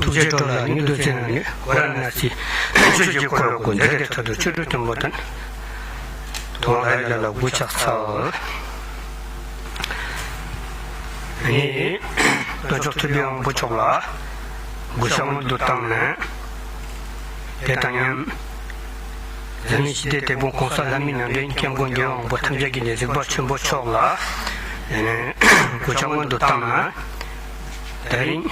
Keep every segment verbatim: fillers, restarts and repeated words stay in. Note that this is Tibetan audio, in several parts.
ཐུགས་རྗེ་སྤྲོ་ལ་སྙིང་བསྡུས་ཚེ་ན་ནི་ཝཱ་ར་ཎ་སི་ཆོས་ཀྱི་འཁོར་ལོ་ཀུན་འདིར་ཐོད་དུ་ཆོ་འཕྲུལ་སྟོན་པ་དང་། དོན་ལ་ཡི་ལ་ལ་གུས་ཕྱག་འཚལ། ནི། དཀོན་མཆོག་ཐུབ་པའི་དབང་པོ་མཆོག་ལ་གུས་ཕྱག་སྔོན་དུ་བཏང་ནས། དེ་དང་མཉམ། འཛམ་གླིང་ཞི་བདེའི་དེད་དཔོན་གོང་ས་ལྷ་མིའི་ནང་འདྲེན་སྐྱབས་མགོན་རྒྱལ་བ་དབང་པོ་ཐམས་ཅད་ཀྱི་གཟིགས་པ་ཆེན་པོ་མཆོག་ལ་གུས་ཕྱག་སྔོན་དུ་བཏང་ནས། དེ་རིང་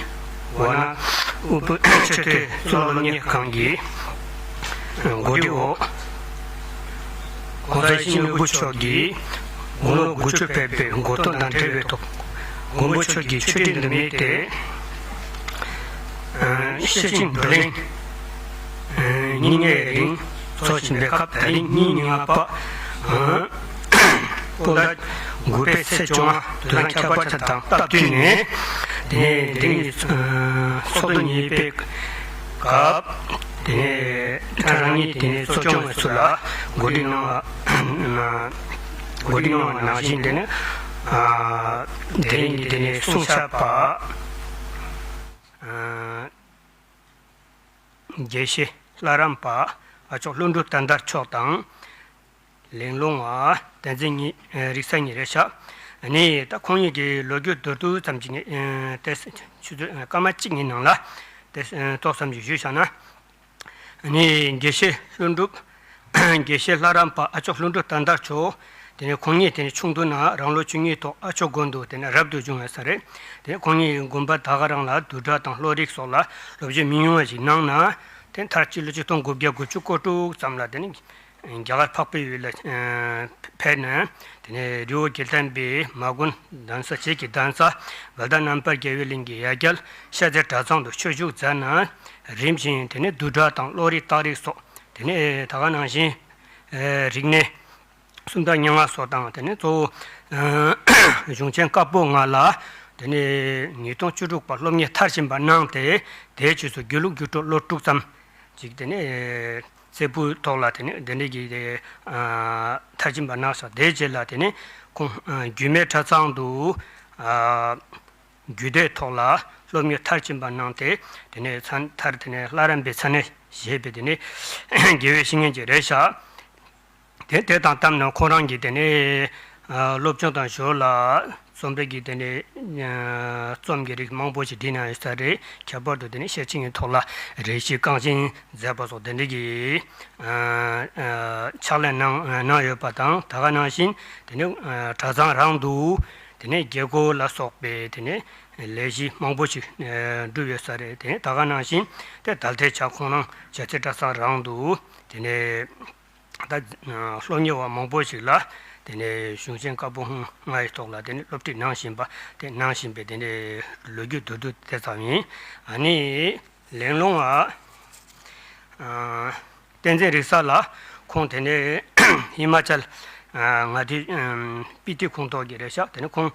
ཝཱ་ཎ་ཨུ་པུ་ཆོས་སྡེ་གཙུག་ལག་སློབ་གཉེར་ཁང་གི་གོ་སྒྲིག་འོག་གོང་ས་ཡིད་བཞིན་ནོར་བུ་མཆོག་གིས་དགུང་ལོ་དགུ་བཅུ་ཕེབས་པའི་གོ་སྟོན་དང་འབྲེལ་བའི་ཐོག་མགོན་པོ་མཆོག་གི་ཆོས་ཁྲིད་འདུམ་མིན་ཏེ། ཤེར་ཕྱིན་བགྲོ་གླེང་། ཉིན་ལྔའི་རིང་འཚོགས་བཞིན་པའི་སྐབས། ད་རིང་ཉིན་ཉི་ལྔ་པ། སྤོ་ལོ་དགུ་པའི་ཚེས་བཅོ་ལྔ་དུས་ལན་ཁྱད་པར་ཅན་དང་སྟབས་བསྟུན་ནས། དེ་ནས་དེ་རིང་ཚོགས་འདུ་གཉིས་པའི་སྐབས། དེ་ནས་ཁྱེད་རང་ཉིད་དེ་ནས་གཙོ་སྐྱོང་བའི་ཚུལ་ལ་གོ་སྒྲིག་གནང་བ། གོ་སྒྲིག་གནང་བ་ནང་བཞིན་དེ་ནས། དེ་རིང་གི་དེ་ནས་གསུང་བཤད་པ། དགེ་བཤེས་ལྷ་རམས་པ་ཨ་མཆོག་ཀླུ་སྒྲུབ་དར་དར་མཆོག་དང་། གླེང་སློང་བ་བསྟན་འཛིན་ཉི་རིག་གསལ་གཉིས་རེད་ཤག་ནི་ད་ཁོང་གཉིས་ཀྱི་ལོ་རྒྱུས་མདོར་བསྡུས་ཙམ་ཅིག་ངས་ཏེ་ཆུ་ཚོད་སྐར་མ་གཅིག་གཉིས་ནང་ལ་ཏེ་ཏོག་ཙམ་ཅིག་ཞུས་བཞག་ན། ནི་དགེ་བཤེས་ཀླུ་སྒྲུབ། དགེ་བཤེས་ལྷ་རམས་པ་ཨ་མཆོག་ཀླུ་སྒྲུབ་དར་དར་མཆོག་དེ་ནས་ཁོང་ཉིད་དེ་ནས་ཆུང་དུས་ན་རང་ལོ་བཅུ་གཉིས་ཐོག་ཨ་མཆོག་དགོན་དུ་དེ་ནས་རབ་ཏུ་བྱུང་བ་ས་རེད། དེ་ཁོང་ཉིད་དགོན་པ་ད་ག་རང་ལ་བསྡུས་གྲྭ་དང་སློབ་རིགས་སོགས་ལ་སློབ་སྦྱོང་མི་ཉུང་བ་ཞིག་གནང་ན། དེ་མཐར་སྤྱི་ལོ་ཆིག་སྟོང་དགུ་བརྒྱ་དགུ་བཅུ་གོ་དྲུག་ཙམ་ལ་དེ་ནས་རྒྱ་གར་འཕགས་པའི་ཡུལ་ལ་ཕེབས་ནས། དེ་ནས་རི་བོ་དགེ་ལྡན་པའི་མ་དགོན་གདན་ས་བྱེས་ཀྱི་གདན་ས་དགའ་ལྡན་རྣམ་དཔལ་རྒྱལ་བའི་གླིང་གི་ཡ་གྱལ་ཤར་རྩེ་གྲྭ་ཚང་དུ་ཆོས་ཞུགས་མཛད་ནས། རིམ་བཞིན་དེ་ནས་བསྡུས་གྲྭ་དང་སློབ་རིགས་རྟགས་རིགས་སོགས། དེ་ནས་ད་ག་ནང་བཞིན་རིག་གནས་སུམ་རྟགས་སྙན་ངག་སོགས་དང་། དེ་ནས་གཙོ་བོ་གཞུང་ཆེན་བཀའ་པོད་ལྔ་ལ་དེ་ནས་ཉིས་སྟོང་བཅུ་དྲུག་པ་སློབ་གཉེར་མཐར་ཕྱིན་པ་གནང་སྟེ། དེའི་རྗེས་སུ་དགེ་ལུགས་རྒྱུགས་སྤྲོད་ལོ་དྲུག་ཙམ་ཅིག་དེ་ནས་རྩེ་ཕུད་ཐོག་ལ་དེ་ནས་དེ་འདྲ་གི་དེ་མཐར་ཕྱིན་པ་གནང་ཤག་དེའི་རྗེས་ལ་དེ་ནས་ཁོང་རྒྱུད་སྨད་གྲྭ་ཚང་དུ་རྒྱུད་སྡེ་ཐོག་ལ་སློབ་གཉེར་མཐར་ཕྱིན་པ་གནང་སྟེ། དེ་ནས་མཚན་མཐར་དེ་ནས་ལྷ་རམས་པའི་མཚན་གནས་བཞེས་པའི་དེ་ནས་དགེ་བའི་བཤེས་གཉེན་ཅིག་རེད་ཤག་དེ་དེ་དང་བསྟུན་ནས་ཁོང་རང་གིས་དེ་ནས་སློབ་སྦྱོང་དང་ཞོར་ལ་རྩོམ་རིག་གི་དེ་ནས་རྩོམ་གྱི་རིགས་མང་པོ་ཞིག་བྲིས་གནང་ཡོད་ས་རེད། ཁྱད་པར་དུ་དེ་ནས་ཤེར་ཕྱིན་གྱི་ཐོག་ལ་རེ་ཞིག་རྐང་འཛིན་མཛད་པ་སོགས་དེ་འདྲ་གི་ཕྱག་ལས་གནང་གནང་ཡོད་པ་དང་། ད་ག་ནང་བཞིན་དེ་ནས་གྲྭ་ཚང་རང་དུ་དེ་ནས་དགེ་སྐོས་ལ་སོགས་པའི་དེ་ནས་ལས་གཞི་མང་པོ་ཞིག་བསྒྲུབས་ཡོད་ས་རེད། དེ་ནས་ད་ག་ནང་བཞིན་དེ་ད་ལྟའི་ཆ་ཁོང་རང་ཤར་རྩེ་གྲྭ་ཚང་རང་དུ་དེ་ནས་ད་སློབ་གཉེར་བ་མང་པོ་ཞིག་ལ་དེ་ནས་གཞུང་ཆེན་བཀའ་པོད་ལྔ་ཡི་ཐོག་ལ་དེ་ནས་སློབ་ཁྲིད་གནང་བཞིན་པ་དེ་གནང་བཞིན་པའི་དེ་ནས་ལོ་རྒྱུས་མདོར་བསྡུས་དེ་ཙམ་ཡིན། ཨ་ནི་གླེང་སློང་བ་བསྟན་འཛིན་རིག་གསལ་ལགས་ཁོང་དེ་ནས་ཧི་མ་ཅལ་མངའ་སྡེའི་སྤི་ཏི་ཁོངས་གཏོགས་ཀྱི་རེད་ཤག་དེ་ནས་ཁོང་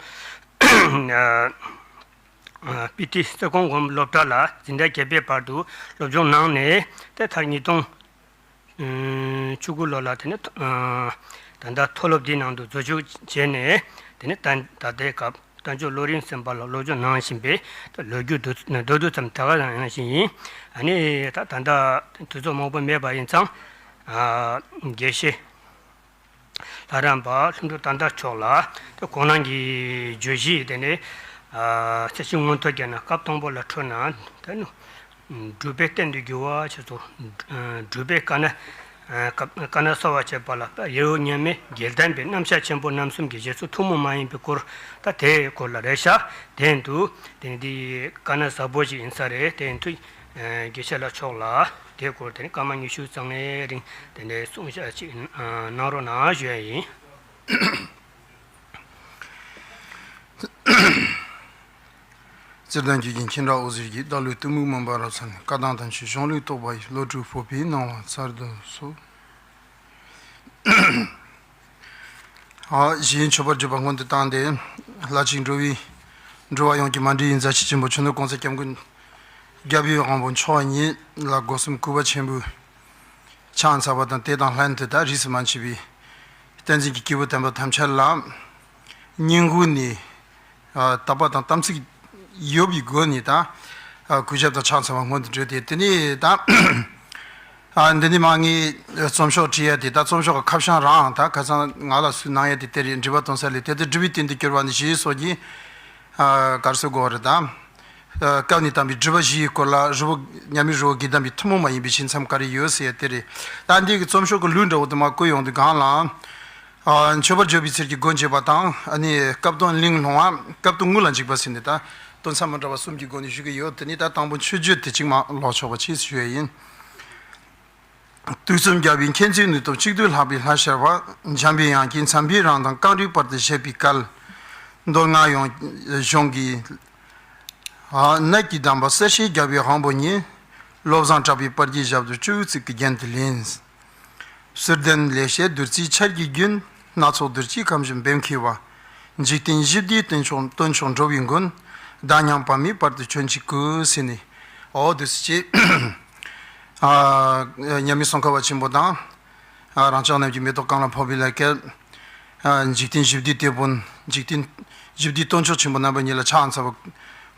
སྤི་ཏི་རྩེ་ཁོང་སྒོམ་སློབ་གྲྭ་ལ་འཛིན་གྲྭ་བརྒྱད་པའི་བར་དུ་སློབ་སྦྱོང་གནང་ནས། དེ་མཐར་ཉིས་སྟོང་བཅུ་དགུ་ལོ་ལ་དེ་ནས་ད་ལྟ་མཐོ་སློབ་འདིའི་ནང་དུ་འཛུལ་ཞུགས་བྱས་ནས། དེ་ནས་ད་ད་ལྟའི་སྐབས་དལ་འབྱོར་བློ་རིང་སེམས་དཔའ་ལ་སློབ་སྦྱོང་གནང་བཞིན་པའི་ལོ་རྒྱུས་མདོར་བསྡུས་ཙམ་ད་ག་ཡང་ཞིག་ཡིན། ཨ་ནི་ད་ད་ལྟ་དུས་ཚོད་མང་པོ་མེད་པ་ཡིན་ཙང་། དགེ་བཤེས་ལྷ་རམས་པ་ཀླུ་སྒྲུབ་དར་དར་མཆོག་ལ་དེ་ཁོང་རང་གི་བརྗོད་གཞི་དེ་ནས་ཚེ་ཕྱི་མངོན་མཐོ་རྒྱས་ན་སྐབས་དང་པོ་ལ་འཕྲོད་ན། དེ་ནི་སྒྲུབ་པའི་རྟེན་དུ་གྱུར་པ་ཞེས་སོ། སྒྲུབ་པའི་དཀའ་གནད་དཀའ་གནད་གསོ་བར་བྱེད་པ་ལ་ཡེ་འོ་མཉམ་མེད་དགེ་ལྡན་པའི་རྣམ་གཞག་ཆེན་པོ་རྣམ་གསུམ་གྱི་རྗེས་སུ་ཐུན་མོང་མ་ཡིན་པའི་སྐོར་ད་དེའི་སྐོར་ལ་རེད་ཤག་དེ་འདུག་དེ་འདི་དཀའ་གནད་ཟབ་པོ་ཞིག་ཡིན་ས་རེད། དེ་འདུག་དགེ་བཤེས་ལགས་མཆོག་ལ་དེའི་སྐོར་དེ་ནི་སྐར་མ་ཉི་ཤུ་ཙམ་ལས་རིང་དེ་འདྲའི་གསུང་བཤད་ཅིག་གནང་རོགས་གནང་ཞུ་ཡ་ཡིན། བརྩེ་ལྡན་ཆོས་ཀྱི་མཁྱེན་བརྩེ་འོད་ཟེར་གྱིས། བདག་བློའི་གཏི་མུག་མུན་པ་རབ་བསལ་ནས། བཀའ་དང་དམ་ཆོས་གཞུང་ལུགས་རྟོགས་པ་ཡི། བློ་གྲོས་སྤོབས་པའི་སྣང་བ་ཚར་དུ་གསོལ། ཨ། གཞན་མཆོད་པར་བརྗོད་པ་སྔོན་དུ་བཏང་སྟེ། ལྷ་གཅིག་འགྲོ་བའི་འགྲོ་བ་ཡོངས་ཀྱི་མ་འདྲིས་ཡིན་མཛད་ཆེན་པོ་ཆོས་འདུལ་གོང་ས་སྐྱབས་མགོན་རྒྱལ་བའི་དབང་པོ་མཆོག་ཉིད་ལ་སྒོ་གསུམ་གུས་པ་ཆེན་པོས་ཕྱག་འཚལ་བ་དང་། དེ་དང་ལྷན་དུ་ད་རིས་སུ་མ་མཆིས་པའི་བསྟན་འཛིན་གྱི་སྐྱེས་བུ་དམ་པ་ཐམས་ཅད་ལ་སྙིང་དབུས་ནས་དད་པ་དང་དམ་ཚིག་ཡོད་པའི་སྒོ་ནས་ད་ ཨ་གུས་ཞབས་དང་ཕྱག་འཚལ་བ་སྔོན་དུ་འགྲོ་སྟེ། དེ་ནས་ད་ཨ་འདི་ནས་མ་ངས་རྩོམ་ཤོག་བྲིས་ཡ་དེ། ད་རྩོམ་ཤོག་གི་ཁ་བྱང་རང་ད་ཁ་སང་ང་ལ་སུས་གནང་ཡ་དེ་དེ་རེད། འབྲི་བ་གཏོང་ས་ལས་དེ་དེ་འབྲི་བའི་སྟེང་དུ་གྱུར་པ་ནི་བཞི་སོགས་ཀྱི་ཨ་གར་སོ་གོ་རེད་ད། ཨ་སྐབས་ནས་བཏང་བའི་སྒྲུབ་པ་བཞི་ཡི་སྐོར་ལ་རི་བོ་མཉམ་མེད་རི་བོ་དགེ་ལྡན་པའི་ཐུན་མོང་མ་ཡིན་པའི་ཞིང་མཚམས་ག་རེ་ཡོད་ཟེར་ཡ་དེ་རེད། ད་འདི་གི་རྩོམ་ཤོག་གི་ལུས་འདྲ་བོ་དེ་མ་བཀོད་ཡོང་དུས་སྒང་ལ། ཨ་མཆོད་པར་བརྗོད་པའི་ཚུལ་གྱིས་སྒོ་འབྱེད་པ་དང་། ཨ་ནི་སྐབས་དོན་གླེང་སློང་བ། སྐབས་དོན་དངོས་ལ་འཇུག་པ་ཟེར་ནས་ད་དོན་ཚན་མི་འདྲ་བ་གསུམ་གྱི་སྒོ་ནས་ཞུ་གི་ཡོད། དེ་ནི་ད་དང་པོ་མཆོད་བརྗོད་དེ་གཅིག་མ་ཀློག་ཆོག་པ་ཅིག་ཞུ་ཡ་ཡིན། དུས་གསུམ་རྒྱལ་བའི་མཁྱེན་བརྩེའི་ནུས་སྟོབས། གཅིག་ཏུ་ལྷག་པའི་ལྷ་ཤར་བ། འཇམ་པའི་དབྱངས་ཀྱིས་མཚམས་པའི་རང་དང་རྐང་རིགས་བར་དུ་བཞད་པའི་སྐལ། མདོ་སྔགས་ཡོངས་གཞུང་གི་ནད་ཀྱི་གདམས་པ་གསལ་བཤད་རྒྱལ་བའི་དབང་པོ་ཉིད། བློ་བཟང་གྲགས་པའི་པར་གྱིས་ཞབས་ཏོག་བཅུ་གཅིག་གི་རྒྱན་དུ་ལེན། བསིལ་ལྡན་ལེགས་བཤད་བདུད་རྩིའི་ཆར་གྱི་རྒྱུན། སྣ་ཚོགས་གདུལ་བྱའི་ཁམས་གཞན་འབེབས་མཁས་པ། འཇིག་རྟེན་ཞི་བདེའི་སྟོན་མཆོག་སྟོན་མཆོག་འགྲོ་བའི་མགོན། བདག་ཉམས་པ་མེད་བར་དུ་བྱོན་ཅིག་གུ་ཟེར་ནས། འོ་དེ་ཟེར་ཅིག་ཨ་མཉམ་མེད་སྲུང་མཁར་བ་ཆེན་པོ་དང་། ཨ་རང་ཅག་རྣམས་ཀྱི་མེ་ཏོག་གང་ལ་ཕོག་པའི་ལས་སྐལ། ཨ་འཇིག་རྟེན་ཞི་བདེའི་དེད་དཔོན། འཇིག་རྟེན་ཞི་བདེའི་སྟོན་མཆོག་ཆེན་པོ་རྣམ་པ་གཉིས་ལ་ཕྱག་འཚལ་བ་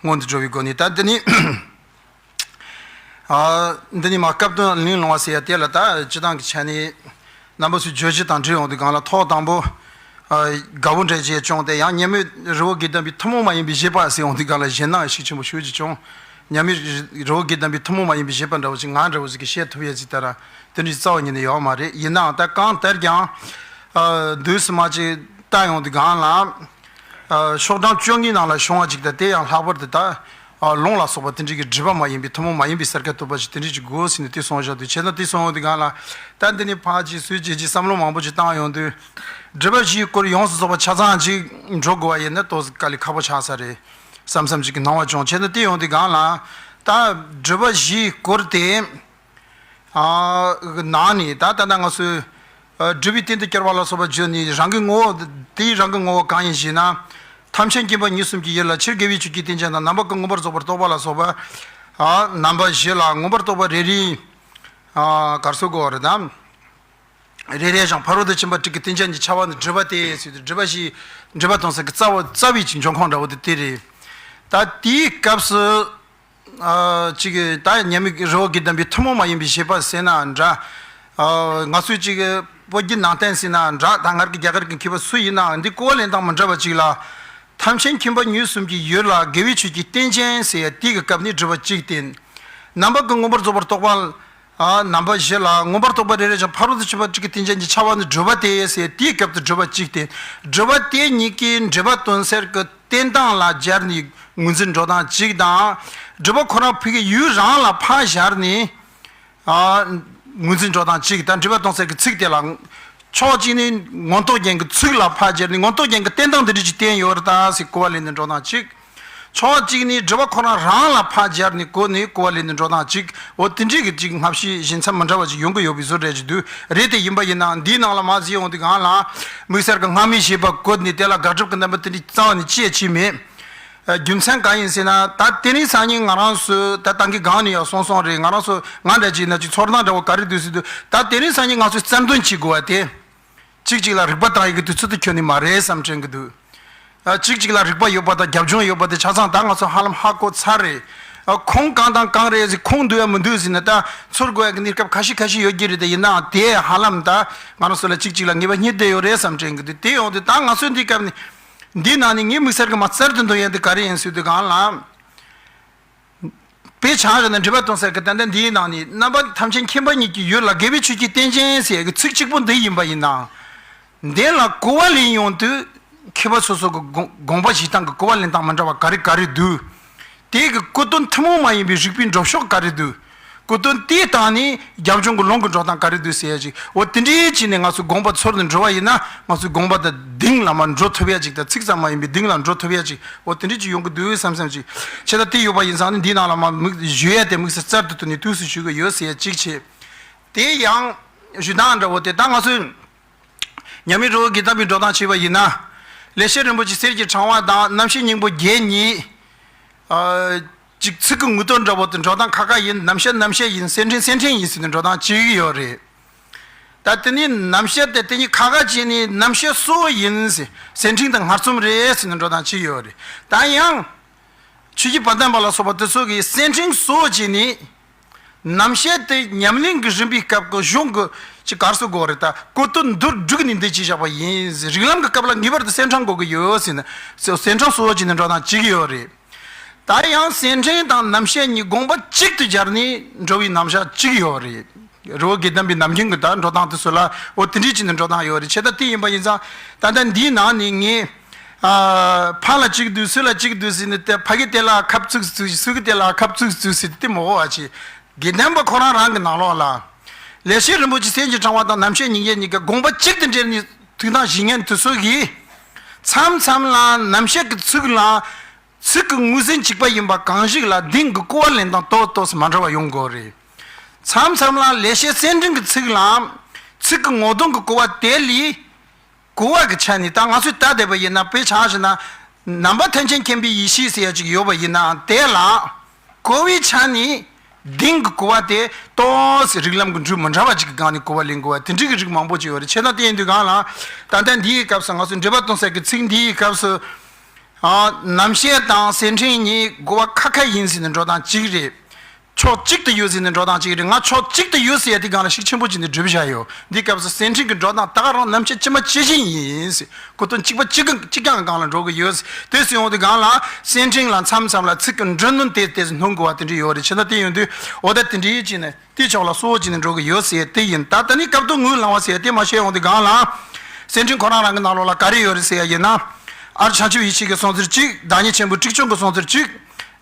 སྔོན་དུ་འགྲོ་བའི་སྒོ་ནས། ད་འདི་ནི། ཨ་འདི་ནི་མ་སྐབས་དོན་གླེང་སློང་བ་ཟེར་ཡ་དེ་ལ་ད་སྤྱི་བཏང་གི་ཆ་ནས་རྣམ་པ་ཚོའི་བརྗོད་གཞི་དང་འབྲེལ་ཡོང་དུས་སྒང་ལ། ཐོག་དང་པོ་ཨ་དགའ་བོ་འདྲ་ཅིག་བྱུང་སྟེ། ཡང་མཉམ་མེད་རི་བོ་དགེ་ལྡན་པའི་ཐུན་མོང་མ་ཡིན་པའི་བཞེད་པ་ཟེར་ཡོང་དུས་སྒང་ལ་ཞེད་སྣང་ཤུགས་ཆེན་པོ་ཞེ་ཅིག་བྱུང་། མཉམ་མེད་རི་བོ་དགེ་ལྡན་པའི་ཐུན་མོང་མ་ཡིན་པའི་བཞེད་པ་འདྲ་བོ་ཞིག་ང་འདྲ་བོ་ཞིག་གིས་བཤད་ཐུབ་ཡ་ཅིག་ད་ར་དེ་འདྲའི་རྩ་བ་ཉིད་ནས་ཡོད་མ་རེད། ཡིན་ནའང་ད་གང་ལྟར་ཀྱང་ཨ་དུས་སུ་མ་ཅིག་བལྟ་ཡོང་དུས་སྒང་ལ། ཨ་ཤོག་གྲངས་བཅོ་ལྔའི་ནང་ལ་བྱུང་བ་ཅིག་དང་། དེ་ཡང་ལྷག་པར་དུ་ད་ཨ་ལུང་ལ་སོགས་པ་དེ་འདྲ་གི་སྒྲིབ་པ་མ་ཡིན་པའི་ཐུན་མོང་མ་ཡིན་པའི་སེལ་སྐལ་ཐོབ་པ་ཞིག་དེ་འདྲ་ཅིག་དགོས་ཟེར་ནས་དེ་གསུངས་བཞག་འདུག་བྱས་ན་དེ་གསུངས་ཡོང་དུས་སྒང་ལ། ད་འདི་ནས་ཕར་ཅིག་ཚུར་ཅིག་ཅིག་བསམ་བློ་མང་པོ་ཅིག་བཏང་ཡོང་དུས། སྒྲིབ་པ་བཞིའི་སྐོར་ཡོངས་སུ་རྫོགས་པ་ཆ་ཚང་ཅིག་འགྲོ་དགོས་པ་ཡིན་ན་ཏོག་ཙམ་དཀའ་ལས་ཁག་པོ་ཆགས་ས་རེད་བསམ་བསམ་ཅིག་གི་སྣང་བ་བྱུང་། བྱས་ན་དེ་ཡོང་དུས་སྒང་ལ། ད་སྒྲིབ་པ་བཞིའི་སྐོར་དེ། ཨ་ནང་ནས་ད་ད་ལྟ་ང་ཚོས་ཨ་སྒྲིབ་པའི་སྟེང་དུ་གྱུར་པ་ལ་སོགས་པ་བརྗོད་ནས། རང་གི་ངོ་བོ་དེའི་རང་གི་ངོ་བོ་གང་ཡིན་ཞེ་ན། ཐམས་ཅད་མཁྱེན་པ་གཉིས་གསུམ་གྱི་ཡུལ་ལ། ཕྱིར་དགེ་བའི་ཆོས་ཀྱི་རྟེན་ཅན་དང་། རྣམ་པ་ཀུན་མངོན་པར་རྫོགས་པར་རྟོགས་པ་ལ་སོགས་པ། ཨ་རྣམ་པ་བཞི་ལ་མངོན་པར་རྟོགས་པ་རེ་རེའི་ཨ་གར་སོ་གོ་བ་རེད་དམ། རེ་རེ་བཞིན་ཕ་རོལ་ཏུ་ཕྱིན་པ་དྲུག་གི་རྟེན་ཅན་གྱི་ཁྱབ་པ་ནི་སྒྲིབ་པ་སྟེ་ཟེར་དུས། སྒྲིབ་པ་བཞི། སྒྲིབ་པ་གཏོང་སའི་གི་རྩ་བ་རྩ་བའི་ཅིག་འབྱུང་ཁུངས་འདྲ་བོ་དེ་དེ་རེད། ད་དེའི་སྐབས་སུ། ཨ་ཅིག་ད་མཉམ་མེད་རི་བོ་དགེ་ལྡན་པའི་ཐུན་མོང་མ་ཡིན་པའི་བཞེད་པ་ཟེར་ན་འདྲ། ཨ་ང་ཚོས་ཅིག་བོད་བརྒྱུད་ནང་བསྟན་ཟེར་ན་འདྲ། ད་སྔར་གྱི་རྒྱ་གར་གྱི་མཁས་པ་སུ་ཡིན་ནའང་འདི་གོ་བ་ལེན་སྟངས་མི་འདྲ་བ་ཅིག་ལ། ཐམས་ཅད་མཁྱེན་པ་གཉིས་གསུམ་གྱི་ཡུལ་ལ། དགེ་བའི་ཆོས་ཀྱི་རྟེན་ཅན་ཟེར་ཡ་དེ་གི་སྐབས་ནི་སྒྲིབ་པ་གཅིག་སྟེ། རྣམ་པ་ཀུན་མངོན་པར་རྫོགས་པར་རྟོགས་པ། ཨ་རྣམ་པ་བཞི་ལ་མངོན་པར་རྟོགས་པ་རེ་རེ་བཞིན་ཕ་རོལ་ཏུ་ཕྱིན་པ་དྲུག་གི་རྟེན་ཅན་གྱི་ཁྱབ་པ་ནི་སྒྲིབ་པ་སྟེ་ཟེར། དེའི་སྐབས་སུ་སྒྲིབ་པ་གཅིག་སྟེ། སྒྲིབ་པ་དེ་ཉིད་ཀྱིས་སྒྲིབ་པ་གཏོང་སའི་གི་བསྟན་སྟངས་ལ་སྦྱར་ནས་ངོས་འཛིན་འགྲོ་སྟངས་གཅིག་དང་། སྒྲིབ་པ་ཁོ་རང་ཕ་གི་ཡུལ་རང་ལ་ཕར་སྦྱར་ནས་ཨ་ངོས་འཛིན་འགྲོ་སྟངས་གཅིག་དང་། སྒྲིབ་པ་གཏོང་སའི་གི་ཚིག་དེ་ལ་ཕྱོགས་གཅིག་ནས་མངོན་རྟོགས་རྒྱན་གྱི་ཚིག་ལ་ཕར་སྦྱར་ནས་མངོན་རྟོགས་རྒྱན་གྱི་བསྟན་སྟངས་འདི་འདྲ་ཅིག་བསྟན་ཡོད་རེད་ད་ཟེར་གོ་བ་ལེན་ནས་འགྲོ་སྟངས་གཅིག་ཕྱོགས་གཅིག་ནས་སྒྲིབ་པ་ཁོ་རང་རང་ལ་ཕར་སྦྱར་ནས་གོ་ནས་གོ་བ་ལེན་ནས་འགྲོ་སྟངས་གཅིག་འོ་དེ་འདྲའི་གི་ཅིག་སྔ་ཕྱི་ཞེ་མཚམས་མི་འདྲ་བ་ཅིག་ཡོང་གི་ཡོད་པའི་བཟོ་འདྲ་ཅིག་འདུག་རེད་དེ། ཡིན་པ་ཡིན་ནའང་འདིའི་ནང་ལ་མར་གཟིགས་ཡོང་དུས་སྒང་ལ། དམིགས་བསལ་གྱི་སྔ་མའི་བཞེད་པ་བཀོད་ནས་དེ་ལ་དགག་སྒྲུབ་ཀྱི་རྣམ་པ་དེ་འདྲའི་རྩ་བ་ནས་ཅི་ཡང་བྱས་མེད། ཨ་རྒྱུ་མཚན་གང་ཡིན་ཟེར་ན། ད་དེ་རིང་སང་ཉིན་ང་རང་ཚོ་ད་ཏང་གི་སྒང་ནས་ཡང་གསུངས་སོང་རེད། ང་རང་ཚོ་ང་འདྲ་ཅིག་ན་ཅིག་ཚོར་སྣང་འདྲ་བོ་ག་རེ་འདུག་ཟེར་དུས། ད་དེ་རིང་སང་ཉིན་ང་ཚོས་རྩལ་འདོན་བྱེད་དགོས་པ་དེ། གཅིག་གཅིག་ལ་རིག་པ་བཏང་ཡི་གི་དུས་ཚོད་དེ་ཁྱོན་ནས་མ་རེད་བསམ་དྲན་གི་འདུག་ཨ་གཅིག་གཅིག་ལ་རིག་པ་ཡོད་པ་དང་རྒྱབ་ལྗོངས་ཡོད་པ་དེ་ཆ་ཚང་ད་ང་ཚོ་ཧ་ལམ་ཧ་གོ་ཚར་རེད། ཨ་ཁུངས་གང་དང་གང་རེད་ཟེར། ཁུངས་འདུག་ཡ་མི་འདུག་ཟེར་ན། ད་ཚོར་དགོས་ཡ་གི་གནས་སྐབས་ཁ་ཤས་ཁ་ཤས་ཡོད་ཀྱི་རེད། དེ་ཡིན་ནའང་དེ་ཧ་ལམ་ད་ང་རང་ཚོ་ལ་གཅིག་གཅིག་ལ་ངེས་པ་རྙེད་བསྡད་ཡོད་རེད་བསམ་དྲན་གི་འདུག་དེ་ཡོང་དུས་ད་ང་ཚོས་འདི་སྐབས་ནས་འདིའི་ནང་ནས་ངའི་དམིགས་བསལ་གི་མ་རྩལ་དུ་འདོན་ཡ་འདི་ག་རེ་ཡིན་ཟེར་དུས་སྒང་ལ། དཔེ་ཆ་རེ་ན་འགྲེལ་པ་གཏོང་ས་གི་ད་ལྟ་འདིའི་ནང་ནས། རྣམ་པ་ཐམས་ཅད་མཁྱེན་པ་ཉིད་ཀྱི་ཡུལ་ལ། དགེ་བའི་ཆོས་ཀྱི་རྟེན་ཅན་ཟེར་ཡ་གི་ཚིག་གཅིག་པོ་འདི་ཡིན་པ་ཡིན་ནའང་། འདི་ལ་གོ་བ་ལེན་ཡོང་དུས་མཁས་པ་སོ་སོ་གི་དགོངས་དགོངས་པ་བཞེས་སྟངས་ཀྱི་གོ་བ་ལེན་སྟངས་མི་འདྲ་བ་ག་རེ་ག་རེ་འདུག་དེ་གི་གོ་དོན་ཐུན་མོང་མ་ཡིན་པའི་རིགས་པའི་འགྲོ་ཕྱོགས་ག་རེ་འདུག་གོ་དོན་དེའི་སྟེང་ནས་རྒྱབ་ལྗོངས་ཀྱི་ལུང་གི་འགྲོ་སྟངས་ག་རེ་འདུག་ཟེར་ཡ་ཅིག་འོ་དེ་འདྲའི་ཅིག་ནས་ང་ཚོ་དགོངས་པ་ཚོར་ནས་འགྲོ་བ་ཡིན་ན། ང་ཚོའི་དགོངས་པ་དང་གཏིང་ལ་མར་འགྲོ་ཐུབ་ཡ་ཅིག་དང་། ཚིག་ཙམ་མ་ཡིན་པའི་གཏིང་ལ་འགྲོ་ཐུབ་ཡ་ཅིག་འོ་དེ་འདྲ་ཅིག་ཡོང་གི་འདུག་བསམ་བསམ་ཅིག་བྱས་ད་དེ་ཡོད་པ་ཡིན་ཙང་ནི་འདིའི་ནང་ལ་མར་དམིགས་ཞུ་ཡ་དེ་དམིགས་བསལ་རྩལ་དུ་བཏོན་ནས་དུས་སུ་ཞུ་གི་ཡོད་ཟེར་ཡ་ཅིག་བྱས། དེ་ཡང་ཞུ་སྟངས་འདྲ་བོ་དེ་ད་ང་ཚོས་མཉམ་མེད་རི་བོ་དགེ་ལྡན་པའི་འགྲོ་སྟངས་བྱས་པ་ཡིན་ན། ལེགས་བཤད་རིན་པོ་ཆེ་གསེར་གྱི་ཕྲེང་བ་དང་རྣམ་བཤད་སྙིང་པོ་བརྒྱད་གཉིས། ཨ་ཅིག་ཚིག་གི་ངོ་སྟོན་འདྲ་བོ་དེ་འགྲོ་སྟངས་ཁ་ཁ་ཡིན། རྣམ་བཤད་རྣམ་བཤད་ཡིན། སེར་ཕྲེང་སེར་ཕྲེང་ཡིན་ཟེར་ནས་འགྲོ་སྟངས་བྱེད་ཀྱི་ཡོད་རེད། ད་དེ་ནི་རྣམ་བཤད་དེ་དེ་གཉིས་ཁ་ཁ་བྱས་ནས་རྣམ་བཤད་གཙོ་བོ་ཡིན་ཟེར། སེར་ཕྲེང་དང་སྔར་རྩོམ་རེད་ཟེར་ནས་འགྲོ་སྟངས་བྱེད་ཀྱི་ཡོད་རེད། ད་ཡང་ ཆོས་ཀྱི་དཔལ་ལྡན་པ་ལ་སོགས་པ་དེ་ཚོ་གིས་སེར་ཕྲེང་གཙོ་བོ་བྱས་ནས། རྣམ་བཤད་དེ་ཉམས་ལེན་གྱི་རིམ་པའི་སྐབས་ཀྱི་གཞུང་གི་ཅིག་ག་རེ་ཟེར་དགོས་རེད། ད་གོ་དོན་མདོར་བསྡུས་ནས་འདི་བྱས་བཞག་པ་ཡིན། རིགས་ལམ་གྱི་སྐབས་ལ་ངེས་པར་དུ་སེར་ཕྲེང་དགོས་ཀྱི་ཡོད་ཟེར་ནས། སེར་ཕྲེང་གཙོ་བོ་བྱས་ནས་འགྲོ་སྟངས་གཅིག་ཡོད་རེད། ད་ཡང་སེར་ཕྲེང་དང་རྣམ་བཤད་གཉིས་དགོངས་པ་གཅིག་ཏུ་སྦྱར་ནས་འགྲོ་བའི་རྣམ་གཞག་གཅིག་ཡོད་རེད། རི་བོ་དགེ་ལྡན་པའི་ནམ་རྒྱུན་གྱི་ད་འགྲོ་སྟངས་དེ་ཚོ་ལ་འོ་དེ་འདྲའི་བྱས་ནས་འགྲོ་སྟངས་ཡོད་རེད། བྱས་ད་དེ་ཡིན་པ་ཡིན་ཙང་ད་ལྟ་འདིའི་ནང་ནས་ངས། ཨ། ཕ་ལ་གཅིག་བསྡུས་སུ་ལ་གཅིག་བསྡུས་ཟེར་ནས་དེ་ཕ་གི་དེ་ལ་ཁབ་བཙུགས་བཙུགས། སུ་གི་དེ་ལ་ཁབ་བཙུགས་བཙུགས་ཟེར་དེ་མོ་བ་ཆེ། དགེ་ལྡན་པ་ཁོ་རང་རང་གི་ནང་ལོགས་ལ། ལེགས་བཤད་རིན་པོ་ཆེ་སེམས་ཀྱི་ཕྲེང་བ་དང་རྣམ་བཤད་སྙིང་རྗེ་གཉིས་ཀ་དགོངས་པ་གཅིག་ཏུ་འབྲེལ་ནས་ཐུགས་དམ་བཞེས་མཁན་དེ་ཚོ་གིས། མཚམས་མཚམས་ལ་རྣམ་བཤད་ཀྱི་ཚིག་ལ། ཚིག་གི་ངོས་ཟིན་གཅིག་པ་ཡིན་པ་གང་ཞིག་ལ་གདེང་གི་གོ་བ་ལེན་སྟངས་ཏོག་ཏོག་ཙམ་མ་འདྲ་བ་ཡོང་དགོས་རེད། མཚམས་མཚམས་ལ་ལེགས་བཤད་སེར་ཕྲེང་གི་ཚིག་ལ། ཚིག་གི་ངོ་གདོང་གི་གོ་བ་དེ་ལས། གོ་བ་གི་ཆ་ནས་ད་ང་ཚོས་ལྟ་བསྡད་པ་ཡིན་ན། དཔེ་ཆ་བཞག་ན། ནང་པ་ཐམས་ཅད་མཁྱེན་པའི་ཡེ་ཤེས་ཟེར་ཡ་ཅིག་ཡོད་པ་ཡིན་ན། དེ་ལ་གོ་བའི་ཆ་ནས་གདེང་གི་གོ་བ་དེ་ཏོག་ཙམ་རིགས་ལམ་གྱི་འགྲོས་མི་འདྲ་བ་ཅིག་གི་སྒང་ནས་གོ་བ་ལེན་དགོས་པ་དེ་འདྲའི་གི་རིགས་མང་པོ་ཅིག་ཡོད་རེད། བྱས་ཙང་དེ་ཡིན་དུས་སྒང་ལ་ད་ལྟ་འདིའི་སྐབས་སུ་ང་ཚོ་འགྲེལ་པ་གཏོང་སའི་གི་ཚིག་འདིའི་སྐབས་སུ། ཨ། རྣམ་བཤད་དང་སེར་ཕྲེང་གཉིས་གོ་བ་ཁ་ཁ་ཡིན་ཟེར་ནས་འགྲོ་སྟངས་གཅིག་རེད། ཕྱོགས་གཅིག་ཏུ་ཡོད་ཟེར་ནས་འགྲོ་སྟངས་གཅིག་རེད། ང་ཕྱོགས་གཅིག་ཏུ་ཡོད་ཟེར་ཡ་དེ་སྒང་ལ་ཤུགས་ཆེན་པོ་བྱས་ནས་སྒྲུབ་བཞག་ཡོད། འདིའི་སྐབས་སུ་སེར་ཕྲེང་གི་འགྲོ་སྟངས་ད་ག་རང་རྣམ་བཤད་ཇི་མ་ཇི་བཞིན་ཡིན་ཟེར། གོ་དོན་གཅིག་པ་གཅིག་གཅིག་རྐྱང་སྒང་ལ་འགྲོ་གི་ཡོད་ཟེར། དེ་ཟེར་ཡོང་དུས་སྒང་ལ་སེར་ཕྲེང་ལ་མཚམས་མཚམས་ལ་ཚིག་གི་འབྲུ་སྣོན་དེ་དེ་སྣོན་དགོས་པ་དེ་འདྲ་ཡོད་རེད། བྱས་ན་དེ་ཡོང་དུས་འོ་ད་དེ་འདྲ་ཡིན་ཅིག་ནས། དེ་ཕྱོགས་ལ་གཙོ་བོ་བྱས་ནས་འགྲོ་གི་ཡོད་ཟེར་དེ་ཡིན། ད་ད་ནི་སྐབས་ཐོག་ངོས་ལངས་པ་ཟེར་དེ་མ་བཤད་ཡོང་དུས་སྒང་ལ། སེར་ཕྲེང་ཁོ་རང་རང་གི་ནང་ལོགས་ལ་ག་རེ་ཡོད་རེད་ཟེར་ཡ་ཡིན་ན། ཨར་བྱང་ཆུབ་ཡེ་ཤེས་ཀྱི་གསུང་ཚུལ་གཅིག། བདག་ཉིད་ཆེན་པོའི་ཀྲིག་ཆུང་གི་གསུང་ཚུལ་གཅིག།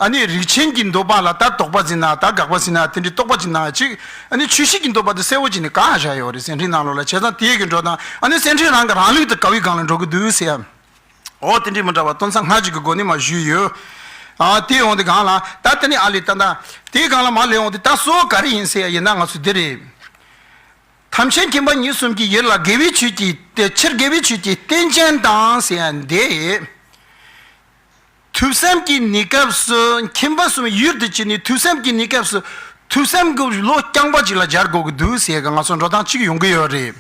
ཨ་ནི་རིགས་ཆེན་གྱི་འདོད་པ་ལ་ད་དོགས་པ་ཟིན་ན། ད་དགག་པ་ཟིན་ན། དེ་འདྲའི་དོགས་པ་ཅིག་སྣང་ཡ་གཅིག། ཨ་ནི་ཆོས་བཤད་ཀྱི་འདོད་པ་དེ་གསལ་བོ་བྱས་ནས་བཀག་བཞག་ཡོད་རེད། སེར་ཕྲེང་ནང་ལོགས་ལ། བྱས་ཙང་དེ་གི་འགྲོ་སྟངས། ཨ་ནི་སེར་ཕྲེང་རང་གི་རང་ལུགས་དེ་ག་བའི་སྒང་ལ་འགྲོ་གི་འདུག་ཟེར་ཡ། འོ་དེ་འདྲའི་མི་འདྲ་བ་སྟོན་ས་སྔ་ཕྱི་གི་སྒོ་ནས་མར་ཞུས་ཡོད། ཨ། དེ་ཡོང་དུས་སྒང་ལ་ད་དེ་ནས་ཨ་ལས་ད་ད་དེའི་སྒང་ལ་མར་ལས་ཡོང་དུས་ད་གཙོ་བོ་ག་རེ་ཡིན་ཟེར་ཡ་ཡིན་ན་ང་ཚོ་འདི་རེད། ཐམས་ཅད་མཁྱེན་པ་ཉིད་གསུམ་གྱི་ཡུལ་ལ། དགེ་བའི་ཆོས་ཀྱི་དེ་ཕྱིར། དགེ་བའི་ཆོས་ཀྱི་རྟེན་ཅན་དང་ཟེར་ཡ་འདི། ཐོས་བསམ་གྱི་གནས་སྐབས་སུ་མཁྱེན་པ་གསུམ་ཡུལ་དུ་བྱས་ནས། ཐོས་བསམ་གྱི་གནས་སྐབས་སུ་ཐོས་བསམ་གྱི་བློ་རྐྱང་པ་ཅིག་ལ་སྦྱར་དགོས་ཀྱི་འདུག་ཟེར་གི་ང་ཚོ་འགྲོ་སྟངས་གཅིག་ཡོང་གི་ཡོད་རེད།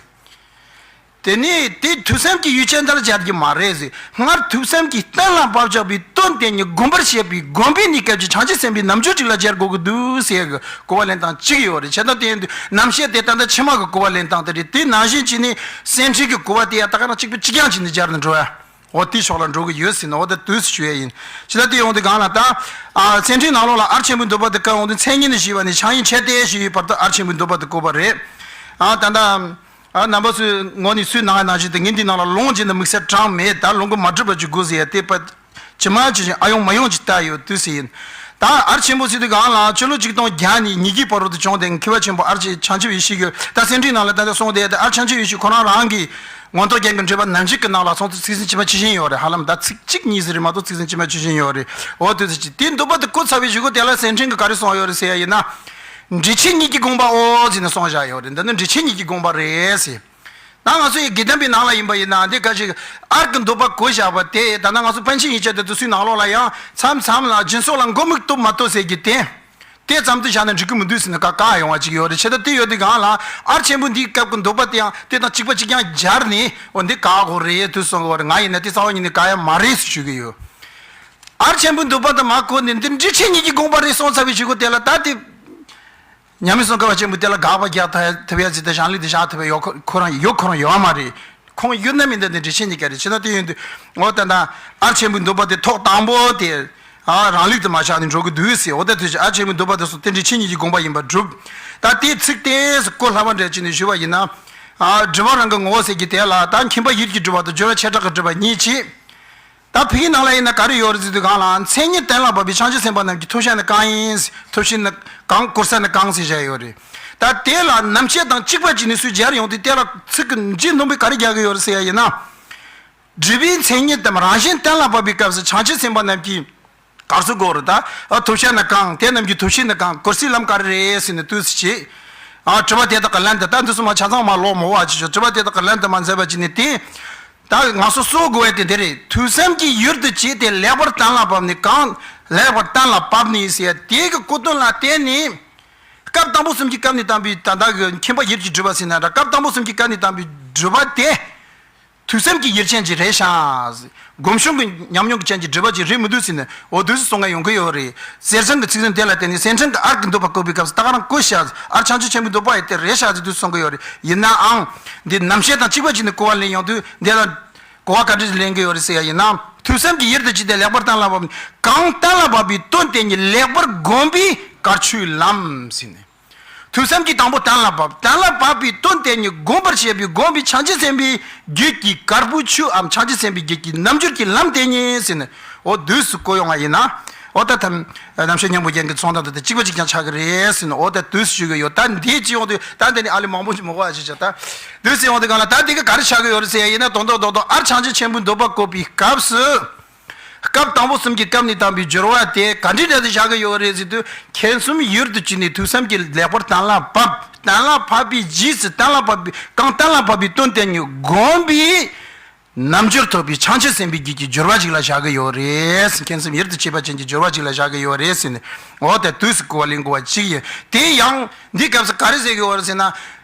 དེ་ནས་དེ་ཐོས་བསམ་གྱི་ཡུལ་ཅན་དག་ལ་སྦྱར་གྱི་མ་རེད་ཟེར། སྔར་ཐོས་བསམ་གྱིས་གཏན་ལ་ཕབ་བཞག་པའི་དོན་དེ་ཉིད་སྒོམ་པར་བྱེད་པའི་སྒོམ་པའི་གནས་སྐབས་ཀྱི་བྱང་ཆུབ་སེམས་དཔའི་རྣལ་འབྱོར་ཅིག་ལ་སྦྱར་དགོས་ཀྱི་འདུག་ཟེར་གི་གོ་བ་ལེན་སྟངས་གཅིག་ཡོད་རེད། བྱས་ཙང་དེ་ཡིན་དུས་རྣམ་བཤད་དེ་ད་ལྟ་ཕྱི་མ་གི་གོ་བ་ལེན་སྟངས་དེ་རེད། དེ་ནང་བཞིན་བྱས་ནས་སེམས་ཁྲིད་ཀྱི་གོ་བ་དེ་ཡང་ད་ག་རང་གཅིག་པ་གཅིག་རྐྱང་བྱས་ནས་སྦྱར་ནས་འགྲོ་ཡ། འོ་དེའི་ཕྱོགས་ལ་འགྲོ་གི་ཡོད་ཟེར་ན། འོ་ད་དུས་སུ་ཞུ་ཡ་ཡིན། ཇི་ལྟར་དེ་ཡོང་དུས་སྒང་ལ་ད། ཨ། སེམས་ཁྲིད་ནང་ལོགས་ལ་ཨར་ཆེན་པོའི་འདོད་པ་དེ་བཀའ་ཡོང་དུས་མཚན་ཉིད་ནས་ཞུས་པ་ནས་བྱང་ཡུལ་འཆད་ལྟས་ཞུ་བའི་བར་དུ་ཨར་ཆེན་པོའི་འདོད་པ་དེ་བཀོད་པ་རེད། ཨ། ད་ལྟ། ཨ། རྣམ་པ་ཚོའི་ངོས་ནས་སུས་གནང་བའི་ནང་བཞིན་དུ་ངས་འདི་ནང་ལ་ལུང་བྱིན་དང་དམིགས་བསལ་གྲངས་མེད། ད་ལུང་གིས་མ་གྲུབ་པ་ཅིག་དགོས་ཟེར་ཡ་དེ་པ། ཇི་མ་ཇི་བཞིན་ཨ་ཡོང་མ་ཡོང་ཅིག་ལྟ་ཡོད་དུས་སུ་ཡིན། ད་ཨར་ཆེན་པོ་ཟེར་དུས་སྒང་ལ་ཕྱི་ལོ་ཆིག་སྟོང་བརྒྱ་ནས་ཉིས་བརྒྱའི་བར་དུ་བྱུང་སྟེ་མཁས་པ་ཆེན་པོ་ཨར་ཆེན་བྱང་ཆུབ་ཡེ་ཤེས་ཀྱིས་ད་སེམས་ཁྲིད་ནང་ལ་ད་ལྟ་གསུངས་ཏེ། ད་ཨར་བྱང་ཆུབ་ཡེ་ཤེས་ཁོ་རང་རང་གིས་མངོན་རྟོགས་རྒྱན་གྱི་འགྲེལ་པ་ནམ་ཞིག་གི་ནང་ལ་གསུངས་ཚུལ་ཚིག་ཟིན་ཇི་མ་ཇི་བཞིན་ཡོད་རེད། ཧ་ལམ་ད་ཚིག་གཅིག་གཉིས་ཟིན་རེད་མ་གཏོགས་ཚིག་ཟིན་ཇི་མ་ཇི་བཞིན་ཡོད་རེད། འོ་དུས་ཚོད་ཅིག་དེ་འདོད་པ་དེ་གོ་ཚར་བའི་གཞུག་གུ་དེ་ལ་སེར་ཕྲེང་གིས་ག་རེ་གསུངས་ཡོད་རེད་ཟེར་ཡ་ཡིན་ན། འགྲེལ་ཆེན་ཉིད་ཀྱི་དགོངས་པའོ་ཟེར་ནས་གསུངས་བཞག་ཡོད་རེད། འདི་ནི་འགྲེལ་ཆེན་ཉིད་ཀྱི་དགོངས་པ་རེད་ཟེར། ད་ང་ཚོ་ཡི་དགེ་ལྡན་པའི་ནང་ལ་ཡིན་པ་ཡིན་ན་འདི་ག་ཞིག་ཨར་གྱི་འདོད་པ་གོ་བཞག་པ་དེ། ད་ནང་ང་ཚོ་པཎ་ཆེན་ཡིག་ཆ་དེ་ཚོ་སུའི་ནང་ལོགས་ལ་ཡང་མཚམས་མཚམས་ལ་སྦྱིན་སོགས་ལ་མགོ་མིག་གཏུབ་མ་གཏུབ་ཟེར་གྱི་དེ། དེ་ཙམ་དུ་བཞག་ན་འགྲིག་གི་མི་འདུག་ཟེར་ནས་བཀག་བཀག་ཡོང་བ་ཅིག་ཡོད་རེད། བྱས་ཙང་དེ་ཡོད་དུས་སྒང་ལ་ཨར་ཆེན་པོ་འདིའི་སྐབས་ཀྱི་འདོད་པ་དེ་ཡང་དེ་དང་གཅིག་པ་གཅིག་རྐྱང་སྦྱར་ནས། འོ་འདི་བཀག་དགོས་རེད་དུ་གསུང་གི་ཡོད་རེད། ང་ཡིན་ན་དེ་རྩ་བ་ཉིད་ནས་བཀག་ཡ་མ་རེད་ཟེར་ཞུ་གི་ཡོད། ཨར་ཆེན་པོའི་འདོད་པ་དེ་མ་གོ་ནས་འདི་འགྲེལ་ཆེན་ཉིད་ཀྱི་དགོངས་པ་རེད་གསུངས་ཚར་བའི་གཞུག་གུ་དེ་ལ་ད་དེ། ཉམས་མྱོང་གསུམ་ཀ་བ་ཆེན་པོ་དེ་ལ་དགག་པ་རྒྱག་ཐུབ་ཡ་ཟེར་ཏེ་ཞང་ལུགས་དེ་བཞག་ཐུབ་ཡ་ཡོད་ཁོ་ཁོ་རང་ཡོད་ཁོ་རང་ཡོད་མ་རེད། ཁོང་ཡོད་ན་མིན་ད་དེ་འགྲེལ་ཆེན་གྱི་སྐད་རེད། ཅི་ད་དེ་ཡིན་དུས་འོ་ད་ད་ཨར་ཆེན་པོའི་འདོད་པ་དེ་ཐོག་དང་པོ་དེ། ཨ། རང་ལུགས་དེ་མ་བཞག་ནས་འགྲོ་གི་འདུག་ཟེར། འོ་ད་དེ་ཨར་ཆེན་པོའི་འདོད་པ་དེ་སོགས་དེ་འགྲེལ་ཆེན་ཉིད་ཀྱི་དགོངས་པ་ཡིན་པར་སྒྲུབ། ད་དེའི་ཚིག་དེ་གོ་སླ་བ་འདྲ་ཅིག་ནས་ཞུ་བ་ཡིན་ན། ཨ། སྒྲིབ་པ་རང་གི་ངོ་བོ་ཟེར་གྱི་དེ་ལ་ད་མཁྱེན་པ་ཡིད་ཀྱིས་སྒྲུབ་པ་དང་སྦྱོར་བ་བྱེ་བྲག་གིས་སྒྲུབ་པ་གཉིས་བྱེད། ད་བོད་ཡིག་ནང་ལ་ཡིན་ན་ག་རེ་ཡོད་རེད་ཟེར་དུས་སྒང་ལ་མཚན་ཉིད་གཏན་ལ་ཕབ་པའི་བྱང་ཆུབ་སེམས་དཔའ་རྣམས་ཀྱི་ཐོབ་བྱ་ནི་གང་ཡིན། ཐོབ་བྱེད་ནི་གང་། བཀོལ་ས་ནི་གང་ཟེར་བཞག་ཡོད་རེད། ད་དེ་ལ་རྣམ་བཤད་དང་གཅིག་པ་བྱས་ནས་སུས་སྦྱར་ཡོང་དུས་དེ་ལ་ཚིག་གི་རྗེས་ཟློས་པས་ག་རེ་རྒྱག་གི་ཡོད་རེད་ཟེར་ཡ་ཡིན་ན། སྒྲིབ་པའི་མཚན་ཉིད་དམ་རང་བཞིན་གཏན་ལ་ཕབ་པའི་སྐབས་སུ་བྱང་ཆུབ་སེམས་དཔའ་རྣམས་ཀྱི་ག་ཟེར་དགོས་རེད་ད། ཨ། ཐོབ་བྱ་ནི་གང་། དེ་རྣམས་ཀྱི་ཐོབ་བྱེད་ནི་གང་། བཀོལ་སའི་ལམ་ག་རེ་རེད་ཟེར་ནས་དུས་སུ་བྱེད། ཨ། དྲི་བ་དེ་དག་གི་ལན་དུ། ད་འདི་ཚོ་མ་ཆ་ཚང་མ་ལོག་མ་བ་ཅིག་ཆོག་དྲི་བ་དེ་དག་གི་ལན་དུ་མ་མཛད་པ་བྱས་ནས་དེ། ད་ང་ཚོ་གསོ་དགོས་ཡ་དེ་འདི་རེད། ཐོས་བསམ་གྱི་ཡུལ་དུ་བྱས་ཏེ་ལེགས་པར་གཏན་ལ་ཕབ་ནས་གང་། ལེགས་པར་གཏན་ལ་ཕབ་ནས་ཟེར་ཡ་དེ་གི་གོ་དོན་ལ་བརྟེན་ནས། སྐབས་དང་པོ་གསུམ་གྱི་སྐབས་ནས་བརྩམས་པའི་ད་ལྟ་གི་མཁྱེན་པ་ཡིད་ཀྱིས་སྒྲུབ་པ་ཟེར་ན་འདྲ། སྐབས་དང་པོ་གསུམ་གྱི་སྐབས་ནས་བརྩམས་པའི་སྒྲུབ་པ་དེ། ཐོས་བསམ་གྱི་ཡུལ་ཅན་ཅིག་རེད་ཤག་སྒོམ་བྱུང་གི་ཉམས་མྱོང་གི་ཅན་གྱི་སྒྲུབ་པ་ཅིག་རེད་མི་འདུག་ཟེར་ནས་འོ་འདུག་སེ་གསུང་མཁན་ཡོང་གི་ཡོད་རེད། གསེར་སྦྱངས་ཀྱི་ཚིག་ཟིན་དེ་ལ་བརྟེན་ནས་གསེར་སྦྱངས་ཀྱི་ཨར་གྱི་འདོད་པ་བཀོད་པའི་སྐབས་སུ་ད་ག་རང་བཀོད་ཤག་ཨར་བྱང་ཆུབ་ཆེན་པོའི་འདོད་པ་ཡི་དེ་རེད་ཤག་ཟེར་འདུག་སེ་གསུང་གི་ཡོད་རེད། ཡིན་ནའང་འདི་རྣམ་བཤད་དང་གཅིག་པ་གཅིག་ནས་གོ་བ་ལེན་ཡོང་དུས་འདི་ལ་གོ་བ་ག་འདྲ་ཞིག་ལེན་གི་ཡོད་རེད་ཟེར་ཡ་ཡིན་ན། ཐོས་བསམ་གྱི་ཡུལ་དུ་བྱས་ཏེ་ལེགས་པར་གཏན་ལ་ཕབ། གང་གཏན་ལ་ཕབ་པའི་དོན་དེ་ཉིད་ལེགས་པར་བསྒོམས་པའི་དཀར་ཆུའི་ལམ་ཟེར་ནས། ཐོས་བསམ་གྱི་དང་པོ་གཏན་ལ་ཕབ། གཏན་ལ་ཕབ་པའི་དོན་དེ་ཉིད་བསྒོམ་པར་བྱེད་པའི་བསྒོམ་པའི་བྱང་ཆུབ་སེམས་དཔའི་རྒྱུད་ཀྱི་དཀར་པོའི་ཆུའམ་བྱང་ཆུབ་སེམས་དཔའི་རྒྱུད་ཀྱི་རྣལ་འབྱོར་གྱི་ལམ་དེ་ཉིད་ཟེར་ནས་འོ་འདུག་སེ་གོ་ཡོང་བ་ཡིན་ན། འོ་ད་ཐམས་རྣམ་བཤད་སྙིང་པོ་རྒྱན་གྱི་ཚོགས་མདོ་དེ་གཅིག་པ་གཅིག་རྐྱང་ཆགས་ཀྱི་རེད་ཟེར་ནས་འོ་ད་འདུག་སེ་ཞུ་གི་ཡོད། ད་འདི་ཅི་ཡོང་དུས་ད་འདི་ནི་ཨ་ལི་མང་པོ་ཞིག་མི་གོ་བ་ཞིག་བྱ། ད་འདུག་སེ་ཡོང་དུས་གང་ལ་ད་འདི་ག་ག་རེ་ཆགས་ཀྱི་ཡོད་རེད་ཟེར་ཡ་ཡིན་ན། དོན་དག་རྡོག་རྡོག་ཨར་བྱང་ཆུབ་ཆེན་པོའི་འདོད་པ་བཀོད་པའི་སྐབས་སུ། སྐབས་དང་པོ་གསུམ་གྱི་སྐབས་ནས་བརྟམས་པའི་སྦྱོར་བ་དེ་ག་འདྲའི་གྲས་སུ་བཞག་གི་ཡོད་རེད་ཟེར་དུས། མཁྱེན་གསུམ་ཡུལ་དུ་བྱས་ནས་ཐོས་བསམ་གྱིས་ལེགས་པར་གཏན་ལ་ཕབ། གཏན་ལ་ཕབ་པའི་རྗེས་སུ་གཏན་ལ་ཕབ་པའི་གང་གཏན་ལ་ཕབ་པའི་དོན་དེ་ཉིད་བསྒོམས་པའི་རྣལ་འབྱོར་ཐོབ་པའི་བྱང་ཆུབ་སེམས་དཔའི་རྒྱུད་ཀྱི་སྦྱོར་བ་ཅིག་ལ་བཞག་གི་ཡོད་རེད། མཁྱེན་གསུམ་ཡུལ་དུ་བྱེད་པ་ཅན་གྱི་སྦྱོར་བ་ཅིག་ལ་བཞག་གི་ཡོད་རེད་ཟེར་ནས་འོ་དེ་འདུག་སེ་གོ་བ་ལེན་དགོས་པ་གཅིག་ཡིན། དེ་ཡང་འདིའི་སྐབས་སུ་ག་རེ་ཟེར་གི་ཡོད་རེད་ཟེར་ན།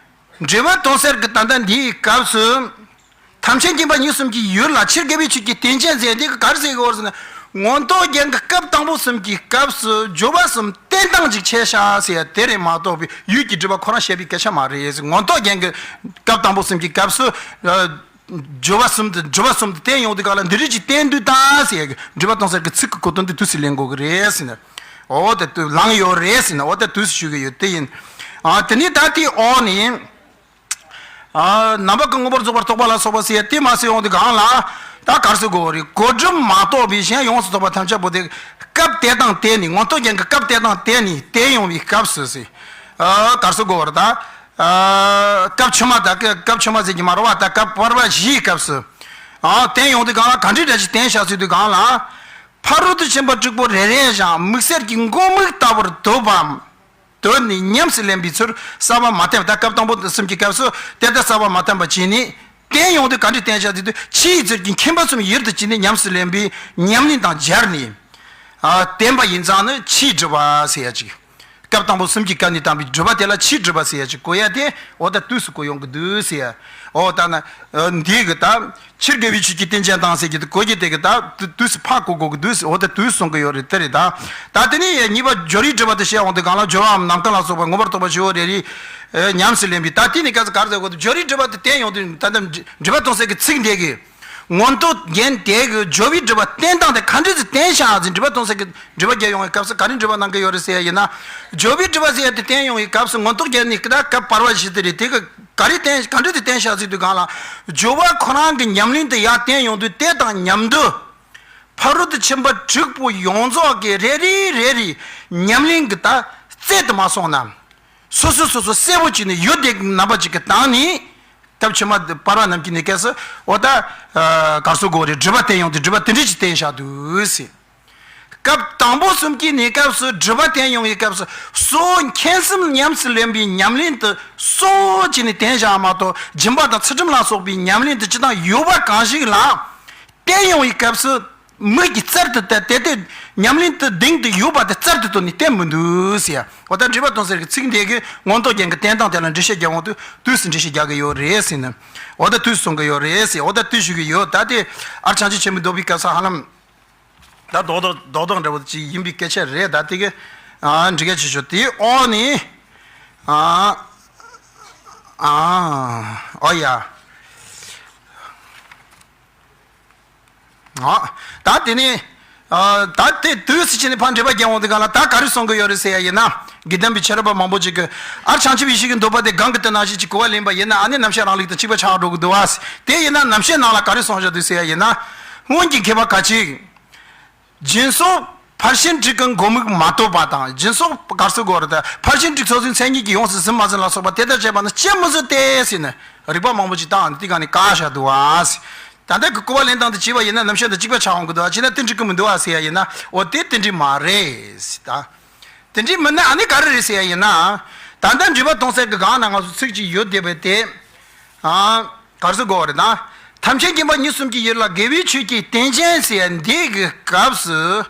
འགྲེལ་པ་དོན་གསལ་གྱི་ད་ལྟ་འདིའི་སྐབས་སུ། ཐམས་ཅད་མཁྱེན་པ་གཉིས་གསུམ་གྱི་ཡུལ་ལ་ཕྱིར་དགེ་བའི་ཆོས་ཀྱི་རྟེན་ཅན་ཟེར་འདི་ག་ག་རེ་ཟེར་གྱི་ཡོད་ཟེར་ན། མངོན་རྟོགས་རྒྱན་གྱི་སྐབས་དང་པོ་གསུམ་གྱི་སྐབས་སུ་སྦྱོར་བ་གསུམ་བསྟན་སྟངས་ཅིག་བྱས་ཤག་ཟེར་ཡ་དེ་རེད་མ་གཏོགས་པའི་ཡུལ་གྱི་སྒྲུབ་པ་ཁོ་རང་བཤད་པའི་སྐད་ཆ་མ་རེད་ཟེར། མངོན་རྟོགས་རྒྱན་གྱི་སྐབས་དང་པོ་གསུམ་གྱི་སྐབས་སུ། ཨ། སྦྱོར་བ་གསུམ་དུ་སྦྱོར་བ་གསུམ་དུ་བསྟན་ཡོང་དུས་ག་ལ་འདི་རིགས་ཀྱི་བསྟན་བསྡུས་དང་ཟེར་ཡ་གི་འགྲེལ་པ་དོན་གསལ་གྱི་ཚིག་གི་གོ་དོན་དེ་དུས་སུ་ལེན་དགོས་ཀྱི་རེད་ཟེར་ན། འོ་དེ་དུས་ལངས་ཡོད་རེད་ཟེར་ན་འོ་དེ་དུས་སུ་ཞུ་གི་ཡོད་དེ་ཡིན། ཨ་དེ་ནས་ད་དེའི་འོག་ནས། ཨ། རྣམ་པ་ཀུན་མངོན་པར་རྫོགས་པར་རྟོགས་པ་ལ་སོགས་པ་ཟེར་ཡ་དེ་མ་ཟེར་ཡོང་དུས་གང་ལ། ད་ག་རེ་ཟེར་དགོས་རེད། གོ་སྒྲུབ་མ་གཏོགས་པའི་གཞན་ཡོངས་སུ་རྫོགས་པ་ཐམས་ཅད་པོ་དེ་སྐབས་དེ་དང་དེ་ནས་མངོན་རྟོགས་རྒྱན་གྱི་སྐབས་དེ་དང་དེ་ནས་བསྟན་ཡོང་བའི་སྐབས་སུ་ཟེར། ཨ། ག་རེ་ཟེར་དགོས་རེད་ད། ཨ། སྐབས་ཕྱི་མ་དང་སྐབས་ཕྱི་མ་ཟེར་གྱི་མ་རེད་བ། ད་སྐབས་བར་པ་བཞིའི་སྐབས་སུ། ཨ། བསྟན་ཡོང་དུས་གང་ལ་ག་འདྲའི་འདྲ་ཞིག་བསྟན་བཞག་ཟེར་དུས་གང་ལ། ཕ་རོལ་ཏུ་ཕྱིན་པ་དྲུག་པོ་རེ་རེ་བཞིན་དམིགས་བསལ་གྱི་མགོ་མིག་ལྟ་བུར་འདོད་པའམ། དོན་ནི་ཉམས་སུ་ལེན་པའི་ཚུལ་གསར་པ་མ་བསྟན་པ། ད་སྐབས་དང་པོ་གསུམ་གྱི་སྐབས་སུ་དེ་ལྟར་གསར་པ་མ་བསྟན་པ་བྱས་ནས་བསྟན་ཡོང་དུས་ག་འདྲ་བསྟན་བཞག་ཟེར་དུས། ཕྱིའི་ཚུལ་གྱིས་མཁྱེན་པ་གསུམ་ཡུལ་དུ་བྱས་ནས་ཉམས་སུ་ལེན་པའི་ཉམས་ལེན་དང་སྦྱར་ནས། ཨ། བསྟན་པ་ཡིན་ཙང་ནི་ཕྱིའི་སྒྲུབ་པ་ཟེར་ཡ་ཅིག་སྐབས་དང་པོ་གསུམ་གྱི་སྐབས་ནས་བསྟན་པའི་སྒྲུབ་པ་དེ་ལ་ཕྱིའི་སྒྲུབ་པ་ཟེར་ཡ་ཅིག་གོ་ཡ་དེ་འོ་ད་དུས་སུ་གོ་ཡོང་གི་འདུག་ཟེར་ཡ། འོ་ད་ན་འདི་གི་ད། ཕྱིར་དགེ་བའི་ཆོས་ཀྱི་རྟེན་ཅན་དང་ཟེར་གྱི་དེ་གོ་གི་དེ་གི་ད་དུས་སུ་ཕར་གོ་དགོས་ཀྱི་འདུག་ཟེར། འོ་ད་དུས་གསུང་གི་ཡོད་རེད། དེ་རེད་ད། ད་དེ་ནས་གཉིས་པ་སྦྱོར་བའི་སྒྲུབ་པ་དེ་བཤད་འོང་དུས་གང་ལ་སྦྱོར་བའམ་ནམ་མཁའ་ལ་སོགས་པ་མངོན་པར་རྟོགས་པ་བཞི་བོ་རེ་རེ་ཉམས་སུ་ལེན་པའི། ད་དེ་ནས་ག་ཚོད་ག་རེ་ཟེར་དགོས་འདུག་སྦྱོར་བའི་སྒྲུབ་པ་དེ་བསྟན་ཡོང་དུས་ད་ལྟ་འགྲེལ་པ་དོན་གསལ་གྱི་ཚིག་འདི་གི་མངོན་རྟོགས་རྒྱན་དེ་གི་སྦྱོར་བའི་སྒྲུབ་པ་བསྟན་སྟངས་དེ་ག་འདྲ་ཟིག་བསྟན་བཞག་ཟེར། འགྲེལ་པ་དོན་གསལ་གྱི་འགྲེལ་པ་རྒྱག་ཡོང་བའི་སྐབས་སུ་ག་རེ་འགྲེལ་པ་གནང་གི་ཡོད་རེད་ཟེར་ཡ་ཡིན་ན། སྦྱོར་བའི་སྒྲུབ་པ་ཟེར་ཡ་དེ་བསྟན་ཡོང་བའི་སྐབས་སུ་མངོན་རྟོགས་རྒྱན་ནི་ད་སྐབས་བར་པ་བཞི་དེ་རེད། དེ་གི་ག་རེ་བསྟན་ག་འདྲ་དེ་བསྟན་བཞག་ཟེར་དུས་གང་ལ། སྦྱོར་བ་ཁོ་རང་གི་ཉམས་ལེན་དུ་ཡར་བསྟན་ཡོང་དུས་དེ་དང་མཉམ་དུ། ཕ་རོལ་ཏུ་ཕྱིན་པ་དྲུག་པོ་ཡོངས་རྫོགས་ཀྱི་རེ་རེ་རེ་རེ་ཉམས་ལེན་གྱི་ད་རྩལ་དུ་མ་སོང་ན། སོ་སོ་སོ་སོ་གསལ་པོ་བྱས་ནས་ཡུལ་དེ་རྣམ་པ་གཅིག་གི་སྟེང་ནས། སྐབས་ཕྱི་མ་བར་པ་རྣམས་ཀྱི་ནི་སྐབས་སུ་འོ་ད། ཨ། ག་རེ་ཟེར་དགོས་རེད། སྒྲུབ་པ་བསྟན་ཡོང་དུས་སྒྲུབ་པ་དེ་འདྲ་ཅིག་བསྟན་བཞག་འདུག་ཟེར། སྐབས་དང་པོ་གསུམ་གྱི་གནས་སྐབས་སུ་སྒྲུབ་པ་བསྟན་ཡོང་བའི་སྐབས་སུ་གཙོ་བོ་མཁྱེན་གསུམ་ཉམས་སུ་ལེན་པའི་ཉམས་ལེན་དུ་གཙོ་བོ་བྱས་ནས་བསྟན་བཞག་མ་གཏོགས། སྦྱིན་པ་དང་ཚུལ་ཁྲིམས་ལ་སོགས་པའི་ཉམས་ལེན་དུ་སྤྱིར་བཏང་ཡོད་པ་གང་ཞིག་ལ་བསྟན་ཡོང་བའི་སྐབས་སུ་མིག་གིས་རྩལ་དུ་བལྟས་ཏེ་དེ་ཉམས་ལེན་དུ་གདེང་དུ་ཡོད་པ་དེ་རྩལ་དུ་བཏོན་ནས་བསྟན་མི་འདུག་ཟེར་ཡ། འོ་ད་འགྲེལ་པ་དོན་གསལ་གྱི་ཚིག་འདི་གིས་མངོན་རྟོགས་རྒྱན་གྱི་བསྟན་སྟངས་དེ་ལ་འགྲེལ་བཤད་རྒྱག་འོང་དུས་དུས་སུ་འགྲེལ་བཤད་རྒྱག་གི་ཡོད་རེད་ཟེར་ནས། འོ་ད་དུས་སུ་གསུང་གི་ཡོད་རེད་ཟེར། འོ་ད་དུས་ཞུ་གི་ཡོད། ད་དེ་ཨར་བྱང་ཆུབ་ཆེན་པོའི་འདོད་པའི་སྐབས་སུ་ཧ་ལམ། ད་རྡོག་རྡོག་རྡོག་རྡོག་འདྲ་བོ་ཅིག་ཡིན་པའི་སྐད་ཆ་རེད། ད་དེ་གི་ཨ་འགྲིག་ག་ཆེ་ཤོས་དེའི་འོག་ནས་ཨ་ཨ་ཨོ་ཡ་ཨ་ད་དེ་ནས་ཨ་ད་དེ་དུས་སུ་ཕྱིན་ནས་ཕར་འགྲེལ་པ་རྒྱག་འོང་དུས་གང་ལ་ད་ག་རེ་གསུང་གི་ཡོད་རེད་ཟེར་ཡ་ཡིན་ན། དགེ་ལྡན་པའི་ཆོས་རབ་པ་མང་པོ་ཅིག་གིས་ཨར་བྱང་ཆུབ་ཡེ་ཤེས་ཀྱི་འདོད་པ་དེ་གང་གི་དེ་ནང་བཞིན་གྱི་གོ་བ་ལེན་པ་ཡིན་ན། ཨ་ནི་རྣམ་བཤད་རང་ལུགས་དང་གཅིག་པ་ཆགས་འགྲོ་གི་འདུག་བ། དེ་ཡིན་ན་རྣམ་བཤད་ནང་ལ་ག་རེ་གསུངས་བཞག་འདུག་ཟེར་ཡ་ཡིན་ན། སྔོན་གྱི་མཁས་པ་ཁ་ཅིག་སྦྱིན་སོགས་ཕར་ཕྱིན་དྲུག་གི་མགོ་མིག་མ་གཏོགས་པ་དང་། སྦྱིན་སོགས་ག་རེ་ཟེར་དགོས་རེད། ད་ཕར་ཕྱིན་དྲུག་ཚོགས་ཟིན་མཚན་ཉིད་ཀྱིས་ཡོངས་སུ་ཟིན་མ་ཟིན་ལ་སོགས་པ་དེ་ལྟར་བྱས་པ་ནི་དཔྱད་མི་བཟོད་དེ་ཟེར་ནས་རིགས་པ་མང་པོ་ཅིག་བཏང་། འདི་ག་ནས་བཀག་བཞག་འདུག་བ། ད་ལྟ་གི་གོ་བ་ལེན་སྟངས་དེ་བྱས་པ་ཡིན་ན་རྣམ་བཤད་དང་གཅིག་པ་ཆགས་འོང་གི་འདུག་བ། བྱས་ན་དེ་འགྲིག་གི་མི་འདུག་བ་ཟེར་ཡ་ཡིན་ན། འོ་དེ་དེ་འགྲིག་མ་རེད་ཟེར། ད་དེ་འགྲིག་མིན་ན་ཨ་ནི་ག་རེ་རེད་ཟེར་ཡ་ཡིན་ན། ད་ལྟ་འགྲེལ་པ་དོན་གསལ་གྱི་སྒང་ན་ང་ཚོ་ཚིག་ཅིག་ཡོད་བསྡད་པའི་དེ། ཨ། ག་རེ་ཟེར་དགོས་རེད་ན། ཐམས་ཅད་མཁྱེན་པ་གཉིས་གསུམ་གྱི་ཡུལ་ལ་དགེ་བའི་ཆོས་ཀྱི་རྟེན་ཅན་ཟེར་ཡ་འདི་གི་སྐབས་སུ།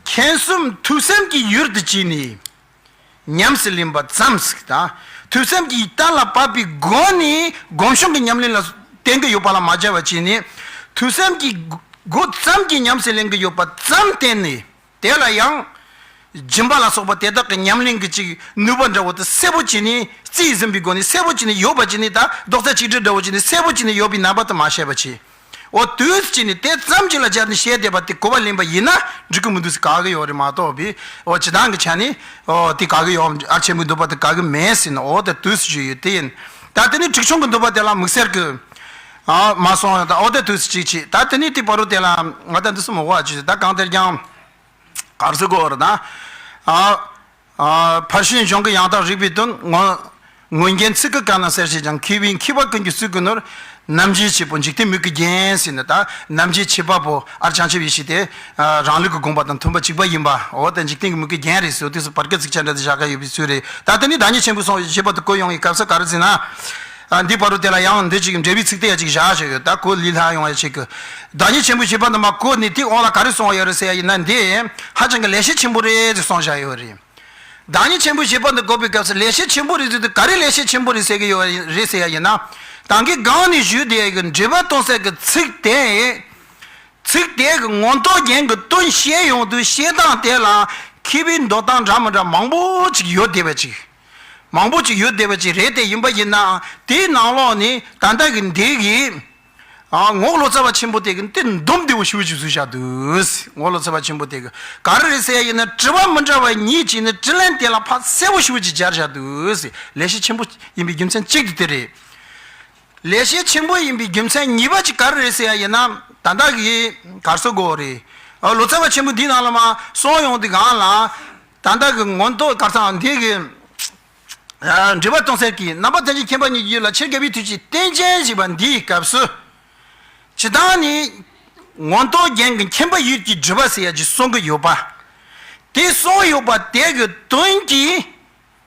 མཁྱེན་གསུམ་ཐོས་བསམ་གྱི་ཡུལ་དུ་བྱས་ནས། ཉམས་སུ་ལེན་པ་ཙམ་ཟིག་དང་། ཐོས་བསམ་གྱི་གཏན་ལ་ཕབ་པའི་སྒོ་ནས་སྒོམ་བྱུང་གི་ཉམས་ལེན་ལ་ བསྟན་གྱི་ཡོད་པ་ལ་མ་སྦྱར་བ་བྱས་ནས། ཐོས་བསམ་གྱི་སྒོ་ཙམ་གྱིས་ཉམས་སུ་ལེན་གྱི་ཡོད་པ་ཙམ་བསྟན་ནས། དེ་ལ་ཡང་སྦྱིན་པ་ལ་སོགས་པ་དེ་དག་གི་ཉམས་ལེན་གྱི་ཅིག་ནུས་པ་འདྲ་བོ་དེ་གསལ་པོ་བྱས་ནས། རྩིས་ཟིན་པའི་སྒོ་ནས་གསལ་པོ་བྱས་ནས་ཡོད་པ་བྱས་ནས། ད་རྡོག་རྩ་གཅིག་སྒྲིལ་འདྲ་བོ་བྱས་ནས་གསལ་པོ་བྱས་ནས་ཡོད་པའི་རྣམ་པ་དེ་མ་བཤད་པ་བྱས། འོ་དུས་སུ་བྱས་ནས་དེ་ཙམ་གྱིས་ལ་སྦྱར་ནས་བཤད་བསྡད་པ་དེ་གོ་བ་ལེན་པ་ཡིན་ན་འགྲིག་གི་མི་འདུག་ཟེར་ག་གི་ཡོད་རེད་མ་གཏོགས་པའི། འོ་སྤྱི་བཏང་གི་ཆ་ནས་འོ་དེ་ག་གི་ཡོད། ཨར་ཆེན་པོའི་འདོད་པ་དེ་ག་གི་མེད་ཟེར་ན། འོ་དེ་དུས་སུ་ཞུས་ཡོད་དེ་ཡིན། ད་དེ་ནས་གྲིག་ཆུང་གི་འདོད་པ་དེ་ལ་དམིགས་བསལ་གྱི། ཨ་མ་སོང་ཡང་ད་འོ་དེ་དུས་སུ་གཅིག་བྱས། ད་དེ་ནས་དེ་བར་དུ་དེ་ལ་ང་ད་འདི་སུ་མ་གོ་བ་བྱས། ད་གང་ལྟར་ཀྱང་གར་སོ་གོ་ར་ད། ཨ། ཨ། ཕར་ཕྱིན་གཞུང་གི་ཡང་དག་རིགས་པའི་དོན། ངོ་། མངོན་རྒྱན་ཚིག་གི་ཀ་ན་གསལ་བྱེད་ཅིང་། མཁས་པའི་མཁས་པ་ཀུན་གྱི་སྲོལ་གྱི་ནོར། རྣམ་འབྱེད་བྱེད་པོ་འཇིག་རྟེན་མིག་གི་རྒྱན་ཟེར་ནས། ད་རྣམ་འབྱེད་བྱེད་པ་པོ་ཨར་བྱང་ཆུབ་ཡེ་ཤེས་དེ། ཨ། རང་ལུགས་ཀྱི་དགོངས་པ་དང་མཐུན་པ་གཅིག་པ་ཡིན་པ། འོ་དེ་འཇིག་རྟེན་གྱི་མིག་གི་རྒྱན་རེད་ཟེར། དུས་སུ་བར་སྐད་ཚིག་ཆ་འདྲ་དེ་བཞག་ག་ཡོད་པའི་ཚུལ་རེད། ད་དེ་ནི་བདག་ཉིད་ཆེན་པོའི་གསུང་བཞེད་པ་དེ་གོ་ཡོང་བའི་སྐབས་སུ་ག་རེ་ཟེར་ན། ཨ། འདི་བར་དུ་དེ་ལ་ཡང་འདི་ཅིག་འབྲེལ་བའི་ཚིག་དེ་ཡ་ཅིག་བཞག་བཞག་ཡོད། ད་གོ་ལི་ལྷ་ཡོང་ཡ་ཅིག་གི། བདག་ཉིད་ཆེན་པོའི་བཞེད་པ་འདི་མ་གོ་ནི་དེའི་འོག་ལ་ག་རེ་གསུངས་ཡོད་རེད་ཟེར་ཡ་ཡིན་ན། འདི་ཧ་ཅང་གི་ལེགས་བཤད་ཆེན་པོ་རེད་ཅེས་གསུངས་བཞག་ཡོད་རེད། བདག་ཉིད་ཆེན་པོའི་བཞེད་པ་འདི་གོ་བའི་སྐབས་སུ་ལེགས་བཤད་ཆེན་པོ་རེད་ཟེར་དུས། ག་རེ་ལེགས་བཤད་ཆེན་པོ་རེད་ཟེར་གི་ཡོད་རེད་ཟེར་ཡ་ཡིན་ན། ད་གིན་སྒང་ནས་ཞུས་དེ་གི་འགྲེལ་པ་གཏོང་སའི་གི་ཚིག་དེ། ཚིག་དེ་གི་མངོན་རྟོགས་རྒྱན་གི་དོན་བཤད་ཡོང་དུས་བཤད་སྟངས་དེ་ལ་མཁས་པའི་འདོད་སྟངས་འདྲ་མི་འདྲ་མང་པོ་ཅིག་ཡོད་བསྡད་པ་ཅིག་མང་པོ་ཅིག་ཡོད་བསྡད་པ་ཅིག་རེད། དེ་ཡིན་པ་ཡིན་ནའང་དེའི་ནང་ལོགས་ནས་ད་ལྟ་གི་འདི་གི། ཨ། ངོ་བོ་ལོ་ཙཱ་བ་ཆེན་པོ་དེ་གི་དེ་འདོམས་བདེ་བོ་ཞེ་པོ་ཅིག་བཟོས་བཞག་འདུག་ངོ་བོ་ལོ་ཙཱ་བ་ཆེན་པོ་དེ་གི་ག་རེ་རེད་ཟེར་ཡ་ཡིན་ན། དྲི་བ་མི་འདྲ་བ་གཉིས་བྱས་ནས་དྲིས་ལན་དེ་ལ་ཕར་གསལ་པོ་ཞེ་པོ་ཅིག་སྦྱར་བཞག་འདུག་ལེགས་བཤད་ཆེན་པོ་ཡིན་པའི་རྒྱུ་མཚན་གཅིག་དེ་དེ་རེད། ལེགས་བཤད་ཆེན་པོ་ཡིན་པའི་རྒྱུ་མཚན་གཉིས་པ་ཅིག་ག་རེ་རེད་ཟེར་ཡ་ཡིན་ན། ད་ལྟ་གི་གར་སོ་གོ་རེད། ཨ། ལོ་ཙཱ་བ་ཆེན་པོ་འདིའི་ནང་ལ་མ་གསུངས་ཡོང་དུས་སྒང་ལ། ད་ལྟ་གི་མངོན་རྟོགས་གར་སོང་འདི་གི། ཨ། འགྲེལ་པ་གཏོང་སའི་གི་རྣམ་པ་ཐམས་ཅད་མཁྱེན་པ་ཉིད་ཀྱི་ཡུལ་ལ། ཆེར་དགའ་བའི་དུས་ཀྱི་རྟེན་ཅན་ཞེས་པ་འདིའི་སྐབས་སུ། སྤྱིར་བཏང་ནི་མངོན་རྟོགས་རྒྱན་གྱི་མཁྱེན་པ་ཡུལ་གྱི་སྒྲུབ་པ་ཟེར་ཡ་ཅིག་གསུང་གི་ཡོད་པ། དེ་གསུངས་ཡོད་པ་དེ་གི་དོན་གྱིས།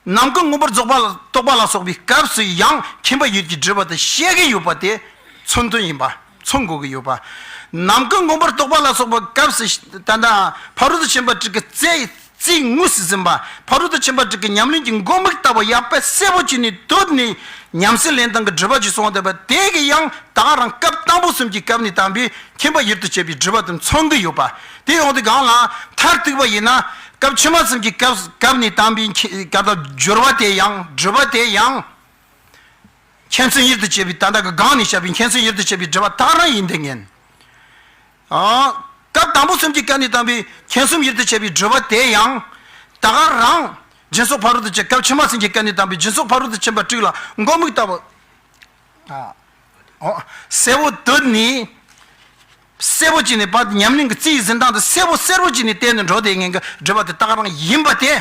ནམ་མཁའ་མངོན་པར་རྫོགས་པ་ལ་རྟོགས་པ་ལ་སོགས་པའི་སྐབས་སུ་ཡང་མཁྱེན་པ་ཡུལ་གྱི་སྒྲུབ་པ་དེ་བཤད་ཀྱི་ཡོད་པ་དེ་མཚོན་དོན་ཡིན་པ། མཚོན་དགོས་ཀྱི་ཡོད་པ། ནམ་མཁའ་མངོན་པར་རྟོགས་པ་ལ་སོགས་པའི་སྐབས་སུ་ད་ལྟ་ཕ་རོལ་ཏུ་ཕྱིན་པ་དྲུག་གི་རྩེ་རྩིས་ངོས་སུ་ཟིན་པ། ཕ་རོལ་ཏུ་ཕྱིན་པ་དྲུག་གི་ཉམས་ལེན་གྱི་མགོ་མིག་ལྟ་བུ་ཡག་པོ་གསལ་པོ་བྱས་ནས་དོད་ནས་ཉམས་སུ་ལེན་སྟངས་ཀྱི་སྒྲུབ་པ་ཅིག་གསུངས་བསྡད་པ་དེ་གི་ཡང་ད་ག་རང་སྐབས་དང་པོ་གསུམ་གྱི་སྐབས་ནས་དམ་པའི་མཁྱེན་པ་ཡུལ་དུ་བྱེད་པའི་སྒྲུབ་པ་དེ་མཚོན་གྱི་ཡོད་པ། དེ་ཡོང་དུས་སྒང་ལ་མཐར་གཏུགས་པ་ཡིན་ན། སྐབས་ཕྱི་མ་གསུམ་གྱི་སྐབས་སྐབས་ནས་དམ་པའི་མཁྱེན་སྐབས་དང་སྦྱོར་བ་དེ་ཡང་སྒྲུབ་པ་དེ་ཡང་། མཁྱེན་བརྩེ་ཡུལ་དུ་བྱེད་པའི་ད་ལྟ་གི་སྒང་ནས་བཤད་པའི་མཁྱེན་བརྩེ་ཡུལ་དུ་བྱེད་པའི་སྒྲུབ་པ་དག་རང་ཡིན་དེ་ངེས། ཨ། སྐབས་དང་པོ་གསུམ་གྱི་སྐབས་ནས་དམ་པའི་མཁྱེན་གསུམ་ཡུལ་དུ་བྱེད་པའི་སྒྲུབ་པ་དེ་ཡང་། ད་ག་རང་། སྦྱིན་སོགས་ཕ་རོལ་ཏུ་ཕྱིན། སྐབས་ཕྱི་མ་གསུམ་གྱི་སྐབས་ནས་དམ་པའི་སྦྱིན་སོགས་ཕ་རོལ་ཏུ་ཕྱིན་པ་དྲུག་ལ་མགོ་མིག་ལྟ་བུ། ཨ། འོ། གསལ་པོ་དོད་ནས། གསལ་པོ་བྱས་ནས་ཕར་ཉམས་ལེན་གྱི་རྩིས་ཟིན་སྟངས་དེ་གསལ་པོ་གསལ་པོ་བྱས་ནས་བསྟན་ནས་འགྲོ་བསྡད་མཁན་གྱི་སྒྲུབ་པ་དེ་དག་རང་ཡིན་པ་དེ།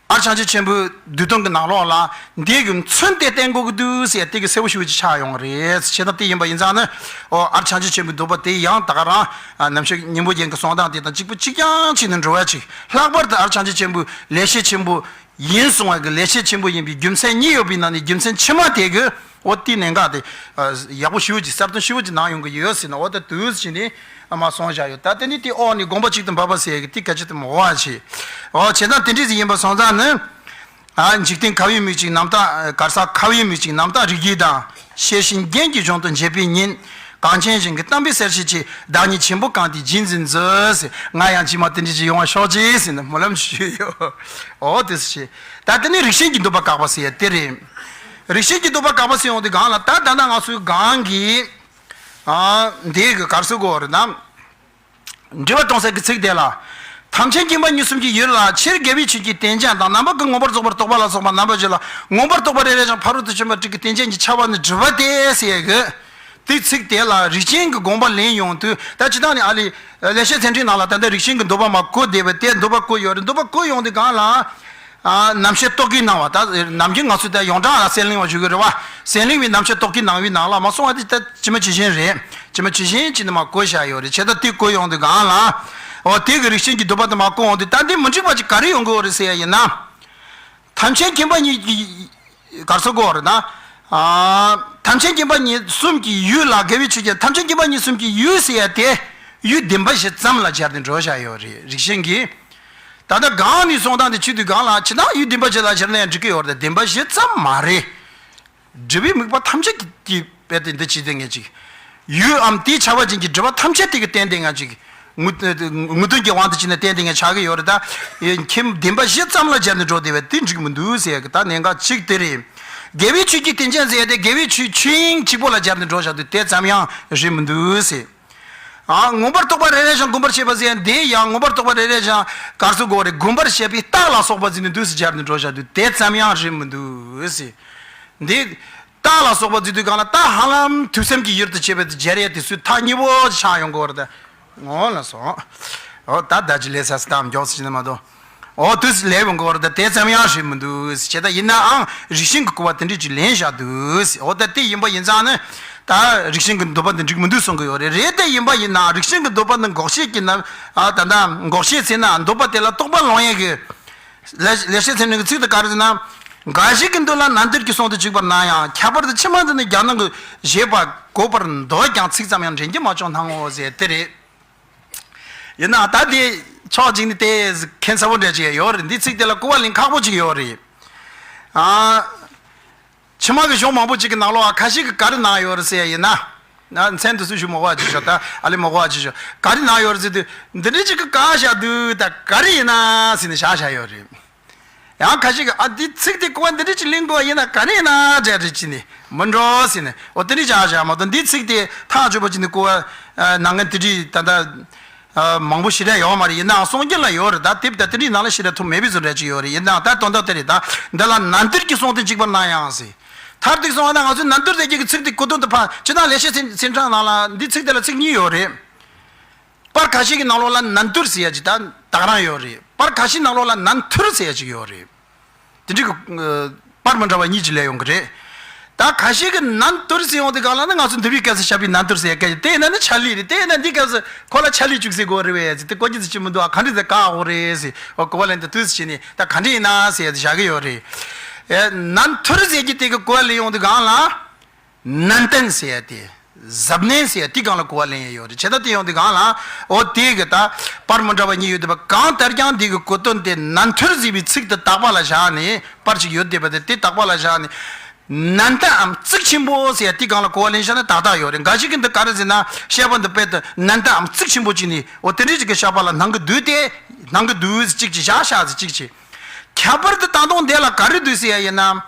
ཨར་བྱང་ཆུབ་ཆེན་པོའི་བསྡུས་དོན་གྱི་ནང་ལོགས་ལ་འདི་གི་མཚོན་དེ་བསྟན་དགོས་ཀྱི་འདུག་ཟེར་ཡ་དེ་གི་གསལ་པོ་ཞེ་པོ་ཅིག་ཆགས་ཡོང་གི་རེད། བྱས་ཙང་དེ་ཡིན་པ་ཡིན་ཙང་ནི། ཨོ། ཨར་བྱང་ཆུབ་ཆེན་པོའི་འདོད་པ་དེ་ཡང་ད་ག་རང་། ཨ། རྣམ་བཤད་སྙིང་པོ་རྒྱན་གྱི་གསུང་སྟངས་དེ་དང་གཅིག་པ་གཅིག་རྐྱང་བྱས་ནས་འགྲོ་བ་ཅིག་ལྷག་པར་དུ་ཨར་བྱང་ཆུབ་ཆེན་པོའི་ལེགས་བཤད་ཆེན་པོ་ཡིན་གསུང་བ་གི་ལེགས་བཤད་ཆེན་པོ་ཡིན་པའི་རྒྱུ་མཚན་གཉིས་ཡོད་པའི་ནང་ནས་རྒྱུ་མཚན་ཕྱི་མ་དེ་གི། འོ། དེའི་གནད་འགག་དེ། ཨ། ཡག་པོ་ཞེ་པོ་ཅིག་གསལ་སྟོན་ཞེ་པོ་ཅིག་གནང་ཡོང་གི་ཡོད་ཟེར་ན། འོ། ད་དུས་ཕྱིན་ནས་མ་གསུངས་བཞག་ཡོད། ད་དེ་ནི་དེ་འོག་ནས་དགོངས་པ་གཅིག་ཏུ་འབབ་པ་ཟེར་ཡ་གི་དེ་གལ་ཆེ་དུ་མི་གོ་བ་བྱེད། འོ། བྱས་ཙང་དེ་འདྲ་ཞིག་ཡིན་པ་སོང་ཙང་ནི། ཨ། འཇིག་རྟེན་ཁ་བའི་མིག་གཅིག་རྣམ་དག་གར་ས་ཁ་བའི་མིག་གཅིག་རྣམ་དག་རིགས་བརྒྱད་དང་། ཤེར་ཕྱིན་རྒྱན་གྱི་གཞུང་དུ་འབྱེད་པའི་ཉིན། གངས་ཅན་ཞིང་གི་གཏམས་པའི་གསལ་བྱེད་ཆེ། བདག་ཉིད་ཆེན་པོ་གང་དེའི་རྗེས་འཛིན་མཛོད་ཟེར། ང་ཡང་ཅི་མ་དེ་འདྲ་ཅིག་ཡོང་བ་ཤོག་ཅིག་ཟེར་ནས་སྨོན་ལམ་ཞུས་ཡོད། འོ། དེ་སུ་ཞེས། ད་དེ་ནི་རིགས་ཞེན་གྱི་འདོད་པ་བཀག་པ་ཟེར་ཡ་དེ་རེད། རིགས་ཞེན་གྱི་འདོད་པ་བཀག་པ་ཟེར་ཡོང་དུས་སྒང་ལ། ད་ད་ལྟ་ང་ཚོའི་སྒང་གི། ཨ། འདི་གི་གར་སོ་གོ་རེད་ན། འགྲེལ་པ་གཏོང་སའི་གི་ཚིག་དེ་ལ། ཐམས་ཅད་མཁྱེན་པ་ཉིད་གསུམ་གྱི་ཡུལ་ལ། ཆེར་དགའ་བའི་ཆོས་ཀྱི་རྟེན་ཅན་དང་། རྣམ་པ་ཀུན་མངོན་པར་རྫོགས་པར་རྟོགས་པ་ལ་སོགས་པ་རྣམ་པ་བཞི་ལ། མངོན་པར་རྟོགས་པ་རེ་རེ་ཞིང་ཕ་རོལ་ཏུ་ཕྱིན་པ་དྲུག་གི་རྟེན་ཅན་གྱི་ཁྱབ་པ་ནི་སྒྲུབ་པ་སྟེ་ཟེར་ཡ་གི། དེའི་ཚིག་དེ་ལ་རིགས་ཅན་གྱི་དགོངས་པ་ལེན་ཡོང་དུས། ད་སྤྱིར་བཏང་ནས་ཨ་ལི། ལེགས་བཤད་ཚན་ཁྲིད་ནང་ལ་ད་ལྟ་རིགས་ཅན་གྱི་འདོད་པ་མ་གོ་བསྡད་པ་དེ། འདོད་པ་གོ་ཡོད་རེད། འདོད་པ་གོ་ཡོང་དུས་སྒང་ལ། ཨ། རྣམ་བཤད་རྟོག་གེའི་ནང་བ། ད་ནམ་རྒྱུན་ང་ཚོས་ད་ཡོངས་གྲགས་ལ་གསེར་གླིང་བ་ཞུ་གི་རེད་བ། གསེར་གླིང་བའི་རྣམ་བཤད་རྟོག་གེའི་ནང་བའི་ནང་ལ་མ་གསུངས་པ་དེ་ད་ཇི་མ་ཇི་བཞིན་རེད། ཇི་མ་ཇི་བཞིན་བྱས་ནས་མ་གོ་བཞག་ཡོད་རེད། བྱས་ཙང་དེ་གོ་ཡོང་དུས་སྒང་ལ། འོ། དེ་གི་རིགས་ཅན་གྱི་འདོད་པ་དེ་མ་གོ་ཡོང་དུས། ད་འདི་མི་འགྲིག་པ་ཅིག་ག་རེ་ཡོང་གི་ཡོད་རེད་ཟེར་ཡ་ཡིན་ན། ཐམས་ཅད་མཁྱེན་པ་ཉིད་ཀྱི། གར་སོ་གོ་རེད་ན། ཨ། ཐམས་ཅད་མཁྱེན་པ་ཉིད་གསུམ་གྱི་ཡུལ་ལ་དགའ་བའི་ཆོས་ཀྱི། ཐམས་ཅད་མཁྱེན་པ་ཉིད་གསུམ་གྱི་ཡུལ་ཟེར་ཡ་དེ། ཡུལ་བདེན་པ་བཞི་ཙམ་ལ་སྦྱར་ཏེ་འགྲོ་བཞག་ཡོད་རེད། རིགས་ཞེན་གྱིས། ད་ལྟ་སྒང་ནས་གསུང་སྟངས་དེ་བྱེད་དུས་སྒང་ལ། ཇི་ལྟར་ཡུལ་བདེན་པ་བཞི་ལ་སྦྱར་ན་ཡང་འགྲིག་གི་ཡོད་རེད། བདེན་པ་བཞི་ཙམ་མ་རེད། སྒྲུབ་པའི་དམིགས་པ་ཐམས་ཅད་ཀྱི། དཔེ་དེ་འདི་ཅི་སྟེ་ངས་ཅིག་ཡུལ་འམ་དེའི་ཆ་བ་ཅན་གྱི་སྒྲིབ་པ་ཐམས་ཅད་དེ་གི་རྟེན་དེ་ང་ཅིག་ངུ་ངུ་འདོན་གྱི་དབང་དུ་བྱས་ནས་རྟེན་དེ་ངས་ཆགས་ཀྱི་ཡོད་རེད་ད། ཁྱིམ་བདེན་པ་བཞི་ཙམ་ལ་སྦྱར་ནས་འགྲོ་བསྡད་པས་དེ་འགྲིག་མི་འདུག་ཟེར་ཡ་གི་ད་གནད་འགག་གཅིག་དེ་རེད། དགེ་བའི་ཆོས་ཀྱི་རྟེན་ཅན་ཟེར་ཡ་དེ་དགེ་བའི་ཆོས་ཆོས་དབྱིངས་གཅིག་པོ་ལ་སྦྱར་ནས་འགྲོ་བཞག་དུས་དེ་ཙམ་ཡང་རེད་མི་འདུག་ཟེར། ཨ། མངོན་པར་རྟོགས་པ་རེ་རེ་བཞིན་བསྒོམ་པར་བྱེད་པ་ཟེར་ཡ་འདི་ཡང་མངོན་པར་རྟོགས་པ་རེ་རེ་བཞིན་ག་རེ་ཟེར་དགོས་རེད། བསྒོམ་པར་བྱེད་པའི་རྟགས་ལ་སོགས་པ་ཟེར་ནས་འདུག་སེ་སྦྱར་ནས་འགྲོ་བཞག་དུས་དེ་ཙམ་ཡང་རེད་མི་འདུག་ཟེར། འདི་རྟགས་ལ་སོགས་པ་ཟེར་དུས་གང་ལ་ད་ཧ་ལམ་ཐོས་བསམ་གྱི་ཡུལ་དུ་བྱེད་པའི་སྦྱར་ཡ་དེ་ཚོའི་ཐག་ཉེ་བོ་ཆགས་ཡོང་གི་ཡོད་རེད་ད། འོ་ལགས་སོ། འོ་ད་ད་ཅི་ལས་ས་སི་དང་མགྱོགས་སུ་ཕྱིན་ན་མ་གཏོགས། འོ་དུས་ལས་ཡོང་གི་ཡོད་རེད་ད་དེ་ཙམ་ཡང་ཞེད་མི་འདུག་ཟེར་བྱས་ད་ཡིན་ནའང་རིགས་ཞེན་གྱི་སྐུར་བ་དེ་འདྲས་ཅིག་ལེན་བཞག་འདུག་ཟེར། འོ་ད་དེ་ཡིན་པ་ཡིན་ཙང་ནི་ད་རིགས་ཞེན་གྱི་འདོད་པ་འདི་འགྲིག་མི་འདུག་གསུང་གི་ཡོད་རེད། རེད་དེ་ཡིན་པ་ཡིན་ནའང་རིགས་ཞེན་གྱི་འདོད་པ་འདི་འགོག་བྱེད་ཀྱི་ན་ཨ་ད་ལྟ་འགོག་བྱེད་ཚེ་ན་འདོད་པ་དེ་ལ་རྟོགས་པ་ལོང་ཡས་ཀྱི། ལེགས་ལེགས་བཤད་ཚེ་རིང་གི་ཚིག་དེ་ག་རེ་ཟེར་ན། འགའ་ཞིག་གི་མདུན་ལ་ནན་ཏུར་གྱི་གསུང་དུ་བཅུག་པར་སྣང་ཡང་ཁྱད་པར་དུ་ཕྱི་མ་འདི་ནི་རྒྱ་ནང་གི་བཞེད་པ་གོ་བར་འདོད་ཀྱང་ཚིག་ཙམ་ཡང་དྲན་གྱི་མ་བྱུང་སྣང་ངོ་ཟེར་དེ་རེད། ཡིན་ནའང་ད་དེ་ཕྱོགས་གཅིག་ནས་དེ་ཁྱད་མཚར་པོ་འདྲ་ཅིག་ཡོད་རེད། འདི་ཚིག་དེ་ལ་གོ་བ་ལེན་ཁག་པོ་ཅིག་ཡོད་རེད། ཨ། ཕྱི་མ་གི་གཞུང་མང་པོ་ཅིག་གི་ནང་ལོགས་ཁ་ཤས་ཀྱིས་ག་རེ་གནང་ཡོད་རེད་ཟེར་ཡ་ཡིན་ན། ན་མཚན་དུ་སུ་ཞུ་མི་དགོས་པ་ཅིག་ཤོག་ད་ཨ་ལེ་མི་དགོས་པ་ཅིག་ཤོག་ག་རེ་གནང་ཡོད་རེད་ཟེར་དུས་འདི་འདྲ་ཅིག་གི་བཀག་བཞག་དུས་ད་ག་རེ་ཡིན་ན་ཟེར་ནས་བཞག་བཞག་ཡོད་རེད། ཡང་ཁ་ཤས་ཀྱིས་ཨ་འདི་ཚིག་དེ་གོ་བ་འདི་འདྲ་ཅིག་ལེན་དགོས་པ་ཡིན་ན་ག་རེ་ཡིན་ན་འདྲ་རེད་ཅི་ནས་མི་འགྲོ་ཟེར་ནས་འོ་དེ་འདྲ་ཅིག་བཞག་བཞག་མ་གཏོགས་འདི་ཚིག་དེ་ཐག་ཆོད་པ་ཅིག་ནས་གོ་བ་ནང་ངན་དེ་འདྲ་ད་ལྟ། ཨ། མང་པོ་ཞེ་དྲག་ཡོད་མ་རེད། ཡིན་ནའང་གསུང་རྒྱུན་ལ་ཡོད་རེད། ད་དེབ་ད་དེ་འདྲའི་ནང་ལ་ཞེ་དྲག་ཐུག་མེད་པའི་བཟོ་འདྲ་ཅིག་ཡོད་རེད། ཡིན་ནའང་ད་དོན་དག་དེ་རེད་ད། འདི་ལ་ནན་ཏུར་གྱི་གསུང་དུ་འཇུག་པར་སྣང་ཡང་ཟེར། མཐར་ཐུག་སོང་བ་ན་ང་ཚོས་ནན་ཏུར་ཟེར་རྒྱུ་གི་ཚིག་དེ་གོ་དོན་དུ་ཕར་ཅི་ན་ལེགས་བཤད་ཚན་ཚན་གྲངས་ནང་ལ་འདི་ཚིག་དེ་ལ་ཚིག་གཉིས་ཡོད་རེད། པར་ཁ་ཤས་ཀྱི་ནང་ལོགས་ལ་ནན་ཏུར་ཟེར་ཡ་ཅིག་ད་དག་རང་ཡོད་རེད། པར་ཁ་ཤས་ནང་ལོགས་ལ་ནན་ཐུར་ཟེར་ཡ་ཅིག་ཡོད་རེད། དེ་འདྲའི་གི་པར་མི་འདྲ་བ་གཉིས་ཀྱི་ལས་ཡོང་གི་རེད། ད་ཁ་ཤས་ཀྱི་ནན་ཏུར་ཟེར་ཡོང་དུས་གང་ལ་ནི་ང་ཚོ་འདི་བའི་སྐབས་སུ་བཤད་པའི་ནན་ཏུར་ཟེར་སྐད་ཀྱི་དེ་ཡིན་ན་ནི་ཆ་ལི་རེད། དེ་ཡིན་ན་འདི་སྐབས་སུ་ཁོ་ལ་ཆ་ལི་བཅུག་ཟེར་དགོས་རེད་བས་ཟེར་དེ་ཀོ་ཅི་ཟེར་ཅི་མི་འདུག་ཨ་ག་འདྲ་ཟེར་ག་འོ་རེད་ཟེར་འོ་གོ་བ་ལེན་དུ་དུས་སུ་བྱས་ནས་ད་ག་འདྲ་ཡིན་ན་ཟེར་ཡ་དེ་བཞག་གི་ཡོད་རེད། ཨེ་ནན་ཏུར་ཟེར་གྱི་དེ་གི་གོ་བ་ལེན་ཡོང་དུས་གང་ལ། ནན་ཏན་ཟེར་ཡ་དེ། གཟབ་ནན་ཟེར་ཡ་དེ་སྒང་ལ་གོ་བ་ལེན་ཡ་ཡོད་རེད། བྱས་ད་དེ་ཡོང་དུས་སྒང་ལ་འོ་དེ་གི་ད་པར་མི་འདྲ་བ་གཉིས་ཡོད་དེ་བ་གང་ལྟར་ཀྱང་དེ་གི་གོ་དོན་དེ་ནན་ཐུར་ཟེར་བའི་ཚིག་དེ་དག་པ་ལ་བཞག་ནས་པར་ཅིག་ཡོད་དེ་བ་དེ་དེ་དག་པ་ལ་བཞག་ནས་ནན་ཏན་འམ་གཙིགས་ཆེན་པོ་ཟེར་ཡ་དེ་སྒང་ལ་གོ་བ་ལེན་བཞག་ན་ཏག་ཏག་ཡོད་རེད། འགའ་ཞིག་གིས་འདི་ག་རེ་ཟེར་ན་བཤད་པ་འདི་དཔེ་དེ་ནན་ཏན་འམ་གཙིགས་ཆེན་པོ་ཅིག་ནས་འོ་དེ་འདྲའི་ཅིག་གི་བཤད་པ་ལ་སྣང་གི་འདུག་སྟེ་སྣང་གི་འདུག་ཟེར་གཅིག་ཅིག་བཞག་བཞག་ཟེར་གཅིག་ཅིག་ཁྱད་པར་དུ་ད་དུང་དེ་ལ་ག་རེ་འདུག་ཟེར་ཡ་ཡིན་ན།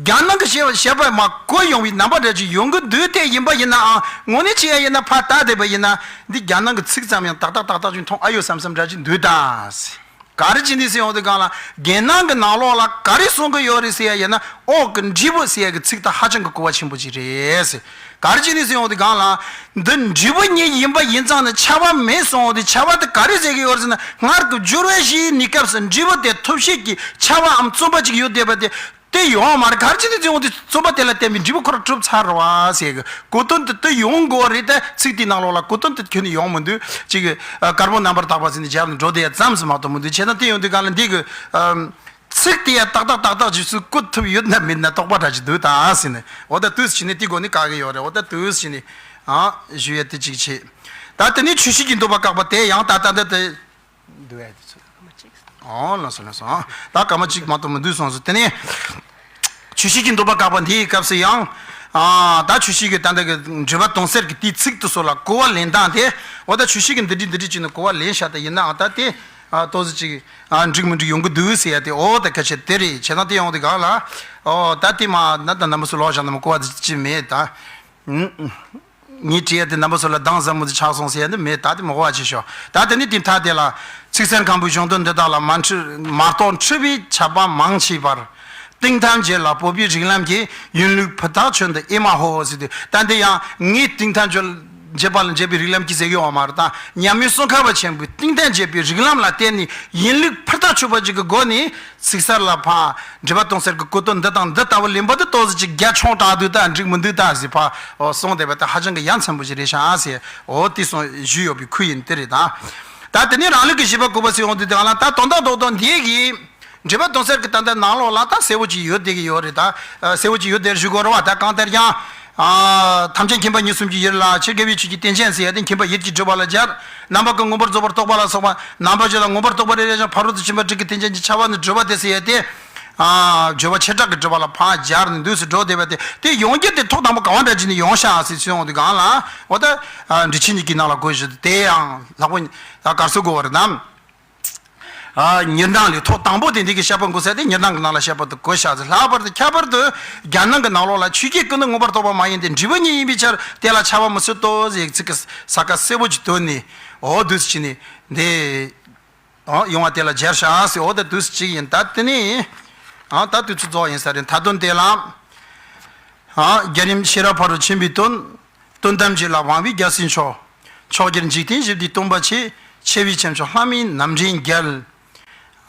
རྒྱ་ནང་གི་བཤད་བཤད་པ་མ་གོ་ཡོང་བའི་རྣམ་པ་འདྲ་ཅིག་ཡོང་གི་འདུག་དེ་ཡིན་པ་ཡིན་ནའང་དངོས་གནས་བྱས་ཡ་ཡིན་ན་ཕར་ལྟ་བསྡད་པ་ཡིན་ན་འདི་རྒྱ་ནང་གི་ཚིག་ཙམ་ཡང་ཏག་ཏག་ཏག་ཏག་ཅིག་མཐོང་ཨ་ཡོད་བསམ་བསམ་འདྲ་ཅིག་འདུག་ད། ག་རེ་བྱས་ནས་ཟེར་ཡོང་དུས་སྒང་ལ་རྒྱལ་ནང་གི་ནང་ལོགས་ལ་ག་རེ་གསུང་གི་ཡོད་རེད་ཟེར་ཡ་ཡིན་ན་འོག་གི་འབྲས་བུ་ཟེར་ཡ་གི་ཚིག་དེ་ཧ་ཅང་གི་གོ་བ་ཆེན་པོ་ཅིག་རེད་ཟེར། ག་རེ་བྱས་ནས་ཟེར་ཡོང་དུས་སྒང་ལ། འདི་འབྲས་བུ་ཉིད་ཡིན་པ་ཡིན་ཙང་ནི་ཆ་བ་མེད་གསུངས་ཏེ་ཆ་བ་དེ་ག་རེ་ཟེར་གི་ཡོད་ཟེར་ན་སྔར་གྱི་སྦྱོར་བ་བཞིའི་གནས་སྐབས་སུ་འབྲས་བུ་དེ་ཐོབ་བྱེད་ཀྱི་ཆ་བའམ་བརྩོན་པ་ཅིག་ཡོད་བསྡད་པ་དེ་དེ་ཡོང་བ་མ་རེད། ག་རེ་བྱས་ནས་ཟེར་ཡོང་དུས་བརྩོན་པ་དེ་ལ་བརྟེན་པའི་འབྲས་བུ་ཁོ་རང་གྲུབ་ཚར་བ་ཟེར་གི་གོ་དོན་དེ་དེ་ཡོང་དགོས་རེད། ད་ཚིག་དེའི་ནང་ལོགས་ལ་གོ་དོན་དེ་ཁྱོན་ནས་ཡོང་མི་འདུག་ཅིག་གི་ཀར་བོན་རྣམ་པར་དག་པ་ཟེར་ནས་སྦྱར་ནས་འགྲོ་བསྡད་ཡ་ཙམ་ཟིག་མ་གཏོགས་མི་འདུག་བྱས་ན་དེ་ཡོང་དུས་གང་ལ་འདི་གི་ཚིག་དེ་ཡང་ཏག་ཏག་ཏག་ཏག་རྗེས་སུ་བཀོད་ཐུབ་ཡོད་ན་མེད་ན་དོགས་པ་འདྲ་ཅིག་འདུག་ད་ཟེར་ནས་འོ་ད་དུས་ཕྱིན་ནས་དེ་སྒོ་ནས་བཀག་གི་ཡོད་རེད། འོ་ད་དུས་ཕྱིན་ནས་ཨ་ཞུ་ཡ་དེ་གཅིག་བྱེད། ད་དེ་ནས་ཆོས་བཤད་ཀྱི་འདོད་པ་བཀག་པ་དེ་ཡང་ད་ད་ད་དེ་འདུག་ཡ་དེ་ཚོ། ཨོ་ལགས་སོ་ལགས་སོ། ད་སྐར་མ་གཅིག་མ་གཏོགས་མི་འདུག་སོང་ཟེར། དེ་ནས་ཆོས་བཤད་ཀྱི་འདོད་པ་བཀག་པ་འདིའི་སྐབས་སུ་ཡང་ཨ་ད་ཆོས་བཤད་ཀྱི་ད་ད་གི་འགྲེལ་པ་དོན་གསལ་གྱི་དེའི་ཚིག་དེ་ཚོ་ལ་གོ་བ་ལེན་སྟངས་དེ་འོ་ད་ཆོས་བཤད་ཀྱི་འདི་འདྲི་འདི་འདྲི་བྱས་ནས་གོ་བ་ལེན་བཞག་ད་ཡིན་ནའང་ད་དེ། ཨ་ཏོག་ཙམ་ཅིག་ཨ་འགྲིག་མི་འགྲིག་ཡོང་གི་འདུག་ཟེར་ཡ་དེ་འོ་ད་སྐད་ཆ་དེ་རེད། བྱས་ཙང་དེ་ཡོང་དུས་གང་ལ་ཨོ་ད་དེ་མ་ན་ད་རྣམ་པ་ཚོ་ལོག་བཞག་ན་མ་གོ་བ་ཅི་མེད་ད། ངས་བྲིས་ཡ་དེ་རྣམ་པ་ཚོ་ལ་གདངས་ཟབ་མོ་དེ་ཆགས་སོང་ཟེར་ཡ་འདི་མེད། ད་དེ་མ་གོ་བ་ཅི་ཤོག་ད་དེ་ནི་དེ་མཐའ་དེ་ལ་ཚིག་གསལ་མཁན་པོའི་གཞུང་དོན་འདི་དག་ལ་མ་འཁྲུལ་མ་རྟོགས་འཁྲུལ་པའི་ཆད་པ་མང་ཆེ་བར། གཏིང་ཐམས་ཅད་ལ་སྤོབས་པའི་རིགས་ལམ་གྱིས་ཡིན་ལུགས་ཕུ་ཐག་ཆོད་འདི་ཨེ་མ་ཧོ་ཟེར་དུས་ད་འདི་ཡང་ངས་གཏིང་ཐམས་ཅད་འབྱེད་པ་ལ་འབྱེད་པའི་རིགས་ལམ་གྱིས་ཟེར་གི་ཡོད་མ་རེད། ད་ཉམས་མྱོང་གསུམ་ཁ་བ་ཆེན་པོའི་གཏིང་ཐམས་ཅད་འབྱེད་པའི་རིགས་ལམ་ལ་བརྟེན་ནས་ཡིན་ལུགས་ཕུ་ཐག་ཆོད་པ་ཅིག་གི་སྒོ་ནས་ཚིག་གསལ་ལ་ཕ་འགྲེལ་པ་གཏོང་གསལ་གྱི་གོ་དོན་འདི་དང་འདི་ལྟ་བུ་ལེན་པ་འདི་ཏོག་ཙམ་ཅིག་རྒྱ་ཆུང་དྲགས་འདུག་ད་འགྲིག་མི་འདུག་ད་ཟེར་ཕ་ཨོ་གསུངས་བསྡད་པ་ད་ཧ་ཅང་གི་ཡ་མཚན་པོ་ཞིག་རེད་ཤག་ཨ་ཟེར་ཨོ་དེ་གསུངས་ཞུས་ཡོད་པའི་ཁུལ་ཡིན་དེ་རེད་ད། ད་དེ་ནས་རང་ལུགས་ཀྱི་བཞེད་པ་གོ་བ་ཟེར་ཡོང་དུས་དེ་ག་ལ་ད་དོན་དག་རྡོག་རྡོག་འདི་གི་འགྲེལ་པ་གཏོང་གསལ་གྱི་ད་ལྟ་ནང་ལོགས་ལ་ད་གསལ་བོ་ཅིག་ཡོད་བསྡད་ཀྱི་ཡོད་རེད་ད། གསལ་བོ་ཅིག་ཡོད་བསྡད་ཞུ་དགོས་རེད་བ། ད་གང་ལྟར་ཀྱང་། ཐམས་ཅད་མཁྱེན་པ་མྱུར་གསུམ་གྱི་ཡུལ་ལ་ཕྱིར་དགེ་བའི་ཆོས་ཀྱི་རྟེན་ཅན་ཟེར་ཡ་དེ་མཁྱེན་པ་ཡིད་ཀྱིས་སྒྲུབ་པ་ལ་སྦྱར། རྣམ་པ་ཀུན་མངོན་པར་རྫོགས་པར་རྟོགས་པ་ལ་སོགས་པ་རྣམ་པ་བཞི་ལ་མངོན་པར་རྟོགས་པ་རེ་རེ་བཞིན་ཕ་རོལ་ཏུ་ཕྱིན་པ་དྲུག་གི་རྟེན་ཅན་གྱི་ཆ་བ་ནི་སྒྲུབ་པ་སྟེ་ཟེར་ཡ་དེ། ཨ། བརྗོད་པ་བྱེ་བྲག་གི་སྒྲུབ་པ་ལ་ཕར་སྦྱར་ནས་འདུག་སེ་འགྲོ་བསྡད་པ་དེ། དེ་ཡོང་རྒྱུ་དེ་ཐོག་དང་པོ་ག་བ་འདྲ་ཅིག་ནས་ཡོང་ཤག་ཟེར་ཚུལ་ཡོང་དུས་སྒང་ལ། འོ་ད། ཨ། འབྲི་ཆུ་གཉིས་ཀྱི་ནང་ལ་བཀོད་བཞག་དེ་ཡང་ལྷག་པོ་ད་ག་རེ་ཟེར་དགོས་པ་རེད་དམ། ཨ། ཉི་སྣང་ལས་ཐོག་དང་པོ་དེ་འདི་གི་བཤད་པ་འགོད་ས་དེ་ཉི་སྣང་གི་ནང་ལ་བཤད་པ་དེ་གོ་ཤག་ཟེར། ལྷག་པར་དུ་ཁྱད་པར་དུ་རྒྱ་ནང་གི་ནང་ལོགས་ལ་ཆོས་ཀྱི་སྐུ་ནི་མངོན་པར་རྟོགས་པ་མ་ཡིན་ཏེ། འབྲས་བུ་ཉིད་ཡིན་པའི་ཕྱིར་དེ་ལ་ཆགས་པ་མི་སྲིད་དོ་ཟེར་ཚིག་གི་ས་ཀ་གསལ་པོ་ཅིག་བཏོན་ནས། འོ་འདུག་སེ་བྱས་ནས་འདི། ཨོ། ཡོང་བ་དེ་ལ་སྦྱར་ཤག་ཟེར། འོ་ད་དུས་གཅིག་ཡིན། ད་དེ་ནས། ཨ། ད་དུས་ཚོད་རྫོགས་ཡིན་ས་རེད། མཐའ་དོན་དེ་ལ། ཨ། རྒྱལ་རིམ་ཤེས་རབ་ཕ་རོལ་ཕྱིན་པའི་དོན། དོན་ཐམས་ཅད་ལ་དབང་བའི་རྒྱལ་སྲས་མཆོག། མཆོག་གྱུར་འཇིག་རྟེན་ཞི་བདེའི་སྟོན་པ་ཆེ། ཆེ་བའི་ཆེ་མཆོག་ལྷ་མིའི་རྣམ་འདྲེན་རྒྱལ།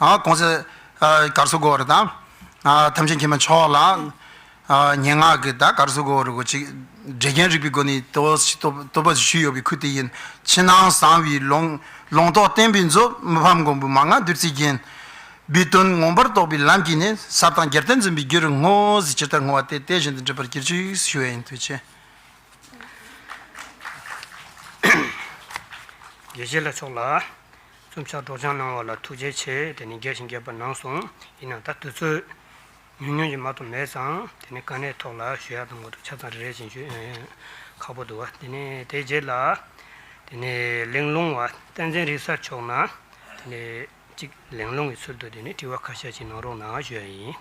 ཨ། གོང་ས། ཨ། ག་རེ་ཟེར་དགོས་རེད་དམ། ཨ། ཐམས་ཅད་མཁྱེན་པ་མཆོག་ལ། ཨ། སྙན་ངག་གི་ད་ག་རེ་ཟེར་དགོས་རེད། གོ་ཅིག་འགྲེལ་རྒྱན་རིག་པའི་སྒོ་ནས་བསྟོད་བསྟོད་བསྟོད་པ་ཞུས་ཡོད་པའི་ཁུལ་དེ་ཡིན། ཕྱི་ནང་གསང་བའི་ལུང་། ལུང་རྟོགས་བསྟན་པའི་མཛོད། མི་ཕམ་མགོན་པོའི་མན་ངག་བདུད་རྩིའི་རྒྱན། པའི་དོན་མངོན་པར་རྟོགས་པའི་ལམ་གྱིས་ནི། ས་དང་རྒྱལ་བསྟན་འཛིན་པའི་རྒྱུ་རུ་བསྔོ། ཟེར། ཇི་ལྟར་བསྔོ་བ་དེ་དེ་བཞིན་དུ་འགྲུབ་པར་གྱུར་ཅིག་ཞུ་བ་ཡིན། ཐུགས་རྗེ་ཆེ། དགེ་བཤེས་ལགས་མཆོག་ལ། རྩོམ་ཕྱག་སྒྲོག་སྦྱང་གནང་བ་ལ་ཐུགས་རྗེ་ཆེ། དེ་ནས་རྒྱས་ཤིང་རྒྱས་པ་གནང་སོང་། ཡིན་ནའང་ད་དུས་ཚོད་ཉུང་ཉུང་ཞིག་མ་གཏོགས་མེད་ཙང་། དེ་ནས་དཀའ་གནད་ཐོག་ལ་ཞུ་ཡག་དང་མ་གཏོགས་ཆ་ཚང་རེ་རེ་བཞིན་ཞུ་ཁག་པོ་འདུག་བ། དེ་ནས་དེའི་རྗེས་ལ། དེ་ནས་གླེང་སློང་བ་བསྟན་འཛིན་རིག་གསར་མཆོག་ན། དེ་ནས་གཅིག་གླེང་སློང་གི་ཚུལ་དུ་དེ་ནས་དྲི་བ་ཁ་ཤས་ཅིག་གནང་རོགས་གནང་ཞུ་ཡ་ཡིན།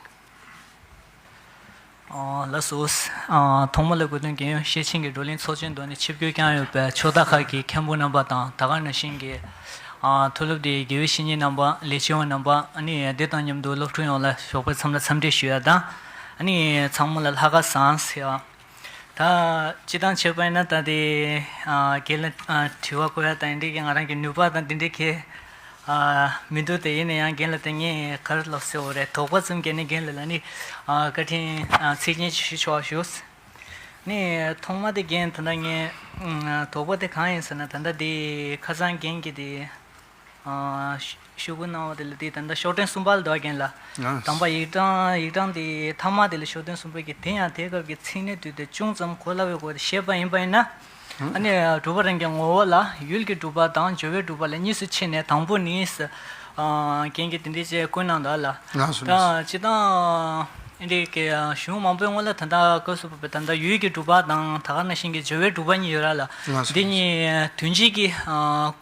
ཨ། ལགས་སོ། ཨ། ཐོག་མ་ལ་གུས་སྟོན་རྒན་ཡོལ་ཤེར་ཕྱིན་གྱི་བགྲོ་གླེང་ཚོགས་ཆེན་འདི་ནི་ཆིབས་བསྒྱུར་བསྐྱངས་ཡོད་པའི་ཕྱོགས་མཐའ་ཁག་གི་མཁན་པོ་རྣམ་པ་དང་། ད་ག་ནང་བཞིན་གྱི། ཨ། མཐོ་སློབ་དེའི་དགེ་བའི་བཤེས་གཉེན་རྣམ་པ། ལས་བྱེད་པ་རྣམ་པ། ཨ་ནི་དེ་དང་མཉམ་དུ་སློབ་ཕྲུག་ཡོངས་ལ་ཞོགས་པའི་མཚམས་ལ་འཚམས་འདྲི་ཞུ་ཡ་དང་། ཨ་ནི་ཚང་མ་ལ་ལྷག་དཀར་བཟང་ཟེར་ཡ། ད་སྤྱིར་བཏང་བྱས་པ་ཡིན་ན། ད་དེ། ཨ། རྒན་ལ། ཨ། དྲི་བ་བཀོད་ཡ་དང་འདི་གི་ང་རང་གི་ནུས་པ་དང་འདི་འདྲའི་གི། ཨ། མི་འདུག་སྟེ། ཡིན་ན་ཡང་རྒན་ལགས་དེ་ངས་ག་རེ་ལབ་ཟེར་བ་རེད། དོགས་པ་ཙམ་གྱིས་ནི་རྒན་ལགས་ལ་ནི། ཨ། བཀའ་དྲིན། ཨ། ཚིག་རྒྱན་ཞུ་ཆོག་ཞུ། ནི་ཐོག་མ་དེ་རྒན། ད་ལྟ་ངས། ཨ། དོགས་པ་དེ་གང་ཡིན་ཟེར་ན། ད་ལྟ་དེ་ཁ་སང་རྒན་གྱིས་དེ། ཨ། ཤོག་བུ་གནང་བ་དེ་ལ་དེ་ད་ལྟ་ཤོག་ཐེངས་གསུམ་པ་ལ་འདུག་རྒན་ལགས། ཨ། དང་པོ་ཡིག་གྲངས། ཡིག་གྲངས་དེ་མཐའ་མ་དེ་ལ་ཤོག་ཐེངས་གསུམ་པ་གི། དེ་ཡང་དེ་སྐབས་ཀྱི་ཚིག་སྣེ་དུས་དེ་ཅུང་ཙམ་གོ་སླ་བའི་སྒོ་དེ་བཤད་པ་ཡིན་པ་ཡིན་ན། ཨ་ནི་སྒྲུབ་པ་རང་གི་ངོ་བོ་ལ་ཡུལ་གྱི་སྒྲུབ་པ་དང་སྦྱོར་བའི་སྒྲུབ་པ་ལ་གཉིས་སུ་ཕྱེ་ནས། དང་པོ་ནི། ཨ། རྒན་གྱིས་དེ་འདྲ་བྱས་བཀོད་གནང་འདུག་ལ། ལགས་སོ། ད་ལགས་སོ། སྤྱིར་བཏང་འདི་གི་གཞུང་མང་པོའི་སྔོན་ལ་ད་ལྟ་སྐབས་སུ་བབས་པའི་ད་ལྟ་ཡུལ་གྱི་སྒྲུབ་པ་དང་ད་ག་ནང་བཞིན་གྱི་སྦྱོར་བའི་སྒྲུབ་པ་གཉིས་ཡོད་ར་ལ། ལགས་སོ། འདི་གཉིས་དོན་སྤྱི་གི་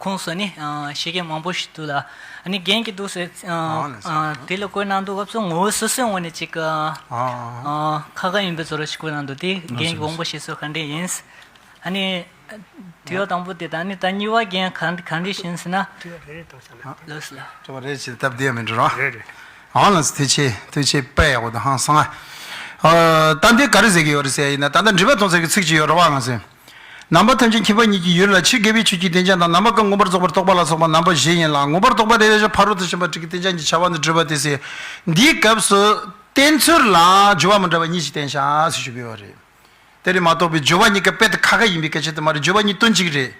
ཁོངས་སུ་ནི་བཤད་མཁན་མང་པོ་ཞིག་འདུག་ལ། ཨ་ནི་རྒན་གྱིས་འདུག་སེ། ཨ། ལགས་སོ། དེ་ལ་བཀོད་གནང་དུས་སྐབས་སུ་ངོ་བོ་སོ་སོའི་ངོས་ནས་ཅིག་ཨ། ཁ་ཁ་ཡིན་པའི་བཟོ་འདྲ་ཞིག་བཀོད་གནང་འདུག། དེ་རྒན་གྱི་དགོངས་པ་བཞེས་སྲོལ་ག་འདྲ་ཡིན། ཨ་ནི། དྲི་བ་དང་པོ་དེ་དང་། ཨ་ནི་ད་གཉིས་པ་རྒན་གང་གང་འདྲ་ཞིག་ཟེར་ན། དྲི་བ་རེ་རེ་གཏོང་བྱ་ན། ལགས་སོ་ལགས། དྲི་བ་རེ་ཞིག་སྟབས་བདེ་མི་འགྲོ་ར། རེད་རེད། ཨང་། ལགས་སོ། ཐུགས་རྗེ་ཆེ། ཐུགས་རྗེ་ཆེ། དཔེ་ཡག་པོ་དང་ཧང་སང་། ཨ། ད་འདི་ག་རེ་ཟེར་གྱི་ཡོད་རེད་ཟེར་ཡིན་ན། ད་ལྟ་འགྲེལ་པ་གཏོང་ས་གི་ཚིག་ཅིག་ཡོད་རེད་པ། ང་ཚོས་ནམ་མཁའ་ཐམས་ཅད་ཁྱབ་པ་ཉིད་ཀྱི་ཡུལ་ལ། ཕྱི་དགེ་བའི་ཆོས་ཀྱི་བསྟན་བྱ་དང་། ནམ་མཁའ་ཀུན་མངོན་པར་རྫོགས་པར་རྟོགས་པ་ལ་སོགས་པ་རྣམ་པ་བཞི་ཡིན་ལ། མངོན་པར་རྟོགས་པ་རེ་རེ་བཞིན་ཕ་རོལ་ཏུ་ཕྱིན་པ་དྲུག་གི་བསྟན་བྱ་གཉིས་བྱ་བ་ནི་སྒྲུབ་པ་སྟེ་ཟེར། འདིའི་སྐབས་སུ་བསྟན་ཚུལ་ལ་སྦྱོར་བ་མི་འདྲ་བ་གཉིས་ཤིག་བསྟན་བྱ་ཟེར་ཞུ་གི་ཡོད་རེད། དེ་རེད་མ་གཏོགས་པའི་སྦྱོར་བ་གཉིས་ཀ་དཔེ་དེ་ཁ་ཁ་ཡིན་པའི་སྐད་ཆ་དེ་མ་རེད། སྦྱོར་བ་གཉིས་དོན་གཅིག་རེད།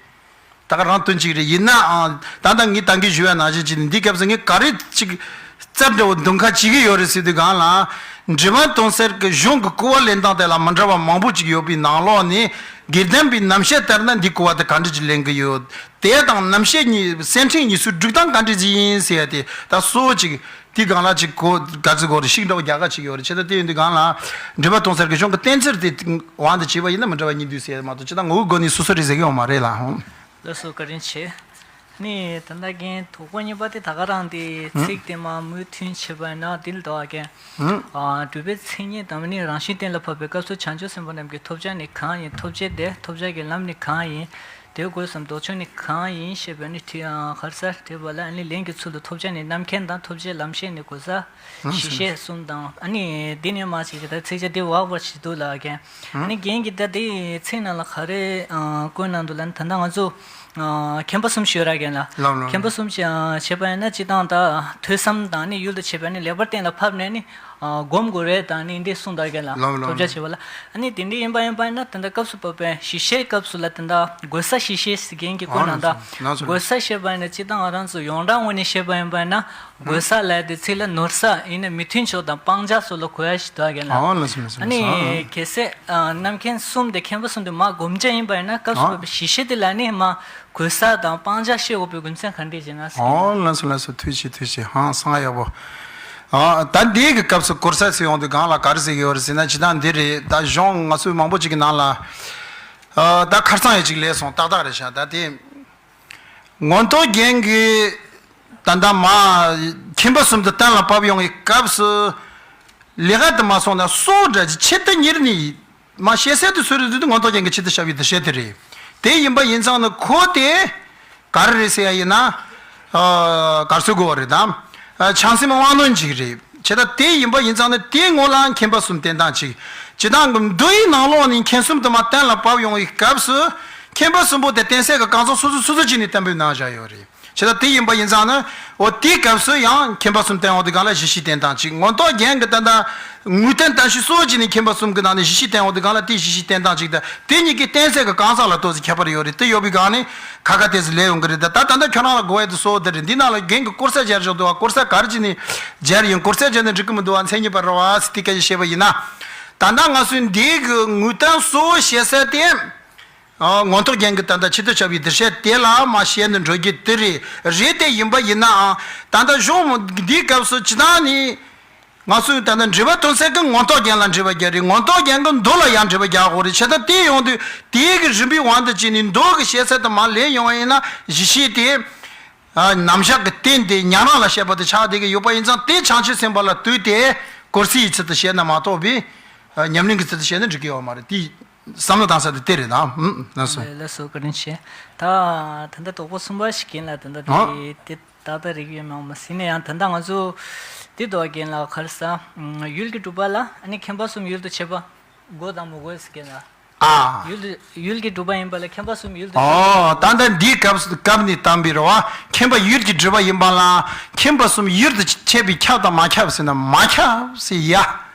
ད་ག་རང་དོན་གཅིག་རེད། ཡིན་ནའང་ད་ལྟ་ངས་ད་གིན་ཞུ་བ་ནང་བཞིན་བྱས་ནས་འདིའི་སྐབས་སུ་ངས་ག་རེ་ཅིག་རྩ་འདྲ་བོ་འདོན་ཁ་བྱེད་ཀྱི་ཡོད་རེད་ཟེར་དུས་སྒང་ལ། འགྲེལ་པ་གཏོང་སའི་གཞུང་གི་གོ་བ་ལེན་སྟངས་དེ་ལ་མི་འདྲ་བ་མང་པོ་ཅིག་ཡོད་པའི་ནང་ལོགས་ནས། དགེ་ལྡན་པའི་རྣམ་བཤད་ལྟར་ན་འདིའི་གོ་བ་དེ་ག་འདྲ་ཅིག་ལེན་གྱི་ཡོད། དེ་དང་རྣམ་བཤད་གཉིས། གསེར་ཕྲེང་གཉིས་སུ་སྒྲིག་སྟངས་ག་འདྲ་ཅིག་ཡིན་ཟེར་ཡ་དེ། ད་གཙོ་བོ་ཅིག་དེའི་སྒང་ལ་ཅིག་གོ་ག་ཚོད་གོ་རེ་ཞིག་འདྲ་བོ་རྒྱག་ག་ཅིག་ཡོད་རེད། བྱས་ཙང་དེ་ཡིན་དུས་སྒང་ལ། འགྲེལ་པ་གཏོང་སའི་གཞུང་གི་བསྟན་ཚུལ་དེ་དབང་དུ་བྱས་པ་ཡིན་ན་མི་འདྲ་བ་གཉིས་འདུག་ཟེར་མ་གཏོགས། སྤྱིར་བཏང་ངོ་བོའི་སྒོ་ནས་སོ་སོ་རེད་ཟེར་གྱི་ཡོད་མ་རེད་ལ། ལགས་སོ། བཀའ་དྲིན་ཆེ། ནི་ད་ལྟ་རྒན་དོགས་པ་གཉིས་པ་དེ། ད་ག་རང་དེ་ཚིག་དེ་མ་མུ་མཐུད་བྱས་པ་ཡིན་ན་དེ་ལ་འདུག་རྒན། ཨ། སྒྲུབ་པའི་མཚན་ཉིད་དང་ནི་རང་བཞིན་གཏན་ལ་ཕབ་པའི་སྐབས་སུ་བྱང་ཆུབ་སེམས་དཔའ་རྣམས་ཀྱི་ཐོབ་བྱ་ནི་གང་ཡིན། ཐོབ་བྱེད་དེ། ཐོབ་བྱ་གི་ལམ་ནི་གང་ཡིན། དེ་དགོས་སམ་ལྡོག་ཕྱོགས་ནི་གང་ཡིན་ཞེས་པའི་ནི་དྲི། ཨ། ག་རེ་ཟེར། དྲིས་པ་ལ། ཨ་ནི་ལན་གྱི་ཚུལ་དུ་ཐོབ་བྱ་ནི་རྣམ་མཁྱེན་དང་། ཐོབ་བྱེད་ལམ་ཤེས་ནི་གོལ་ས་གཞི་ཤེས་གསུམ་དང་། ཨ་ནི་འདི་ནས་མར་ཅིག་གི་ད་ཚིགས་བཅད་འདི་འོག་པར་ཞིག་འདུག་ལ་རྒན། ཨ་ནི་རྒན་གྱིས་ད་འདི་ཚིག་ནང་ལ་ག་རེ། ཨ། བཀོད་གནང་འདུག་ལབ་ན། ད་ལྟ་ང་ཚོ། ཨ། མཁྱེན་པ་གསུམ་ཞུ་ར་རྒན་ལགས། ལགས་ལགས། མཁྱེན་པ་གསུམ་བྱས་པ་ཡིན་ན། སྤྱིར་བཏང་ད་ཐོས་བསམ་དང་ནི་ཡུལ་དུ་བྱེད་པ་ནི་ལེགས་པར་གཏན་ལ་ཕབ་ནས་ནི། ཨ། སྒོམ་དགོས་རེད་དང་ནི་འདི་གསུངས་འདུག་རྒན་ལགས། ལགས་ལགས། ཐོབ་བྱ་བྱེད་པ་ལ། ཨ་ནི་དེ་འདྲ་ཡིན་པ་ཡིན་པ་ཡིན་ན། ད་ལྟ་སྐབས་སུ་བབས་པའི་གཞི་ཤེས་སྐབས་སུ་ལ་ད་ལྟ་གོལ་ས་གཞི་ཤེས་ཟེར་རྒན་གྱིས་བཀོད་གནང་། ད་གོལ་ས་བཤད་པ་ཡིན་ན། སྤྱིར་བཏང་ང་རང་ཚོ་ཡོངས་གྲགས་ངོས་ནས་བཤད་པ་ཡིན་པ་ཡིན་ན། གོལ་ས་ལབ་དེ་ཚིག་ལ་ནོར་ས། ཡིན་ན་མི་མཐུན་ཕྱོགས་དང་སྤང་བྱ་སོགས་ལ་གོ་ཡ་ཞིག་འདུག་རྒན་ལགས། ཨ། ལགས་སོ་ལགས་སོ། ཨ་ནི་གལ་སྲིད། ཨ། རྣམ་མཁྱེན་གསུམ་དེ། མཁྱེན་པ་གསུམ་དེ་མར་སྒོམ་བྱ་ཡིན་པ་ཡིན་ན། སྐབས་སུ་བབས་པའི་གཞི་ཤེས་དེ་ལ་ནི་མར་གོལ་ས་དང་སྤང་བྱ་བཤད་དགོས་པའི་རྒྱུ་མཚན་ག་འདྲ་ཅིག་ཡིན་ན་ཟེར། ཨོ། ལགས་སོ་ལགས་སོ། ཐུགས་རྗེ་ཆེ། ཐུགས་རྗེ་ཆེ། ཧང་སང་ཡག་པོ། ཨ། ད་འདི་གི་སྐབས་སུ་གུར་ས་ཟེར་ཡོང་དུས་སྒང་ལ་ག་རེ་ཟེར་གྱི་ཡོད་རེད་ཟེར་ན། ཇི་ལྟར་འདི་རེད། ད་གཞུང་ང་ཚོའི་མང་པོ་ཅིག་གི་ནང་ལ། ཨ། ད་ཁར་སང་ཡང་ཅིག་ལས་སོང་། ཏག་ཏག་རེད་ཤག་ད་དེ་མངོན་རྟོགས་རྒྱན་གྱི་ད་ལྟ་མ་ཁྱིམ་པ་གསུམ་དུ་གཏན་ལ་ཕབ་ཡོང་བའི་སྐབས་སུ། ལས་ཀ་དུ་མ་སོང་ན་སྲོག་འདྲ་ཅིག་ཆེད་དུ་གཉེར་ནས། མ་བཤད་ཟེར་དུ་སུ་རེད་དུས་མངོན་རྟོགས་རྒྱན་གྱི་ཆེད་དུ་བཤད་པའི་འདུ་ཤེས་དེ་རེད། དེ་ཡིན་པ་ཡིན་ཙང་ནི་ཁོ་དེ་ག་རེ་རེད་ཟེར་ཡ་ཡིན་ན། ཨ། ག་རེ་ཟེར་དགོས་པ་རེད་དམ། ཨ། བྱང་སེམས་དབང་རྣོན་ཅིག་རེད། བྱས་ཙང་དེ་ཡིན་པ་ཡིན་ཙང་ནི་དེའི་ངོ་ལ་མཁྱེན་པ་གསུམ་བསྟེན་སྟངས་ཅིག་ཇི་ལྟར་མདོ་ཡི་ནང་ལོགས་ནས་མཁྱེན་གསུམ་དུ་མ་གཏན་ལ་ཕབ་ཡོང་བའི་སྐབས་སུ། མཁྱེན་པ་གསུམ་པོ་དེ་གཏན་ཚིགས་ཀྱི་རྐང་ཚང་སོ་སོ་སོ་སོ་བྱས་ནས་བསྟན་པའི་ནང་བཞག་ཡོད་རེད། བྱས་ཙང་དེ་ཡིན་པ་ཡིན་ཙང་ནི། འོ་དེའི་སྐབས་སུ་ཡང་མཁྱེན་པ་གསུམ་བསྟེན་འོང་དུས་སྒང་ལ་གཞི་ཤེས་བསྟེན་སྟངས་གཅིག་མངོན་རྟོགས་རྒྱན་གྱི་ད་ལྟ་ངོས་བསྟན་ལྟ་ཞིབ་གཙོ་བོ་བྱས་ནས་མཁྱེན་པ་གསུམ་གྱི་ནང་ནས་གཞི་ཤེས་བསྟེན་འོང་དུས་སྒང་ལ་དེའི་གཞི་ཤེས་བསྟེན་སྟངས་གཅིག་དང་། དེ་གཉིས་ཀྱི་གཏན་ཚིགས་ཀྱི་རྐང་ཚང་ལ་ཏོག་ཙམ་ཁྱད་པར་ཡོད་རེད། དེ་ཡོད་པའི་སྒང་ནས་ཁ་ཁ་ཏོག་ཙམ་ལས་ཡོང་གི་རེད། ད་ད་ད་ལྟ་ཁྱོད་རང་ལ་གོ་ཡ་དེ་གཙོ་བོ་དེ་རེད། འདི་ནང་ལ་རྒན་གྱིས་སྐོར་ས་སྦྱར་བཞག་འདུག་བ། སྐོར་ས་ག་རེ་བྱས་ནས་སྦྱར་ཡིན། སྐོར་ས་སྦྱར་ན་འགྲིག་གི་མི་འདུག་བ། མཚན་ཉིད་པ་རེད་བ་ཟེར་དེ་སྐད་ཆ་བཤད་པ་ཡིན་ན། ད་ལྟ་ང་ཚོས་འདི་གི་ངོས་བསྟན་གཙོ་བོ་བྱེད་ས་དེ། ཨ། མངོན་རྟོགས་རྒྱན་གྱི་ད་ལྟ་ཆེད་དུ་བྱ་བའི་འདུ་ཤེས་དེ་ལ་མ་བཤད་ནས་འགྲོ་རྒྱུ་དེ་རེད། རེད་དེ་ཡིན་པ་ཡིན་ནའང་། ད་ལྟ་གཞུང་འདིའི་སྐབས་སུ་ཇི་ལྟར་ནི་ང་ཚོས་ད་ལྟ་འགྲེལ་པ་སྟོན་ས་གི་མངོན་རྟོགས་རྒྱན་ལ་འགྲེལ་པ་རྒྱག་རེད། མངོན་རྟོགས་རྒྱན་གྱི་མདོ་ལ་ཡང་འགྲེལ་པ་རྒྱག་དགོས་རེད། བྱས་ཙང་དེ་ཡོང་དུས་དེའི་གི་རིམ་པའི་དབང་དུ་བྱས་ནས་མདོ་གི་བཤད་ཚད་དུ་མ་ལེན་ཡོང་བ་ཡིན་ན། གཞི་ཤེས་དེ། ཨ། རྣམ་གཞག་གི་རྟེན་དེ་ཉམས་རང་ལ་བཤད་པ་དེ་ཆགས་བསྡད་ཀྱི་ཡོད་པ་ཡིན་ཙང་། དེ་བྱང་ཆུབ་སེམས་དཔའ་ལ་ལྟོས་ཏེ་གུར་སའི་ཚུལ་དུ་བཤད་ན་མ་གཏོགས་པའི། ཨ། ཉམས་ལེན་གྱི་ཚུལ་དུ་བཤད་ན་འགྲིག་གི་ཡོད་མ་རེད། དེ་བསམ་བློ་བཏང་ས་དེ་དེ་རེད་དམ། ཨུམ། ལགས་སོ། ལགས་སོ། བཀའ་དྲིན་ཆེ། ད་ད་ལྟ་དོགས་པ་གསུམ་པ་ཞིག་རྒན་ལགས་ད་ལྟ། ཨ། དེ་དེ་ཏག་ཏག་རིག་ཡོད་མ་མ་ཟིན་ན་ཡང་། ད་ལྟ་ང་ཚོ་དེ་དོགས་རྒན་ལགས་ག་རེ་ཟེར། ཡུལ་གྱི་གྲུབ་པ་ལ་ཨ་ནི་མཁྱེན་པ་གསུམ་ཡུལ་དུ་བྱེད་པ་དགོས་དང་མི་དགོས་ཟེར་རྒན་ལགས། ཨ། ཡུལ་དུ་ཡུལ་གྱི་གྲུབ་པ་ཡིན་པ་ལ་མཁྱེན་པ་གསུམ་ཡུལ་དུ་ཨོ། ད་ལྟ་འདིའི་སྐབས་སྐབས་ནས་བཏང་པའི་རེད་བ། མཁྱེན་པ་ཡུལ་གྱི་གྲུབ་པ་ཡིན་པ་ལ་མཁྱེན་པ་གསུམ་ཡུལ་དུ་བྱེད་པའི་ཁྱབ་དང་མ་ཁྱབ་ཟེར་ན་མ་ཁྱབ་ཟེར་ཡ།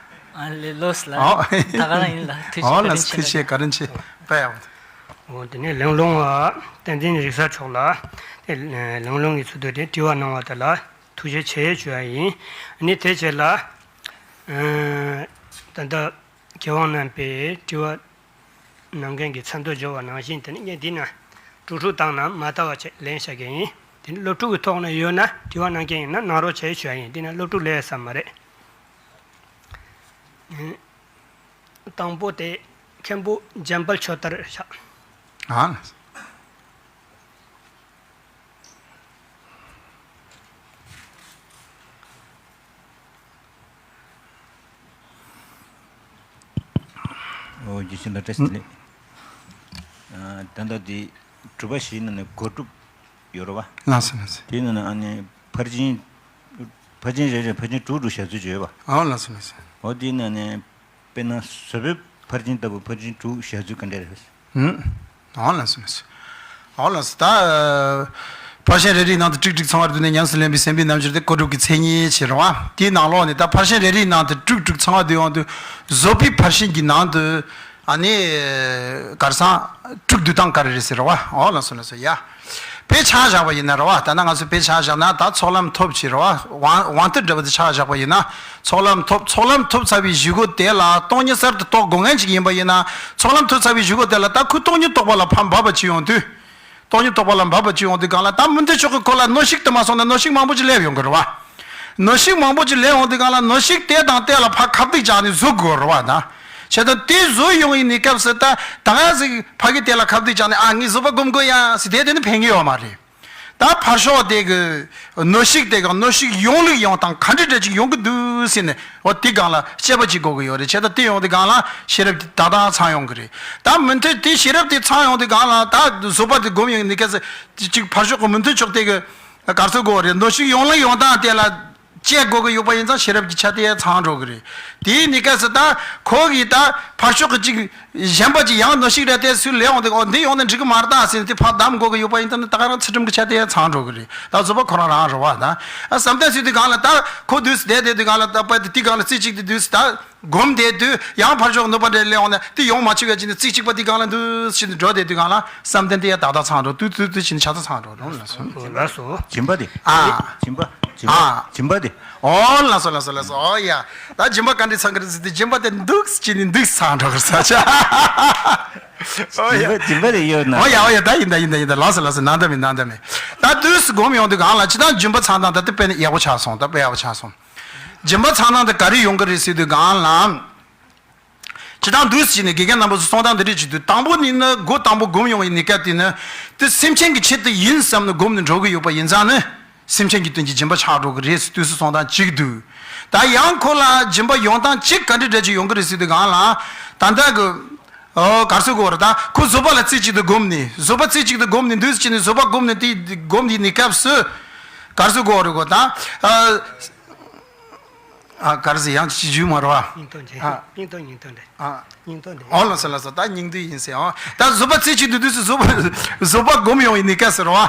ཨ་ལེ་ལོས་ལ། ཨོ། ད་ག་རང་ཡིན་ལ། ཐུགས་རྗེ་ཨོ་ལགས། བཀའ་དྲིན་ཆེ། ཐུགས་རྗེ་བཀའ་དྲིན་ཆེ། དཔེ་ཡག་པོ། འོ། དེ་ནས་ལེགས་སློང་བ་བསྟན་འཛིན་རིག་གསལ་མཆོག་ལ། དེ་ལེགས་སློང་གི་ཚུལ་དུ་དེ་དྲི་བ་གནང་བ་དེ་ལ་ཐུགས་རྗེ་ཆེ་ཞུ་བ་ཡིན། ཨ་ནི་དེ་རྗེས་ལ། ཨ། ད་ལྟ་མཁས་དབང་རྣམ་པས་དྲི་བ་གནང་མཁན་གྱི་མཚམས་ཐོ་འབྱོར་བ་ནང་བཞིན། དེ་ནས་ངས་འདི་ན་དཀྲུག་དཀྲུག་བཏང་ན་མ་ལྟ་བ་བྱས་ལན་བྱ་མཁན་ཡིན། དེ་ནས་སློབ་ཕྲུག་གི་ཐོག་ནས་ཡོད་ན། དྲི་བ་གནང་མཁན་ཡིན་ན་གནང་རོགས་བྱས་ཞུ་བ་ཡིན། འདི་ན་སློབ་ཕྲུག་ལས་ས་མ་རེད། དང་པོ་དེ་མཁན་པོ་འཇམ་དཔལ་ཆོས་དར་ཤག་ཨ། ཨོ། རྒྱལ་སྤྱི་ལ་བཀྲ་ཤིས་བདེ་ལེགས། ཨ། ད་ལྟ་འདི་གྲུབ་པ་བཞིའི་ནང་ནས་སྒོ་སྒྲུབ་ཡོད་རེད་བ། ལགས་སོ། ལགས་སོ། དེའི་ནང་ནས་ཨ་ནི་ཕར་ཕྱིན། ཕར་ཕྱིན་རེ་རེ་ཕར་ཕྱིན་དྲུག་དྲུག་བཞག་ཚུལ་བརྗོད་པ། ཨོ། ལགས་སོ། ལགས་སོ། ཨོ། དེའི་ནང་ནས་དཔེར་ན་བཟོད་པའི་ཕར་ཕྱིན་ལྟ་བུ་ཕར་ཕྱིན་དྲུག་བཞག་ཚུལ་ག་འདྲ་རེད། ཨུམ། ཨོ། ལགས་སོ། ལགས་སོ། ཨོ། ལགས་སོ། ད་ཕར་ཕྱིན་རེ་རེའི་ནང་དུ་དྲུག་དྲུག་ཚང་བར་བསྡུས་ནས་ཉམས་སུ་ལེན་པའི་སེམས་དཔའི་རྣལ་འབྱོར་དེ་སྒོ་སྒྲུབ་ཀྱི་མཚན་ཉིད་ཅེས་རེད་བ། དེའི་ནང་ལོགས་ནས་ད་ཕར་ཕྱིན་རེ་རེའི་ནང་དུ་དྲུག་དྲུག་ཚང་བར་བསྡུས་ཡོང་དུས། བཟོད་པའི་ཕར་ཕྱིན་གྱི་ནང་དུ། ཨ་ནི་ག་རེ་ཟེར། དྲུག་བསྡུ་སྟངས་ག་རེ་རེད་ཟེར་བ། ཨོ། ལགས་སོ། ལགས་སོ། ཡ། དཔེ་ཆ་བཞག་པ་ཡིན་ན་རེད་བ། ད་ནང་ང་ཚོས་དཔེ་ཆ་བཞག་ན། ད་ཚོགས་ལམ་ཐོབ་ཅེས་རེད་བ། དབང་དབང་དུ་འགྲོ་བ་དེ་ཆ་བཞག་པ་ཡིན་ན། ཚོགས་ལམ་ཐོབ། ཚོགས་ལམ་ཐོབ་ཚར་བའི་གཞུག་གུ་དེ་ལ་སྟོང་ཉིད་གསར་དུ་རྟོགས་དགོས་མཁན་ཅིག་ཡིན་པ་ཡིན་ན། ཚོགས་ལམ་ཐོབ་ཚར་བའི་གཞུག་གུ་དེ་ལ་ད་ཁོ་སྟོང་ཉིད་རྟོགས་པ་ལ་ཕར་འབབ་པ་ཅིག་ཡོང་དུས། སྟོང་ཉིད་རྟོགས་པ་ལ་འབབ་པ་ཅིག་ཡོང་དུས་སྒང་ལ། ད་མུ་མཐུད་ཕྱོགས་ཀྱི་ཁོ་ལ་གནོན་ཤུགས་དུ་མ་སོང་ན་གནོན་ཤུགས་མང་པོ་ཅིག་སླེབས་ཡོང་གི་རེད་བ། གནོན་ཤུགས་མང་པོ་ཅིག་སླེབས་ཡོང་དུས་སྒང་ལ་གནོན་ཤུགས་དེ་དང་དེ་ལ་ཕར་ཁ་གཏད་བཅག་ནས་བཟོད་དགོས་རེད་བ། ད་བྱས་ཙང་དེ་བཟོད་ཡོང་ཡིན་ནི་སྐབས་སུ། ད་ད་ག་ཟིག་ཕ་གི་དེ་ལ་ཁ་གཏད་བཅག་ནས། ཨ། ངས་བཟོད་པ་སྒོམ་དགོས་ཡ་ཟེར་དེ་དེ་ནི་ཕན་གི་ཡོད་མ་རེད། ད་ཕར་ཕྱོགས་དེ་གི་གནོན་ཤུགས་དེ་གི་གནོན་ཤུགས་ཡོང་ལུགས་ཡོང་སྟངས་ག་འདྲ་འདྲ་ཅིག་ཡོང་གི་འདུག་ཟེར་ནས། འོ། དེ་སྒང་ལ་དཔྱད་པ་ཅིག་དགོས་གི་ཡོད་རེད། བྱས་ཙང་དེ་ཡོང་དུས་སྒང་ལ་ཤེས་རབ་ཀྱི་ད་ལྟ་ཚང་ཡོང་གི་རེད། ད་མུ་མཐུད་དེ་ཤེས་རབ་དེ་ཚང་ཡོང་དུས་སྒང་ལ། ད་བཟོད་པ་དེ་སྒོམ་ཡོང་ནི་སྐབས་སུ་ཅིག་ཕར་ཕྱོགས་གི་མུ་མཐུད་ཕྱོགས་དེ་གི་ག་རེ་ཟེར་དགོས་རེད། གནོན་ཤུགས་ཡོང་ལུགས་ཡོང་སྟངས་དེ་ལ་དཔྱད་དགོས་གི་ཡོད་པ་ཡིན་ཙང་ཤེས་རབ་ཀྱི་ཆ་དེ་ཚང་འགྲོ་གི་རེད། དེའི་ནི་སྐབས་སུ་ད་ཁོ་གིས་ད་ཕར་ཕྱོགས་གི་ཅིག་གཞན་པ་ཅིག་ཡང་གནོན་ཤུགས་རེ་དེ་ཚུར་སླེབས་འོང་དུས། འོ། འདི་ཡོང་ན་འགྲིག་གི་མ་རེད་ད་ཟེར་ནས་དེ་ཕར་བསྡམ་དགོས་གི་ཡོད་པ་ཡིན་ཙང་། ད་ག་རང་ཚུལ་ཁྲིམས་ཀྱི་ཆ་དེ་ཚང་འགྲོ་གི་རེད། ད་བཟོད་པ་ཁོ་རང་རང་རེད་བ། ད་བསམ་གཏན་ཟེར་དུས་སྒང་ལ། ད་ཁོ་དུས་སུ་བསྡད་བསྡད་དུས་སྒང་ལ། ད་པ་དེ་དེ་སྒང་ལ་རྩེ་གཅིག་དེ་དུས་སུ་ད་སྒོམ་བསྡད་དུས། ཡང་ཕར་ཕྱོགས་གནོད་པ་འདྲ་སླེབས་འོང་ན་དེ་ཡོང་མ་བཅུག་ཡ་བྱས་ནས་རྩེ་གཅིག་པ་དེ་སྒང་ལ་འདུག་ཟེར་ནས་འགྲོ་བསྡད་དུས་སྒང་ལ། བསམ་གཏན་དེ་ཡ་ད་ལྟ་ཚང་འགྲོ། དུས་དུས་དུས་བྱས་ནས་ཆ་ཚང་ཚང་འགྲོ། ལགས་སོ། སྦྱིན་པ་དེ། ཨ། སྦྱིན་པ། སྦྱིན་པ། ཨ། སྦྱིན་པ་དེ། ཨོ། ལགས་སོ། ལགས་སོ། ལགས་སོ། ཨོ་ཡ། ད་སྦྱིན་པ་ག་འདྲས་ཚང་གི་རེད་ཟེར་དུས། སྦྱིན་པ་དེ་འདུག་སེ་བྱས་ནས་འདུག་སེ་ཚང་འགྲོ་གི་རེད་ས་ཆ། ཨོ་ཡ། སྦྱིན་པ། སྦྱིན་པ་དེ་ཡོད་ན། ཨོ་ཡ། ཨོ་ཡ། ད་ཡིན། ད་ཡིན། ད་ཡིན། ད་ལགས་སོ། ལགས་སོ། ནང་ད་མེད། ནང་ད་མེད། ད་དུས་སུ་སྒོམ་ཡོང་དུས་སྒང་ལ་ཅི་ད་སྦྱིན་པ་ཚང་སྟངས་ད་དེ་དཔེ་ནི་ཡག་པོ་ཆགས་སོང་། ད་དཔེ་ཡག་པོ་ཆགས་སོང་། སྦྱིན་པ་ཚང་སྟངས་དེ་ག་རེ་ཡོང་གི་རེད་ཟེར་དུས་སྒང་ལ། སྤྱིར་བཏང་འདུག་སེ་བྱས་ནས་དགེ་རྒན་རྣམ་པ་ཚོ་གསུང་སྟངས་འདི་འདྲས་བྱེད་དུས། དང་པོ་ནས་ནི་སྒོ་དང་པོ་སྒོམ་ཡོང་བའི་གནས་སྐབས་དེ་ནི། དེ་སེམས་ཅན་གྱི་ཆེད་དུ་ཡིན་བསམ་ནས་སྒོམ་ནས་འགྲོ་གི་ཡོད་པ་ཡིན་ཙང་ནི། སེམས་ཅན་གྱི་དོན་གྱི་སྦྱིན་པ་ཆགས་འགྲོ་གི་རེད་ཟེར་དུས་སུ་གསུང་སྟངས་གཅིག་འདུག་ད་ཡང་ཁོ་ལ་སྦྱིན་པ་ཡོང་སྟངས་གཅིག་ག་འདྲ་འདྲ་ཅིག་ཡོང་གི་རེད་ཟེར་དུས་སྒང་ལ། ད་ལྟ་གི། ཨོ་ག་རེ་ཟེར་དགོས་རེད། ད་ཁོ་བཟོད་པ་ལ་རྩེ་གཅིག་ཏུ་བསྒོམས་ནས། བཟོད་པ་རྩེ་གཅིག་ཏུ་བསྒོམས་ནས། འདུག་སེ་བྱས་ནས་བཟོད་པ་བསྒོམས་ནས། དེ་བསྒོམས་དེའི་གནས་སྐབས་སུ། ག་རེ་ཟེར་དགོས་རེད་གོ། ད་ཨ། ཨ། ག་རེ་ཟེར། ཡང་ཅིག་ཞུས་མ་རེད་བ། སྙིང་སྟོབས་ཆེ། ཨ། སྙིང་སྟོབས། སྙིང་སྟོབས་འདྲ། ཨ། སྙིང་སྟོབས་འདྲ། ཨོ་ལགས་སོ། ལགས་སོ། ད་སྙིང་སྟོབས་ཡིན་ཟེར། ཨོ། ད་བཟོད་པ་རྩེ་གཅིག་ཏུ་འདུག་སེ་བཟོད་པ། བཟོད་པ་སྒོམ་ཡོང་བའི་གནས་སྐབས་སུ་རེད་བ།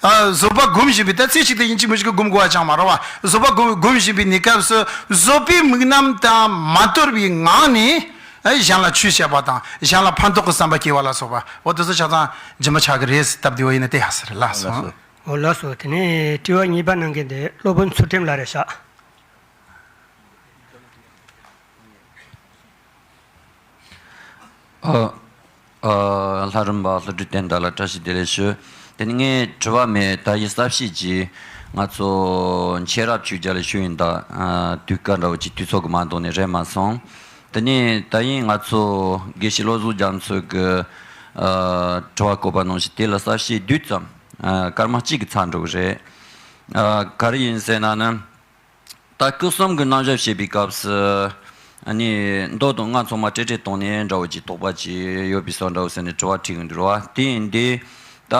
ཨ། བཟོད་པ་སྒོམ་བཞིན་པའི། ད་རྩེ་གཅིག་ཏུ་ཡིན་གཅིག་མིན་གཅིག་གི་སྒོམ་དགོས་པ་ཅང་མ་རེད་བ། བཟོད་པ་སྒོམ་སྒོམ་བཞིན་པའི་གནས་སྐབས་སུ། བཟོད་པའི་དམིགས་རྣམ་དང་མ་དོར་བའི་ངང་ནས། ཨ། གཞན་ལ་ཆོས་བཤད་པ་དང་། གཞན་ལ་ཕན་ཐོགས་ཀྱི་བསམ་པ་སྐྱེ་བ་ལ་སོགས་པ། འོ་དེ་ཚོ་ཆ་ཚང་སྦྱིན་པ་ཆགས་ཀྱི་རེད་ཟེར་སྟབས་བདེ་བ་ཡིན་ན་དེ་ཡག་ས་རེད། ལགས་སོ། ལགས་སོ། འོ་ལགས་སོ། དེ་ནས་དྲི་བ་གཉིས་པ་གནང་མཁན་དེ་སློབ་དཔོན་ཚུལ་ཁྲིམས་ལགས་རེད་ཤག་ཨ། ཨ། ལྷ་རམས་པ་ལྷུན་གྲུབ་བསྟན་དར་ལགས་བཀྲ་ཤིས་བདེ་ལེགས་ཞུ། དེ་ནས་ངས་དྲི་བ་མེད། ད་ཡིན་གསལ་བཤད་ཅིག་ང་ཚོ་མཁྱེན་རབ་ཆོས་རྒྱལ་ལ་ཞུ་ཡིན། ད་དུས་སྐབས་འདྲ་བོ་ཅིག་དུས་ཚོད་ཀྱི་མ་འདང་ནས་རེད་མ་སོང་། དེ་ནས་ད་ཡིན་ང་ཚོ་དགེ་བཤེས་བློ་བཟང་རྒྱ་མཚོ་གི། ཨ། དྲི་བ་བཀོད་པ་ནང་བཞིན་དེ་ལ་གསལ་བཤད་བསྡུས་ཙམ། ཨ། སྐར་མ་གཅིག་གི་ཚར་འགྲོ་གི་རེད། ཨ། ག་རེ་ཡིན་ཟེར་ན་ནི། ད་སྐུ་གསུམ་གྱི་རྣམ་གཞག་བཤད་པའི་སྐབས་སུ། ཨ་ནི་མདོ་དང་སྔགས་ཚང་མ་བྲེལ་བྲེལ་བཏང་ནས་འདྲ་བོ་ཅིག་དོགས་པ་ཅིག་ཡོད་པའི་བཟོ་འདྲ་བོ་ཟེར་ནས་དྲི་བ་དྲིས་ཀྱི་འདུག་ར་བ། དེ་ཡིན་དུས། ད་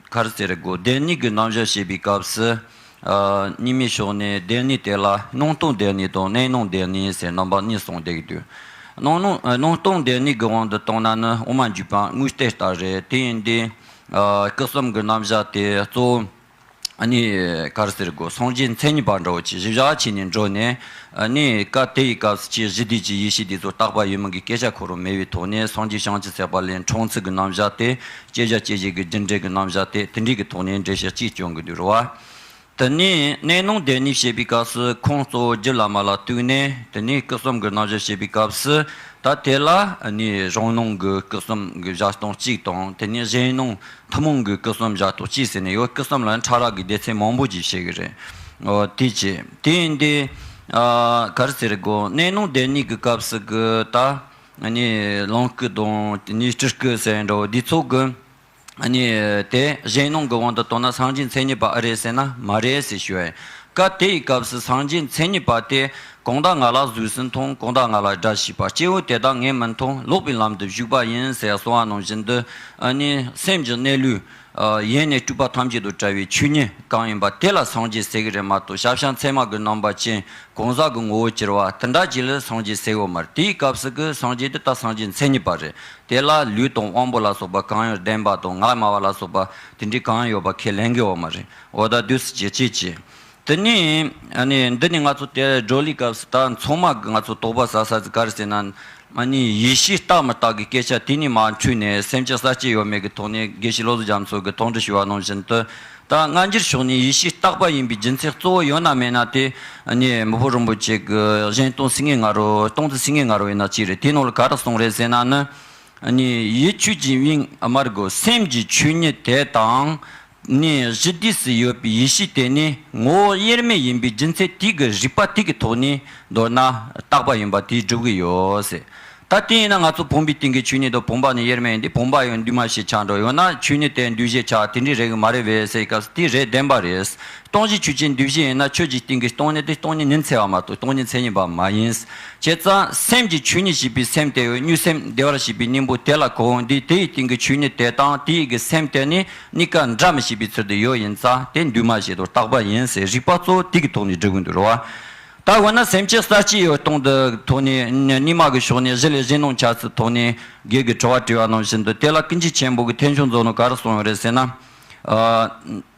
ག་རེ་ཟེར་དགོས། སྡེ་གཉིས་ཀྱི་རྣམ་གཞག་བཤད་པའི་སྐབས་སུ། ཨ། རྙིང་མའི་ཕྱོགས་ནས་སྡེ་གཉིས་དེ་ལ་སྣང་སྟོང་སྡེ་གཉིས་དང་གནས་སྣང་སྡེ་གཉིས་ཟེར་རྣམ་པ་གཉིས་གསུངས་བསྡད་ཀྱི་འདུག་སྣང་སྣང་། ཨ། སྣང་སྟོང་སྡེ་གཉིས་ཀྱི་དབང་དུ་བཏང་ན་ནི་དབུ་མ་འཇུག་པ་དངོས་གཏེར་ལྟར་རེད། དེ་ཡིན་དུས། ཨ། སྐུ་གསུམ་གྱི་རྣམ་གཞག་དེ་གཙོ་བོ། ཨ་ནི་ག་རེ་ཟེར་དགོས། སངས་རྒྱས་མཚན་ཉིད་པ་འདྲ་བོ་ཅིག་གཞི་བཞག་བྱས་ནས་འགྲོ་ནས། ཨ་ནི་སྐབས་དེ་ཡི་སྐབས་སུ་ཅིག་གཞི་དུས་ཀྱི་ཡེ་ཤེས་དེ་ཚོ་རྟག་པ་ཡིན་མིན་གྱི་སྐད་ཆ་ཁོ་རང་མེད་པའི་ཐོག་ནས། སངས་རྒྱས་བྱང་ཆུབ་སེམས་དཔའ་ལས་འཕྲོས་ཚུལ་གྱི་རྣམ་གཞག་དེ། བསྐྱེད་བྱ་སྐྱེད་བྱེད་ཀྱི་རྒྱུ་འབྲས་ཀྱི་རྣམ་གཞག་དེ། དེ་འདྲའི་གི་ཐོག་ནས་འགྲེལ་བཤད་ཅིག་བསྐྱོན་གྱི་འདུག་ར་བ། དེ་ནས་གནས་སྣང་སྡེ་གཉིས་བཤད་པའི་སྐབས་སུ། ཁུངས་གཙོ་བོ་རྒྱུད་བླ་མ་ལ་གཏུགས་ནས། དེ་ནས་སྐུ་གསུམ་གྱི་རྣམ་གཞག་བཤད་པའི་སྐབས་སུ། ད་དེ་ལ་ཨ་ནི་རང་སྣང་གི་སྐུ་གསུམ་གྱི་བཞག་སྟངས་གཅིག་དང་། དེ་ནས་གཞན་སྣང་ཐུན་མོང་གི་སྐུ་གསུམ་བཞག་སྟངས་གཅིག་ཟེར་ནས་ཡོད། སྐུ་གསུམ་ལ་ཕྲ་རགས་ཀྱི་སྡེ་ཚན་མང་པོ་ཅིག་བཤད་ཀྱི་རེད། འོ་དེ་བྱས། དེ་ཡིན་དུས། ཨ། ག་རེ་ཟེར་དགོས། གནས་སྣང་སྡེ་གཉིས་ཀྱི་སྐབས་སུ་གི་ད། ཨ་ནི་ལོངས་སྐུ་དང་། དེ་ནས་སྤྲུལ་སྐུ་ཟེར་འདྲ་བོ་འདི་ཚོ་གི། ཨ་ནི་དེ་གཞན་སྣང་གི་དབང་དུ་བཏང་ན་སངས་རྒྱས་མཚན་ཉིད་པ་ཨེ་རེད་ཟེར་ན་མ་རེད་ཟེར་ཞུ་ཡ་ཡིན། སྐབས་དེ་ཡི་སྐབས་སུ་སངས་རྒྱས་མཚན་ཉིད་པ་དེ་གང་ལྟར་ང་ལ་གཟུགས་སུ་མཐོང་། གང་ལྟར་ང་ལ་སྒྲ་ཞིག་པ། སྐྱེ་བོ་དེ་དག་ངས་མི་མཐོང་། ལོག་པའི་ལམ་དུ་ཞུགས་པ་ཡིན་ཟེར་གསུངས་པ་ནང་བཞིན་དུ། ཨ་ནི་སེམས་ཀྱི་གནས་ལུགས། ཨ། ཡེ་ནས་སྤྲུལ་པ་ཐམས་ཅད་དང་བྲལ་བའི་ཆོས་ཉིད་གང་ཡིན་པ་དེ་ལ་སངས་རྒྱས་ཟེར་གི་རེད་མ་གཏོགས། ཞབས་ཞྭ་མཚན་མ་གི་རྣམ་པ་ཅན་གང་ཟག་གི་ངོ་བོ་གྱུར་པ་དེ་འདྲ་ཅིག་ལ་སངས་རྒྱས་ཟེར་གོ་མ་རེད། དེའི་སྐབས་སུ་གི་སངས་རྒྱས་དེ་ད་སངས་རྒྱས་མཚན་ཉིད་པ་རེད། དེ་ལ་ལུས་དང་དབང་པོ་ལ་སོགས་པ་གང་ཡང་ལྡན་པ་དང་། ངག་སྨྲ་བ་ལ་སོགས་པ་དེ་འདྲའི་གང་ཡང་ཡོད་པ་ཁས་ལེན་གི་ཡོད་མ་རེད། འོ་ད་འདུག་སེ་བྱེད་ཅེས་བྱེད། དེ་ནས་ཨ་ནི་འདི་ནས་ང་ཚོ་དེ་བགྲོ་གླེང་སྐབས་སུ་ད་ཚང་མ་གི་ང་ཚོ་དོགས་པ་ཟ་ས་ཟིག་ག་རེ་ཟེར་ན། ཨ་ནི་ཡེ་ཤེས་རྟག་མི་རྟག་གི་སྐད་ཆ་དེ་ནས་མར་འཕྲོས་ནས། སེམས་ཅན་གསར་སྐྱེ་ཡོད་མེད་ཀྱི་ཐོག་ནས་དགེ་བཤེས་བློ་བཟང་རྒྱ་མཚོ་གིས་དོགས་འདྲི་ཞུས་པ་ནང་བཞིན་དུ། ད་སྔ་འགྱུར་ཕྱོགས་ནས་ཡེ་ཤེས་རྟག་པ་ཡིན་པའི་རྒྱུ་མཚན་གཙོ་བོ་ཡོད་ན་མེད་ན་དེ། ཨ་ནི་མི་ཕམ་རིན་པོ་ཆེ་གི་གཞན་སྟོང་སིལ་སྙན་ང་རོ། སྟོང་ཚིག་སིལ་སྙན་ང་རོ་ཡིན་ན་ཅི་རེད། དེའི་ནང་ལ་ག་རེ་གསུངས་རེད་ཟེར་ན་ནི། ཨ་ནི་ཡིད་ཆོས་ཀྱི་དབྱིངས། ཨ། མར་གོ། སེམས་ཀྱི་ཆོས་ཉིད་དེ་དང་ནི་གཞི་དུས་སུ་ཡོད་པའི་ཡེ་ཤེས་དེ་ནི་ངོ་བོ་དབྱེར་མེད་ཡིན་པའི་རྒྱུ་མཚན་དེ་གི་རིགས་པ་དེ་གི་ཐོག་ནས་མདོར་ན་རྟག་པ་ཡིན་པ་དེ་སྒྲུབ་གི་ཡོད་ཟེར། ད་དེ་ཡིན་ན་ང་ཚོ་བུམ་པའི་སྟེང་གི་ཆོས་ཉིད་དང་། བུམ་པ་ནི་དབྱེར་མེད་ཡིན་དུས་བུམ་པ་ཡང་འདུས་མ་བྱས་ཆགས་འགྲོ། ཡང་ན་ཆོས་ཉིད་དེ་འདུས་བྱས་ཆགས། དེ་འདྲའི་རེད་གི་མ་རེད་པས་ཟེར་སྐབས་སུ་དེ་རེད། བདེན་པ་རེད། སྟོང་གཞི་ཆོས་ཅན། འདུས་བྱས་ཡིན་ན་ཆོས་ཀྱི་སྟེང་གི་སྟོང་ཉིད་དེ་སྟོང་ཉིད་ཉིད་འཚེ་བ་མ་གཏོགས་སྟོང་ཉིད་མཚན་ཉིད་པ་མ་ཡིན། བྱས་ཙང་སེམས་ཀྱི་ཆོས་ཉིད་ཞེས་པའི་སེམས་དེ་ཡང་མྱུ་གུ་སེམས་བདེ་བར་གཤེགས་པའི་སྙིང་པོ་དེ་ལ་གོ་འོང་དུས། དེ་ཡི་སྟེང་གི་ཆོས་ཉིད་དེ་དང་དེ་ཡི་གི་སེམས་དེ་ནི་གཉིས་ཀ་འདྲ་མི་ཤེས་པའི་ཚུལ་དུ་ཡོད་ཡིན་ཙང་དེ་འདུས་མ་བྱས་དང་རྟག་པ་ཡིན་ཟེར་རིགས་པ་གཙོ་བོ་དེ་གི་ཐོག་ནས་སྒྲུབ་གི་འདུག་རེད་བ། ད་འོ་ན་སེམས་ཅན་གསར་སྐྱེ་ཡོད་སྟངས་དེ་ཐོག་ནས། རྙིང་མ་གི་ཕྱོགས་ནས་གཞི་ལས་གཞན་སྣང་ཆགས་ཚུལ་ཐོག་ནས་རྒན་གྱིས་དྲི་བ་དྲིས་པ་ནང་བཞིན་དུ། དེ་ལ་ཀུན་མཁྱེན་ཆེན་པོ་གི་ཐེག་མཆོག་མཛོད་ནང་ག་རེ་གསུངས་ཡོད་རེད་ཟེར་ན། ཨ།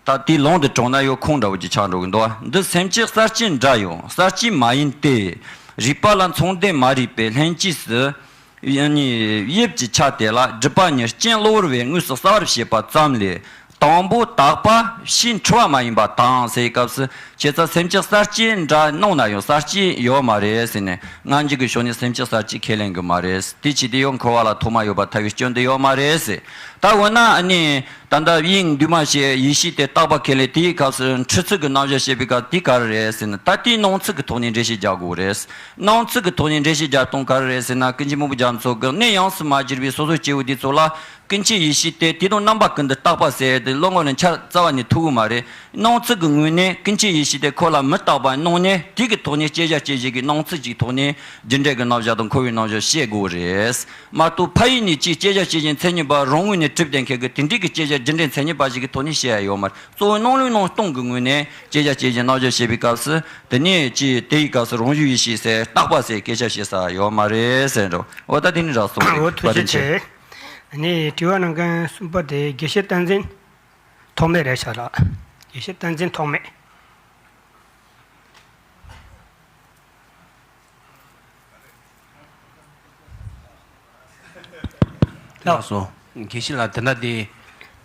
ད་དེའི་ལུང་དེ་དྲངས་ན་ཡང་ཁུངས་འདྲ་བོ་ཅིག་ཆགས་འགྲོ་གི་འདུག་བ། འདི་སེམས་ཅན་གསར་སྐྱེ་འདྲ་ཡང་གསར་སྐྱེ་མ་ཡིན་ཏེ། རིགས་པ་ལ་མཚུངས་ལྡན་མ་རིག་པས་ལྷན་སྐྱེས་སུ། ཡང་ནི་དབྱིབས་ཀྱི་ཆ་དེ་ལ་སྒྲིབ་པ་ཉིད་རྐྱེན་གློ་བུར་བས་དངོས་སུ་གསལ་བར་བྱེད་པ་ཙམ་ལས། དང་པོ་དག་པ་ཕྱིས་འཁྲུལ་བ་མ་ཡིན་པ་དང་ཟེར་བའི་སྐབས་སུ། བྱས་ཙང་སེམས་ཅན་གསར་སྐྱེ་འདྲ་སྣང་ན་ཡང་གསར་སྐྱེ་ཡོད་མ་རེད་ཟེར་ནས། སྔ་འགྱུར་གྱི་ཕྱོགས་ནས་སེམས་ཅན་གསར་སྐྱེ་ཁས་ལེན་གྱི་མ་རེད། དེ་བྱས་ཏེ་ཡང་འཁོར་བ་ལ་ཐོག་མ་ཡོད་པར་ཐལ་བའི་སྐྱོན་དེ་ཡོད་མ་རེད་ཟེར། ད་འོ་ན་ཨ་ནི་ད་ལྟ་དབྱིངས་འདུས་མ་བྱས་ཡེ་ཤེས་དེ་རྟག་པ་ཁས་ལེན། དེའི་སྐབས་སུ་འཁྲུལ་ཚུལ་གྱི་རྣམ་གཞག་བཤད་པའི་སྐབས་དེ་ག་རེ་རེད་ཟེར་ན། ད་དེའི་སྣང་ཚུལ་གྱི་ཐོག་ནས་འགྲེལ་བཤད་རྒྱག་དགོས་རེད། སྣང་ཚུལ་གྱི་ཐོག་ནས་འགྲེལ་བཤད་རྒྱག་སྟངས་ག་རེ་རེད་ཟེར་ན། ཀུན་མཁྱེན་མང་པོ་རྒྱ་མཚོ་གིས་གནས་ཡོངས་སུ་མ་གྱུར་པའི་སོ་སོ་སྐྱེ་བོ་འདི་ཚོ་ལ། ཀུན་མཁྱེན་ཡེ་ཤེས་དེ་དེ་དང་རྣམ་པ་ཀུན་ཏུ་རྟག་པ་ཟེར་ཏེ་བློ་ངོར་ནས་འཆར་རྩ་བ་ནས་ཐུབ་ཀྱི་མ་རེད། སྣང་ཚུལ་གྱི་ངོས་ནས་ཀུན་མཁྱེན་ཡེ་ཤེས་དེ་ཁོ་ལ་མི་རྟག་པ་སྣང་ནས། དེ་གི་ཐོག་ནས་སྐྱེ་བྱ་སྐྱེ་བྱེད་ཀྱི་སྣང་ཚུལ་གྱི་ཐོག་ནས་རྒྱུ་འབྲས་ཀྱི་རྣམ་གཞག་དང་འཁོར་བའི་རྣམ་གཞག་བཤད་དགོས་རེད། མ་གཏོགས་ཕ་ཡུལ་ནས་ཅིག་སྐྱེ་བྱ་སྐྱེ་བྱེད་མཚན་ཉིད་པ་རང་ངོས་ནས་གྲུབ་བསྡད་མཁན་གྱི་དེ་འདྲའི་གི་སྐྱེ་བྱ་རྒྱུ་འབྲས་མཚན་ཉིད་པ་ཞིག་གི་ཐོག་ནས་བཤད་ཡ་ཡོད་མ་རེད། གཙོ་བོ་སྣང་ལུགས་སྣང་སྟངས་ཀྱི་ངོས་ནས་སྐྱེ་བྱ་སྐྱེ་བྱེད་རྣམ་གཞག་བཤད་པའི་སྐབས་སུ། དེ་ནས་ཅིག་དེའི་སྐབས་སུ་རང་བྱུང་ཡེ་ཤེས་ཟེར་རྟག་པ་ཟེར་སྐད་ཆ་བཤད་ས་ཡོད་མ་རེད་ཟེར་འགྲོ། འོ་ད་དེ་ནི་རག་སོང་རེད། འོ་ཐུགས་རྗེ་ཆེ། ནི་དྲི་བ་གནང་མཁན་གསུམ་པ་དེ་དགེ་བཤེས་བསྟན་འཛིན་ཐོགས་མེད་རེད་ཤག་ལགས། དགེ་བཤེས་བསྟན་འཛིན་ཐོགས་མེད། ལགས་སོ། དགེ་བཤེས་ལགས། དེ་འདྲ་དེ་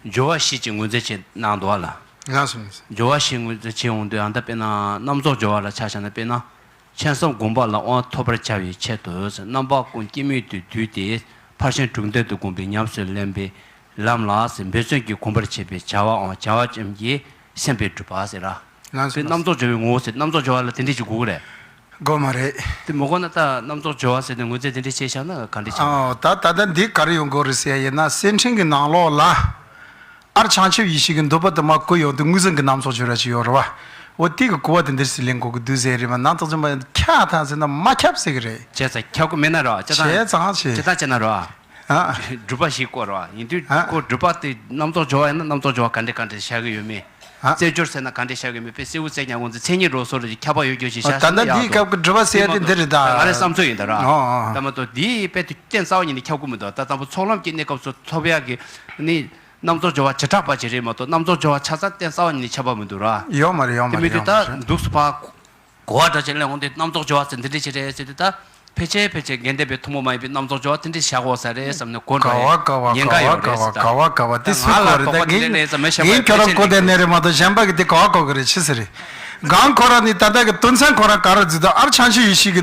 སྦྱོར་བ་བཞི་ཅིག་ངོས་འཛིན་བྱེད་གནང་འདུག་བ་ལ། ལགས་སོ། སྦྱོར་བ་བཞི་ངོས་འཛིན་བྱེད་འོང་དུས། ཨ་ད་དཔེར་ན་རྣམ་རྫོགས་སྦྱོར་བ་ལ་ཆ་བཞག་ན། དཔེར་ན། མཁྱེན་གསུམ་སྒོམ་པ་ལ་དབང་ཐོབ་པར་བྱ་བའི་ཆེད་དུ། རྣམ་པ་ཀུན་སྐྱེ་མེད་དུ་བསྡུས་ཏེ། ཕར་ཕྱིན་དྲུག་ལྡན་དུ་བསྒོམས་པའི་ཉམས་སུ་ལེན་པའི་ལམ་ལ། འབད་བརྩོན་གྱིས་གོམས་པར་བྱེད་པའི་བྱ་བའམ། བྱ་བ་ཙམ་གྱིས་སེམས་པས་གྲུབ་པ་ཟེར་ར། ལགས་སོ། དཔེ་རྣམ་རྫོགས་སྦྱོར་བའི་ངོ་བོ་ཟེར། རྣམ་རྫོགས་སྦྱོར་བ་ལ་དེ་འདྲས་ཅིག་དགོས་ཀྱི་རེད། དགོས་མ་རེད། དེ་མ་དགོས་ན་ད་རྣམ་རྫོགས་སྦྱོར་བ་ཟེར་ཏེ་ངོས་འཛིན་དེ་འདྲས་བྱས་བཞག་ན་ག་འདྲས་ཆགས། ཨོ། ད་ད་ལྟ་འདི་ག་རེ་ཡོང་དགོས་རེད་ཟེར་ཡ་ཡིན་ན། སེམས་ཅན་གྱི་ནང་ལོགས་ལ། ཨར་བྱང་ཆུབ་ཡེ་ཤེས་ཀྱི་འདོད་པ་དེ་མར་བསྐུལ་ཡོང་དུས་དངོས་ཟིན་གྱི་རྣམ་རྫོགས་སྦྱོར་བ་ཅིག་ཡོད་རེད་བ། འོ་དེ་གི་གོ་བ་དེ་འདིར་སྲིད་ལེན་དགོས་ཀྱི་འདུག་ཟེར་རེད་མ། ནང་ཚགས་ཚུན་པ་ཁྱབ་ཐང་ཟེར་ན་མ་ཁྱབ་ཟེར་གི་རེད། བྱས་ཙང་ཁྱབ་ཀྱི་མེད་ན་རེད་བ། བྱས་ཙང་བྱས་ཙང་བྱས། བྱས་ཙང་བྱས་ན་རེད་བ། ཨ། སྒྲུབ་པ་ཞིག་བསྐོར་བ་ཡིན་དུས། ཨ། ཁོ་སྒྲུབ་པ་དེ་རྣམ་རྫོགས་སྦྱོར་བ་ཡིན་ན་རྣམ་རྫོགས་སྦྱོར་བ་ག་འདྲས་ག་འདྲས་བཞག་གི་ཡོད་མེད། ཨ། རྩེ་སྦྱོར་ཟེར་ན་ག་འདྲས་བཞག་གི་ཡོད་མེད། དཔེ་གསལ་བོ་གསལ་རྐྱང་ངོས་འཛིན་མཚན་ཉིད་རོ་སོ་རེ་ཞིག་ཁྱབ་པ་ཡོད་རྒྱུ་ཞིག་བཞག་ད་ལྟ་ཡག་འདིའི་འདུག་སྐབས་ཀྱི་སྒྲུབ་པ་ཟེར་ཡ་དེ་འདི་རེད་ད། ང་རའི་བསམ་ཚུལ་ཡིན་ད་ར། ཨོ་ཨོ། ད་མ་གཏོགས་འདིའི་དཔེ་དེ་གཏན་རྩ་བ་ཉིད་ནས་ཁྱབ་ཀྱི་མི་འདུག་ད་དང་པོ་ཚོགས་ལམ་གྱི་གནས་སྐབས་སུ་ཐོབ་ཡག་གི་ནི་རྣམ་རྫོགས་སྦྱོར་བ་བྱེ་བྲག་པ་ཅིག་རེད་མ་གཏོགས། རྣམ་རྫོགས་སྦྱོར་བ་ཆ་ཚང་གཏན་རྩ་བ་ཉིད་ནས་ཁྱབ་པ་མི་འདུག་ར། ཡོད་མ་རེད། ཡོད་མ་རེད། དེ་མི་དུས་ད་འདུག་སུ་ཕར་གོ་བ་འདྲ་ཅིག་ལེན་འོང་དུས། རྣམ་རྫོགས་སྦྱོར་བ་ཟེར་འདི་འདྲ་ཅིག་རེད་ཟེར་དུས། ད་ཕལ་ཆེར་ཕལ་ཆེར་དགེ་ལྡན་པའི་ཐུན་མོང་མ་ཡིན་པའི་རྣམ་རྫོགས་སྦྱོར་བ་དེ་འདྲ་བཞག་དགོས་ས་རེད་བསམ་ནས་གོ་འདྲ་ཡིན། ཉེན་ཁ་ཡོད་རེད་ཟེར། ད་ང་ལ་དོགས་པ་དེ་འདྲ་ལས་ཙམ་མི་བཞག་པ། ངས་ཁྱོད་རང་གོ་བསྡད་ནས་རེད་མ་གཏོགས་གཞན་པ་གི་དེ་གོ་བ་གོ་གི་རེད། ཆི་ཟེར་རེད། གང་ཁོ་རང་ནི་ད་ལྟ་གི་དོན་ཚན་ཁོ་རང་ག་རེ་བརྩིས་འདུག་ཨར་བྱང་ཆུབ་ཡེ་ཤེས་ཀྱི་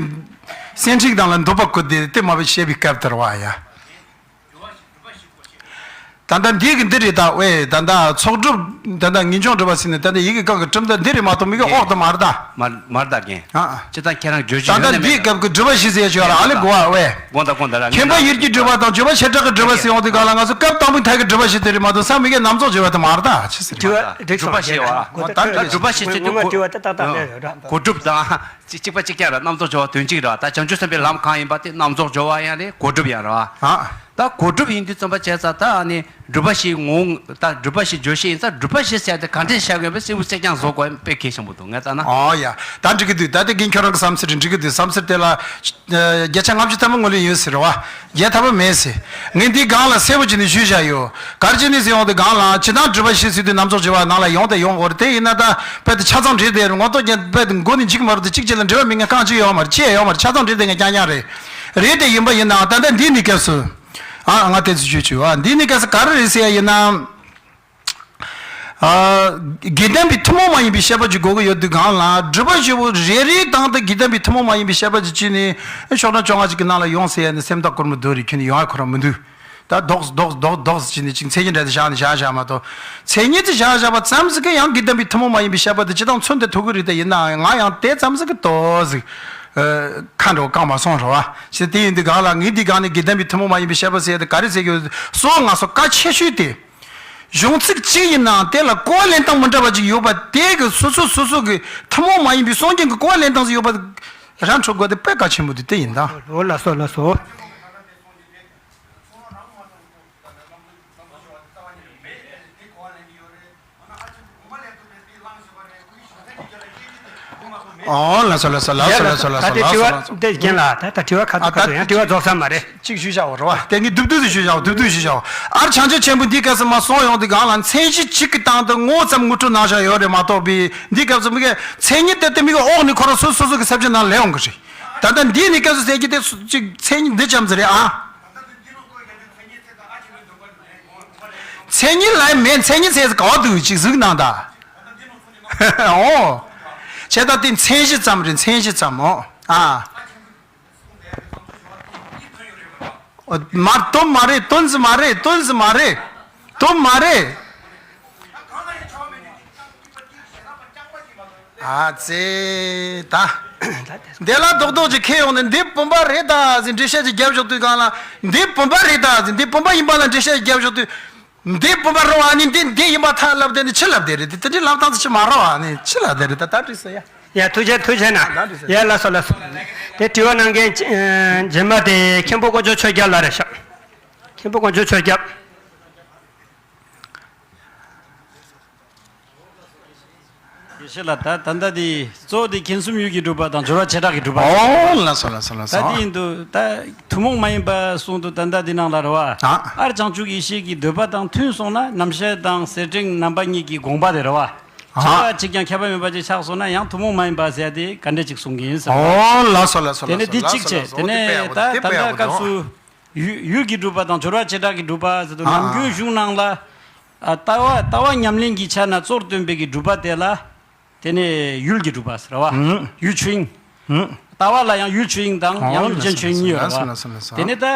སེམས་ཁྲིད་དང་ལ་འདོད་པ་བསྐུལ་ཏེ་དེ་མ་བྱས་པའི་སྐབས་དེར་བ་ཡ། ད་ལྟ་འདི་གི་འདི་རེད་ད། ཝེ། ད་ལྟ་ཚོགས་སྒྲུབ། ད་ལྟ་ངེས་འབྱུང་སྒྲུབ་པ་ཟེར་ནས། ད་ལྟ་ཡི་གེ་གང་གི་གྲུབ་མཐའ་འདི་རེད་མ་གཏོགས་མི་གི་ཨོག་ཏུ་མར་ད། མར་མར་ད་རྒན། ཨ་ཨ། ཅི་ད་ཁྱེད་རང་བརྗོད་ཀྱི་ད་ཡོད་ལྟ་ན་འདིའི་མེད་ན། སྐབས་ཀྱི་སྒྲུབ་པ་བཞི་ཟེར་ཡ་ཅིག་ཡོད་ར། ཨ་ལེ་གོ་བ་ཝེ། དགོངས་དག་དགོངས་དག་ར། མཁྱེན་པ་ཡུལ་གྱི་སྒྲུབ་པ་དང་སྤྱོད་པ་བྱེ་བྲག་གི་སྒྲུབ་པ་ཟེར་ཡོང་དུས་གང་ལ་ང་ཚོ་སྐབས་དང་པོའི་མཐའ་གི་སྒྲུབ་པ་བཞི་དེ་རེད་མ་གཏོགས་ས་མི་གི་རྣམ་རྫོགས་སྦྱོར་བ་དེ་མར་ད་ཆི་ཟེར། དྲི་བ་འགྲིག་སོང་། སྒྲུབ་པ་བཞི་བ། ད་སྒྲུབ་པ་བཞི་ཟེར་དུས་ངོ་མ་དྲི་བ་དེ་ཏག་ཏག་སླེབས་ཡོད་ར། གོ་སྒྲུབ་དང་། གཅིག་གཅིག་པ་གཅིག་རྐྱང་ར། རྣམ་རྫོགས་སྦྱོར་བ་དོན་གཅིག་ར། ད་བྱང་ཆུབ་སེམས་དཔའི་ལམ་གང་ཡིན་པ་དེ་རྣམ་རྫོགས་སྦྱོར་བ་ཡང་རེད། གོ་སྒྲུབ་ཡང་ར། ཨ། ད་གོ་སྒྲུབ་ཡིན་དུས་ཙམ་པ་བྱས་ཙང་། ད་ཨ་ནི་སྒྲུབ་པ་བཞི་ངོ་། ད་སྒྲུབ་པ་བཞི་བརྗོད་བྱེད་ཡིན་ཙང་། སྒྲུབ་པ་བཞི་ཟེར་དེ་ག་འདྲས་བཞག་ཡོད་པའི་གསལ་བོ་གསལ་རྐྱང་བཟོ་དགོས་དཔེ་གལ་ཆེན་པོ་འདུག་ངས་ལྟ་ན། ཨོ་ཡ། ད་འགྲིག་གི་འདུག་ད་དེ་རྒན་ཁྱོད་རང་གི་བསམ་ཚུལ་རེད། འགྲིག་གི་འདུག་བསམ་ཚུལ་དེ་ལ་བརྒྱ་ཆ་ལྔ་བཅུ་ཐམ་པ་ངོས་ལེན་ཡོད་ཟེར་བ། བརྒྱ་ཐམ་པ་མེད་ཟེར། ངས་འདི་སྒང་ལ་གསལ་པོ་བྱས་ནས་ཞུས་བཞག་ཡོད། ག་རེ་བྱས་ནས་ཟེར་ཡོང་དུས་སྒང་ལ། ཇི་ལྟར་སྒྲུབ་པ་བཞི་ཟེར་དུས་རྣམ་རྫོགས་སྦྱོར་བ་ནང་ལ་ཡོང་དང་ཡོང་དགོས་རེད། དེ་ཡིན་ན་ད་དཔེ་དེ་ཆ་ཚང་འགྲིག་བསྡད་རེད། ངོ་ཐོག་རྒྱན་དཔེ་དེ་མགོ་ནས་མཇུག་མ་རུ་དེ་གཅིག་གཅིག་ལ་འབྲེལ་བ་མེད་མཁན་རྐང་གཅིག་ཡོད་མ་རེད། ཅི་ཡང་ཡོད་མ་རེད། ཆ་ཚང་འགྲིག་བསྡད་མཁན་རྐྱང་རྐྱང་རེད། རེད་དེ་ཡིན་པ་ཡིན་ནའང་ད་ལྟ་འདི་ནས་སྐབས་སུ། ཨ། ང་དེ་ཚོ་ཞུ་ཆུ། ཨ། འདི་ནས་སྐབས་སུ་ག་རེ་རེད་ཟེར་ཡ་ཡིན་ན། ཨ། དགེ་ལྡན་པའི་ཐུན་མོང་མ་ཡིན་པའི་བཤད་པ་ཅིག་དགོས་ཀྱི་ཡོད་དུས་སྒང་ལ། སྒྲུབ་པ་བཞི་པོ་རེ་རེའི་སྟེང་དུ་དགེ་ལྡན་པའི་ཐུན་མོང་མ་ཡིན་པའི་བཤད་པ་ཅིག་བྱས་ནས་ཤོག་གྲངས་བཅོ་ལྔ་ཅིག་གི་ནང་ལ་ཡོང་ཟེར་ཡ་ནི་སེམས་ཐག་གོར་མོ་རྡོ་རེད། ཁྱོན་ནས་ཡོང་ཡ་ཁོ་རང་མི་འདུག་ད་རྡོག་རྡོག་རྡོག་རྡོག་བྱས་ནས་ཅིག་མཚན་ཉིད་འདྲ་དེ་བཞག་ནས་བཞག་བཞག་མ་གཏོགས། མཚན་ཉིད་དེ་བཞག་བཞག་པ་ཙམ་ཟིག་གིས་ཡང་དགེ་ལྡན་པའི་ཐུན་མོང་མ་ཡིན་པའི་བཤད་པ་དེ་སྤྱིར་བཏང་མཚོན་དུ་ཐུག་གི་རེད། དེ་ཡིན་ནའང་ང་ཡང་དེ་ཙམ་ཟིག་གི་ཏོག་ཙམ་ཁ་འགྲོ་བཀང་མ་སོང་རེད་བ། ཞེས་དེ་ཡིན་དུས་སྒང་ལ་ངས་འདི་སྒང་ནས་དགེ་ལྡན་པའི་ཐུན་མོང་མ་ཡིན་པའི་བཤད་པ་ཟེར་ཡ་དེ་ག་རེ་ཟེར་གྱི་ཡོད། སོ་ང་སོ་གལ་ཆེ་ཤོས་དེ། གཞུང་ཚིག་གཅིག་ཡིན་ནའང་དེ་ལ་གོ་བ་ལེན་སྟངས་མི་འདྲ་བ་ཅིག་ཡོད་པ་དེ་གི་སོ་སོ་སོ་སོ་གི་ཐུན་མོང་མ་ཡིན་པའི་སངས་རྒྱས་ཀྱི་གོ་བ་ལེན་སྟངས་ཟིག་ཡོད་པ་ར་འཕྲོད་དགོས་དེ་དཔེ་གལ་ཆེན་པོ་དེ་དེ་ཡིན་ད། འོ་ལགས་སོ་ལགས་སོ། ཨོ་ལགས་སོ་ལགས་སོ་ལགས་སོ་ལགས་སོ་ལགས་སོ། ད་དེ་དྲི་བ་དེ་རྒན་ལགས། ད་ད་དྲི་བ་ཁ་ཐུག་ཁ་ཐུག་ཡང་དྲི་བ་རྫོགས་ས་མ་རེད། གཅིག་ཞུས་བཞག་པ་རེད་བ། དེ་ངས་མདུད་མདུད་དུ་ཞུས་བཞག་པ། མདུད་མདུད་ཞུས་བཞག་པ། ཨར་བྱང་ཆུབ་ཆེན་པོ་འདིའི་སྐབས་སུ་མར་གསུངས་ཡོང་དུས་སྒང་ལ་མཚན་གཞི་གཅིག་གི་སྟེང་དུ་ངོ་བོ་ཙམ་ངོ་སྤྲོད་གནང་བཞག་ཡོད་རེད་མ་གཏོགས་པའི། འདིའི་སྐབས་སུ་མི་གི་མཚན་ཉིད་དེ་དེ་མི་གི་འོག་ནས་ཁོ་རང་སོ་སོ་སོ་སོ་གི་ས་བཅད་ནང་ལེན་འོང་གི་རེད། ད་ལྟ་འདི་ནི་སྐབས་སུ་ཟེར་གྱི་དེ་གཅིག་མཚན་ཉིད་འདི་ཙམ་ཟིག་རེད་ཨ། མཚན་ཉིད་ལ་མེད། མཚན་ཉིད་ཚེ་ག་བ་འདུག་ཅིག་གཟིགས་གནང་ད། ཨོ། བྱས་ད་དེ་མཚན་གཞི་ཙམ་རེད། མཚན་གཞི་ཙམ་མོ། ཨ། ཨོ། མ་དོན་མ་རེད། དོན་ཟིག་མ་རེད། དོན་ཟིག་མ་རེད། དོན་མ་རེད། ཨ་ཙེ་ད། འདི་ལ་རྡོག་རྡོག་ཅིག་ཁེལ་ཡོང་ནས་འདི་བུམ་པ་རེད་ད་ཟེར་འགྲེལ་བཤད་ཅིག་རྒྱབ་ཞོག་དུས་སྒང་ལ། འདི་བུམ་པ་རེད་ད་ཟེར། འདི་བུམ་པ་ཡིན་པ་ལ་འགྲེལ་བཤད་ཅིག་རྒྱབ་ཞོག་དུས། འདི་བུམ་པ་རེད་བ། ནི་འདི་འདི་ཡིན་པ་ཐག་ལབ་དེ་ནི་ཕྱི་ལབ་དེ་རེད། དེ་དེ་འདྲའི་ལབ་སྟངས་ཅིག་མ་རེད་བ། ནི་ཕྱི་ལབ་དེ་རེད། ད་ད་འགྲིག་སོང་ཡ། ཡ་ཐུགས་རྗེ་ཐུགས་རྗེ་གནང་། ཡ་ལགས་སོ་ལགས་སོ། དེ་དྲི་བ་གནང་མཁན་རྗེས་མ་དེ་མཁན་པོ་དཀོན་མཆོག་ཆོས་རྒྱལ་ལགས་རེད་ཤག་མཁན་པོ་དཀོན་མཆོག་ཆོས་རྒྱལ། དགེ་བཤེས་ལགས། ད་ད་ལྟ་དེ་གཙོ་བོ་དེ་མཁྱེན་གསུམ་ཡུལ་གྱི་སྒྲུབ་པ་དང་སྦྱོར་བ་བྱེ་བྲག་གི་སྒྲུབ་པ། ཨོ་ལགས་སོ་ལགས་སོ་ལགས་སོ། ད་དེ་ཡིན་དུས་ད་ཐུན་མོང་མ་ཡིན་པ་གསུངས་དུས་ད་ལྟ་དེ་ནང་ལ་རེད་བ། ཨ། ཨར་བྱང་ཆུབ་ཡེ་ཤེས་ཀྱི་འདོད་པ་དང་མཐུན་སོང་ན་རྣམ་ཤེས་དང་ཟེར་ཕྲེང་རྣམ་པ་གཉིས་ཀྱི་དགོངས་པ་དེ་རེད་བ། ཨ། ཆགས་པ་གཅིག་ཀྱང་ཁྱད་པར་མེད་པ་ཅིག་ཆགས་སོང་ན་ཡང་ཐུན་མོང་མ་ཡིན་པ་ཟེར་ཡ་དེ་ག་འདྲ་ཅིག་གསུང་གི་ཡིན་ཟེར་བ། ཨོ་ལགས་སོ་ལགས་སོ་དེ་ནས་ལགས་སོ་འདི་གཅིག་ལགས་སོ་བྱས། ལགས་སོ། དེ་ནས་ད་ད་ལྟ་སྐབས་སུ། ཡུལ་ཡུལ་གྱི་སྒྲུབ་པ་དང་སྦྱོར་བ་བྱེ་བྲག་གི་སྒྲུབ་པ་ཟེར་དུས། ཨ། ནམ་རྒྱུན་གཞུང་ནང་ལ། ཨ། ལྟ་བ་ལྟ་བ་ཉམས་ལེན་གྱི་ཆ་ནས་གཙོར་བཏོན་པའི་གི་སྒྲུབ་པ་དེ་ལ། དེ་ནས་ཡུལ་གྱི་སྒྲུབ་པ་ཟེར་བ། ཨུ། ཡུལ་ཆོས་དབྱིངས། ཨུ། ལྟ་བ་ལ་ཡང་ཡུལ་ཆོས་དབྱིངས་དང་། ཨོ་ཡང་ཡུལ་ཅན་ཆོས་དབྱིངས་གཉིས་ཡོད་རེད་བ། ལགས་སོ་ལགས་སོ་ལགས་སོ། དེ་ནས་ད་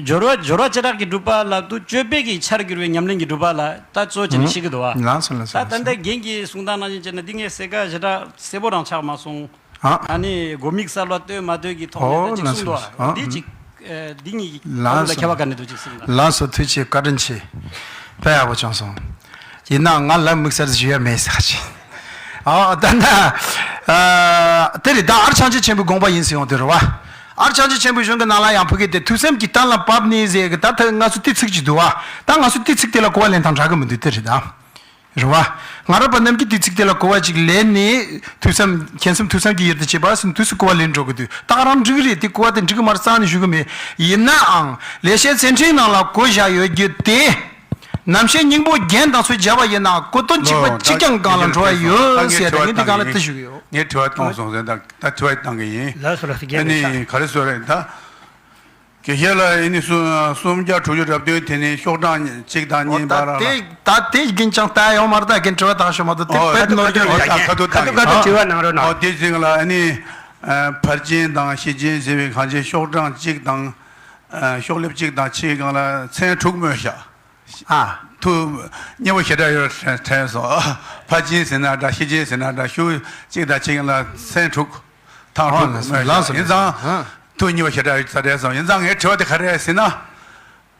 སྦྱོར་བ་སྦྱོར་བ་བྱེ་བྲག་གི་སྒྲུབ་པ་ལབ་དུས་སྤྱོད་པའི་གི་ཆར་གྱུར་པའི་ཉམས་ལེན་གྱི་སྒྲུབ་པ་ལ་ད་གཙོ་བྱས་ནས་བཤད་ཀྱི་འདུག་བ། ལགས་སོ་ལགས་སོ། ད་ད་ལྟ་རྒན་གྱིས་གསུང་སྟངས་ནང་བཞིན་བྱས་ན་འདི་ངས་གསལ་ཁ་ཞེ་དྲག་གསལ་པོ་རང་ཆགས་མ་སོང་། ཨ། ཨ་ནི་དགོས་དམིགས་གསལ་བ་སྟོན་མ་སྟོན་གྱི་ཐོག་ནས་ད་ཅིག་གསུངས་འདུག་ཨ། འདི་ཅིག་ཨ། འདི་གཉིས་ཀྱི་ལགས་སོ། ཁྱད་པར་ག་འདྲ་འདུག་ཅིག་གསུངས་དང་། ལགས་སོ། ཐུགས་རྗེ་བཀའ་དྲིན་ཆེ། དཔེ་ཡག་པོ་བྱུང་སོང་། ཡིན་ནའང་ང་ལ་དམིགས་བསལ་ཞུ་ཡ་མེད་ཟེར་ཅིག་ཨ། ད་ན། ཨ། དེ་རེད། ད་ཨར་འཆང་ཆེན་ཆེན་པོའི་དགོངས་པ་ཡིན་ཟེར་ཡོང་དེ་རེད་བ། ཨར་འཆང་ཆེན་ཆེན་པོའི་གཞུང་གི་ནང་ལ་ཡང་ཕ་གི་དེ་ཐོས་བསམ་གྱིས་གཏན་ལ་ཕབ་ནས་ཟེར་གི། ད་ད་ང་ཚོ་དེ་ཚིག་ཅིག་འདུག་བ། ད་ང་ཚོ་དེ་ཚིག་དེ་ལ་གོ་བ་ལེན་སྟངས་འདྲ་གི་མི་འདུག་དེ་རེད་ད། རེད་བ། སྔ་རབས་པ་རྣམས་ཀྱིས་དེ་ཚིག་དེ་ལ་གོ་བ་ཅིག་ལེན་ནས་ཐོས་བསམ་མཁྱེན་གསུམ་ཐོས་བསམ་གྱི་ཡུལ་དུ་བྱེད་པ་ཟེར་དུས་སུ་གོ་བ་ལེན་འགྲོ་གི་འདུག་ད་ག་རང་འགྲིག་གི་རེད། དེ་གོ་བ་དེ་འགྲིག་གི་མ་རེད་རྩ་ནས་ཞུ་གི་མེད། ཡིན་ནའང་ལེགས་བཤད་ཚན་ཁྲིད་ནང་ལ་བཀོད་བཞག་ཡོད་རྒྱུ་དེ། རྣམ་བཤད་སྙིང་པོ་རྒྱན་དང་ཚུལ་སྦྱར་བ་ཡིན་ན་གོ་དོན་གཅིག་པ་གཅིག་རྐྱང་སྒང་ལ་འགྲོ་བ་ཡོད་ཟེར་ད་ངས་དེ་སྒང་ལ་དེ་ཞུ་གི་ཡོད། ངས་དྲི་བ་བཏང་སོང་ཟེར། ད་ད་དྲི་བ་བཏང་གི་ཡིན། ལགས་སོ་ལགས་སོ། རྒན་ཨ་ནི་ག་རེ་ཟེར་རེད་ད། དགེ་བཤེས་ལགས། ཨ་ནི་སུམ་སུམ་བརྒྱ་དྲུག་ཅུ་རེ་བདུན་དེ་ནི་ཤོག་གྲངས་གཅིག་དང་གཉིས་བར་ལ། ད་དེ་ད་དེ་རྒྱུན་ཆང་ལྟ་ཡོང་མར་ད་རྒན་དྲི་བ་བཏང་ཤོག་མ་གཏོགས་དེ། ཨོ་ཕར་ནོར་འཁྲུལ་ཡོད་ཀྱང་། ཁ་ཐུག་ཁ་ཐུག་ཁ་ཐུག་དྲི་བ་གནང་རོགས་གནང་། ཨོ་དེ་ཅིག་ལ་ཨ་ནི་ཕར་ཕྱིན་དང་ཤེར་ཕྱིན་ཟེར་བའི་གང་ཅི་ཤོག་གྲངས་གཅིག་དང་ཤོག་ལེབ་གཅིག་དང་ཕྱེད་སྒང་ལ་ཚན་དྲུག་སྨོས་ཤག་ཨ། ཐུགས་མཉེས་པོ་ཞེ་དྲག་ཡོད་དྲན་སོང་། ཕར་ཕྱིན་ཟེར་ན་འདྲ། ཤེར་ཕྱིན་ཟེར་ན་འདྲ། ཤོག་གཅིག་དང་ཕྱེད་སྒང་ལ་ཚན་དྲུག་ཐང་ཨོ་དྲུག་ལགས་སོ་ལགས་སོ། ཡིན་ཙང་། ཨ། ཐུགས་མཉེས་པོ་ཞེ་དྲག་ཡོད་ས་རེད་སོང་། ཡིན་ཙང་ངའི་དྲི་བ་དེ་ག་རེ་རེད་ཟེར་ན།